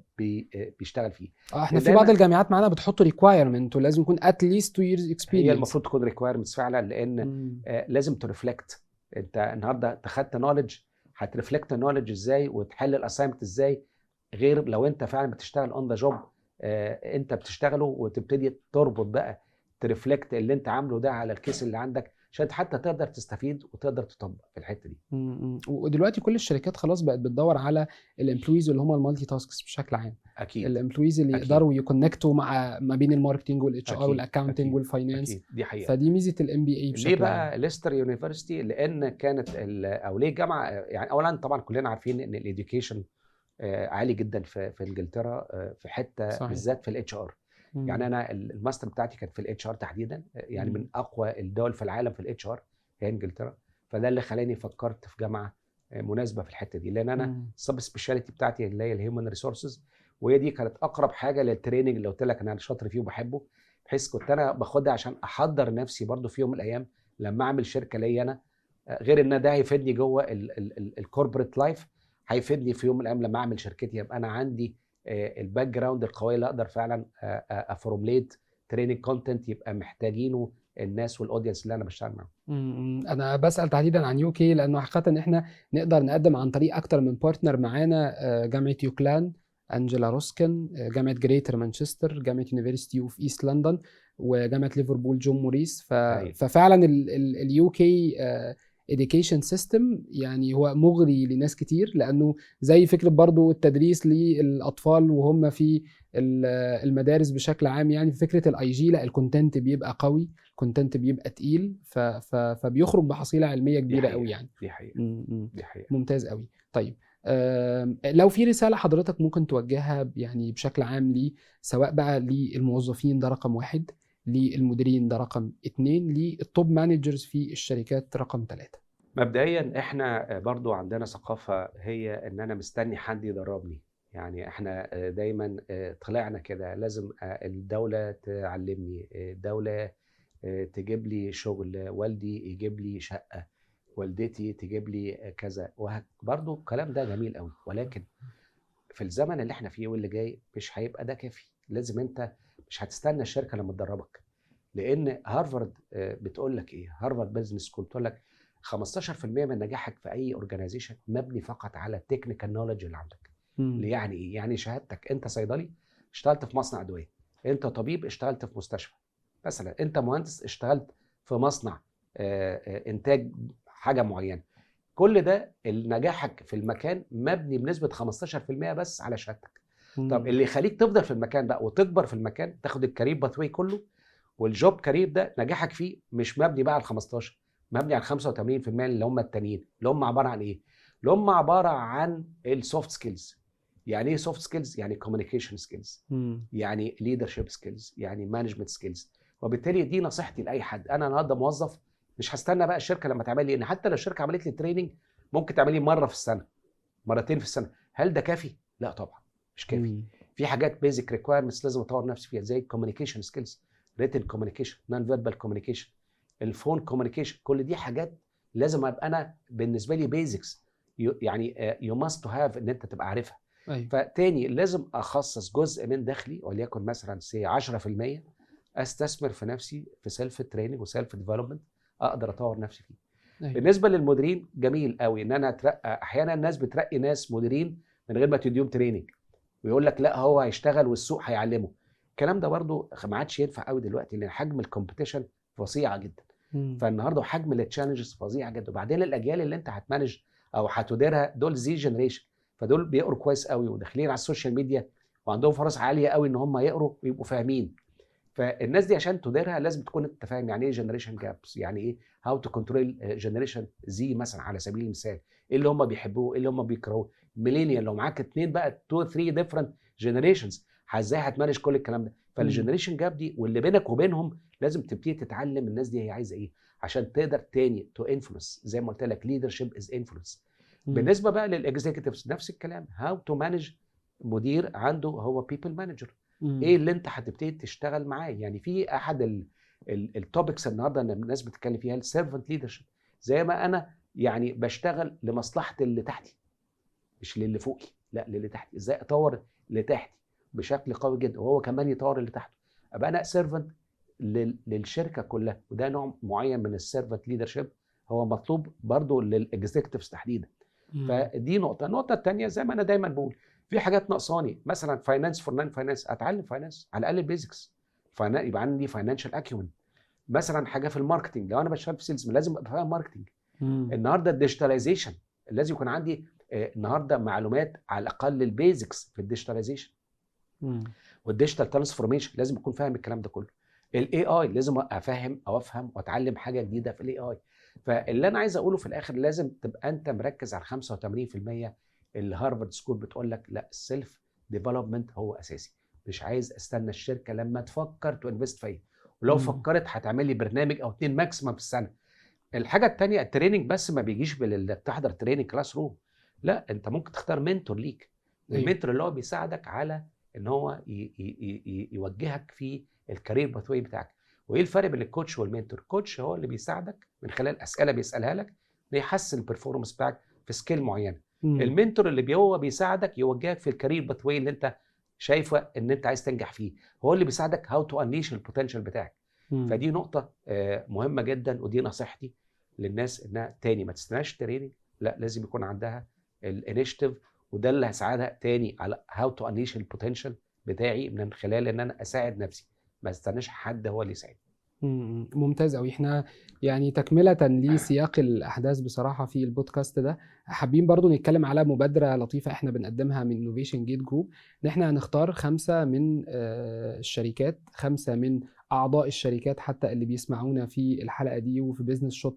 S1: بيشتغل فيه.
S2: احنا في
S1: دايماً
S2: بعض الجامعات معانا بتحط requirement ولازم يكون at least 2 years experience.
S1: هي المفروض تكون requirements فعلا، لان لازم ت reflect. انت النهارده خدت knowledge، هت reflect ال knowledge ازاي وتحل ال assignment ازاي، غير لو انت فعلا بتشتغل on the job، انت بتشتغله وتبتدي تربط بقى ت reflect اللي انت عامله ده على ال case اللي عندك، عشان حتى تقدر تستفيد وتقدر تطبق في الحتة دي.
S2: ودلوقتي كل الشركات خلاص بقت بتدور على ال employees اللي هم ال multi tasks بشكل عام. ال employees اللي يقدروا ي connect وا مع ما بين ال marketing وال HR وال accounting وال finance.
S1: اكيد، دي حقيقه.
S2: فدي ميزة ال MBA بشكل
S1: ليه بقى
S2: عام.
S1: Leicester University؟ لان كانت او ليه جامعه يعني؟ اولا طبعا كلنا عارفين ان ال education عالي جدا في انجلترا، في حتة بالذات في ال HR. يعني انا الماستر بتاعتي كانت في ال HR تحديدا، يعني من اقوى الدول في العالم في ال HR هي انجلترا، فده اللي خلاني فكرت في جامعه مناسبة في الحتة دي، لان انا ال sub speciality بتاعتي اللي هي ال human resources، وهي دي كانت اقرب حاجة لل training اللي قلت لك انا شاطر فيه وبحبه، بحيث كنت انا باخدها عشان احضر نفسي برضو في يوم من الايام لما اعمل شركة ليا انا، غير ان ده هيفيدني جوه ال corporate life، هيفيدني في يوم من الايام لما اعمل شركتي يبقى انا عندي ال background القوية اللي اقدر فعلا ا formulate training content يبقى محتاجينه الناس وال audience اللي انا بشتغل معاهم.
S2: انا بسال تحديدا عن UK لانه حقيقة احنا نقدر نقدم عن طريق اكتر من partner معانا، جامعه UCLan، Anglia Ruskin، جامعه Greater Manchester، جامعه University of East London، وجامعة ليفربول John Moores. ففعلا ال UK education system يعني هو مغري لناس كتير، لانه زي فكرة برضو التدريس للاطفال وهم في المدارس بشكل عام، يعني فكرة ال IG لا ال content بيبقى قوي، ال content بيبقى تقيل، فبيخرج بحصيله علمية كبيرة قوي يعني.
S1: دي حقيقه. دي حقيقه.
S2: ممتاز قوي. طيب لو في رسالة حضرتك ممكن توجهها يعني بشكل عام لي، سواء بقى للموظفين ده رقم 1، للمديرين ده رقم 2، لل top managers في الشركات رقم 3.
S1: مبدئيا احنا برضو عندنا ثقافة هي ان انا مستني حد يدربني، يعني احنا دايما طلعنا كده لازم الدولة تعلمني، الدولة تجيب لي شغل، والدي يجيب لي شقة، والدتي تجيب لي كذا، برضو الكلام ده جميل قوي، ولكن في الزمن اللي احنا فيه واللي جاي مش هيبقى ده كافي. لازم انت مش هتستنى الشركة لما تدربك، لان هارفارد بتقول لك ايه؟ Harvard Business School بتقول لك 15% من نجاحك في اي organization مبني فقط على ال technical knowledge اللي عندك. اللي يعني ايه؟ يعني شهادتك، انت صيدلي اشتغلت في مصنع ادويه، انت طبيب اشتغلت في مستشفى مثلا، انت مهندس اشتغلت في مصنع انتاج حاجة معينه، كل ده نجاحك في المكان مبني بنسبة 15% بس على شهادتك. طب اللي يخليك تفضل في المكان بقى وتكبر في المكان، تاخد ال career pathway كله وال job career ده نجاحك فيه مش مبني بقى على 15، مبني على 85% اللي هم التانيين، اللي هم عبارة عن ايه؟ اللي هم عبارة عن ال soft skills. يعني ايه soft skills؟ يعني communication skills، يعني leadership skills، يعني management skills. وبالتالي دي نصيحتي لاي حد، انا النهارده موظف مش هستنى بقى الشركة لما تعمل لي، ان حتى لو الشركة عملت لي training ممكن تعمل لي مرة في السنة، مرتين في السنة، هل ده كافي؟ لا طبعا مش كافي. في حاجات basic requirements لازم اطور نفسي فيها، زي ال communication skills، written communication، non verbal communication، ال phone communication، كل دي حاجات لازم ابقى انا بالنسبة لي basics، يعني you must to have ان انت تبقى عارفها. فتاني لازم اخصص جزء من دخلي وليكن مثلا say 10% استثمر في نفسي في self training و self development اقدر اطور نفسي فيه.
S2: أيوة.
S1: بالنسبة للمديرين جميل قوي ان انا اترقى. احيانا الناس بترقي ناس مديرين من غير ما تديهم training، ويقول لك لا هو هيشتغل والسوق هيعلمه. الكلام ده برضو ما عادش ينفع قوي دلوقتي، لان حجم ال competition فظيعة جدا. فالنهارده حجم ال challenges فظيعة جدا. وبعدين الاجيال اللي انت هت manage او هتديرها دول Z generation، فدول بيقروا كويس قوي وداخلين على ال social media وعندهم فرص عالية قوي ان هم يقروا ويبقوا فاهمين. فالناس دي عشان تديرها لازم تكون انت فاهم يعني ايه generation gaps، يعني ايه how to control generation Z مثلا على سبيل المثال، ايه اللي هم بيحبوه، ايه اللي هم بيكرهوه. millennial لو معاك اتنين بقى 2 3 different generations، ازاي هت manage كل الكلام ده؟ فال generation gap دي واللي بينك وبينهم لازم تبتدي تتعلم الناس دي هي عايزه ايه عشان تقدر تاني to influence. زي ما قلت لك leadership is influence. بالنسبة بقى لل executives نفس الكلام، how to manage مدير عنده هو people manager، ايه اللي انت هتبتدي تشتغل معاه. يعني في احد ال topics النهارده ان الناس بتتكلم فيها ال servant leadership، زي ما انا يعني بشتغل لمصلحة اللي تحتي مش للي فوقي، لا للي تحتي، ازاي اطور اللي تحتي بشكل قوي جدا وهو كمان يطور اللي تحته، ابقى انا servant للشركة كلها. وده نوع معين من ال servant leadership هو مطلوب برضو لل executives تحديدا. فدي نقطة. النقطة الثانية زي ما انا دايما بقول في حاجات ناقصاني، مثلا finance for non finance، اتعلم finance على الاقل basics، يبقى عندي financial acumen. مثلا حاجة في ال marketing، لو انا بشتغل في sales لازم ابقى فاهم marketing. النهارده ال digitalization لازم يكون عندي النهارده معلومات على الاقل ال basics في ال digitalization وال digital transformation، لازم اكون فاهم الكلام ده كله. ال AI لازم افهم او افهم واتعلم حاجة جديدة في ال AI. فاللي انا عايز اقوله في الاخر لازم تبقى انت مركز على 85% اللي Harvard School بتقول لك لا ال self development هو اساسي. مش عايز استنى الشركة لما تفكر to invest فيا، ولو فكرت هتعمل لي برنامج او اتنين maximum في السنة. الحاجة الثانية ال training بس ما بيجيش بالانك تحضر training classroom، لا انت ممكن تختار mentor ليك. ال mentor اللي هو بيساعدك على ان هو يوجهك في ال career pathway بتاعك. وايه الفرق بين ال coach وال mentor؟ ال coach هو اللي بيساعدك من خلال اسئلة بيسالها لك بيحسن ال performance بتاعك في skill معينة. ال mentor اللي هو بيساعدك يوجهك في ال career pathway اللي انت شايفه ان انت عايز تنجح فيه، هو اللي بيساعدك how to unleash ال potential بتاعك. فدي نقطة مهمة جدا، ودي نصيحتي للناس انها تاني ما تستناش training، لا لازم يكون عندها ال initiative، وده اللي هيساعدها تاني على how to unleash ال potential بتاعي من خلال ان انا اساعد نفسي، ما استناش حد هو اللي يساعدني.
S2: ممتاز قوي. احنا يعني تكملة لسياق الأحداث بصراحة في البودكاست ده، حابين برضو نتكلم على مبادرة لطيفة احنا بنقدمها من Innovation Gate Group، ان احنا هنختار 5 من الشركات، 5 من أعضاء الشركات حتى اللي بيسمعونا في الحلقة دي وفي Business Shot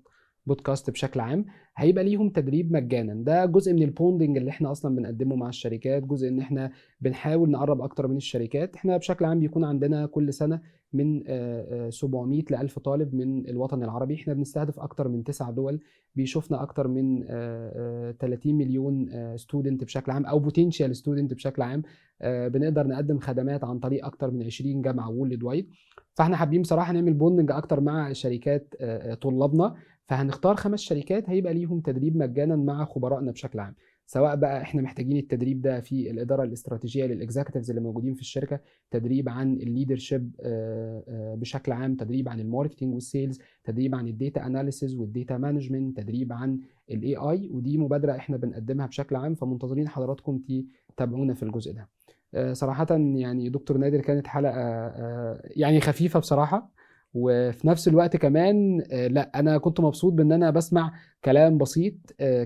S2: Podcast بشكل عام، هيبقى ليهم تدريب مجانا. ده جزء من ال bonding اللي احنا اصلا بنقدمه مع الشركات، جزء ان احنا بنحاول نقرب اكتر من الشركات. احنا بشكل عام بيكون عندنا كل سنة من 700 ل 1000 طالب من الوطن العربي، احنا بنستهدف اكتر من 9 دول، بيشوفنا اكتر من 30 مليون student بشكل عام او potential student بشكل عام. بنقدر نقدم خدمات عن طريق اكتر من 20 جامعه worldwide. فاحنا حابين بصراحة نعمل bonding اكتر مع شركات طلابنا، فهنختار 5 شركات هيبقى ليهم تدريب مجانا مع خبرائنا بشكل عام، سواء بقى احنا محتاجين التدريب ده في الادارة الاستراتيجية لل executives اللي موجودين في الشركة، تدريب عن ال leadership بشكل عام، تدريب عن ال marketing وال sales، تدريب عن ال data analysis وال data management، تدريب عن ال AI. ودي مبادرة احنا بنقدمها بشكل عام، فمنتظرين حضراتكم تتابعونا في الجزء ده. صراحة يعني دكتور نادر كانت حلقة يعني خفيفة بصراحة، وفي نفس الوقت كمان لا انا كنت مبسوط بان انا بسمع كلام بسيط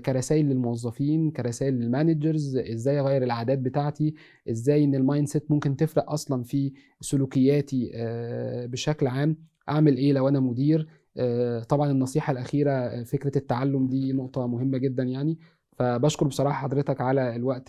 S2: كرسائل للموظفين، كرسائل لل managers، ازاي اغير العادات بتاعتي، ازاي ان ال mindset ممكن تفرق اصلا في سلوكياتي بشكل عام، اعمل ايه لو انا مدير. طبعا النصيحة الاخيرة فكرة التعلم دي نقطة مهمة جدا يعني. فبشكر بصراحة حضرتك على الوقت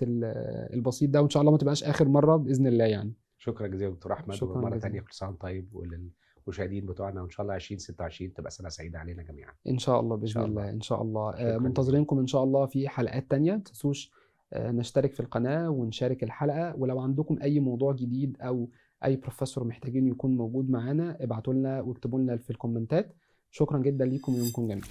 S2: البسيط ده، وان شاء الله ما تبقاش اخر مرة باذن الله يعني.
S1: شكرا جزيلا دكتور احمد،
S2: شكرا
S1: ومرة
S2: جزيلا.
S1: ثانية كل سنة طيب وللمشاهدين بتوعنا، وان شاء الله 2026 تبقى سنة سعيدة علينا جميعا
S2: ان شاء الله باذن
S1: شاء الله.
S2: الله. ان شاء الله.
S1: شكراً
S2: منتظرينكم ان شاء الله في حلقات تانية. ما تنسوش نشترك في القناة ونشارك الحلقة، ولو عندكم اي موضوع جديد او اي بروفيسور محتاجين يكون موجود معانا ابعتوا لنا واكتبوا لنا في الكومنتات. شكرا جدا ليكم ويومكم جميل.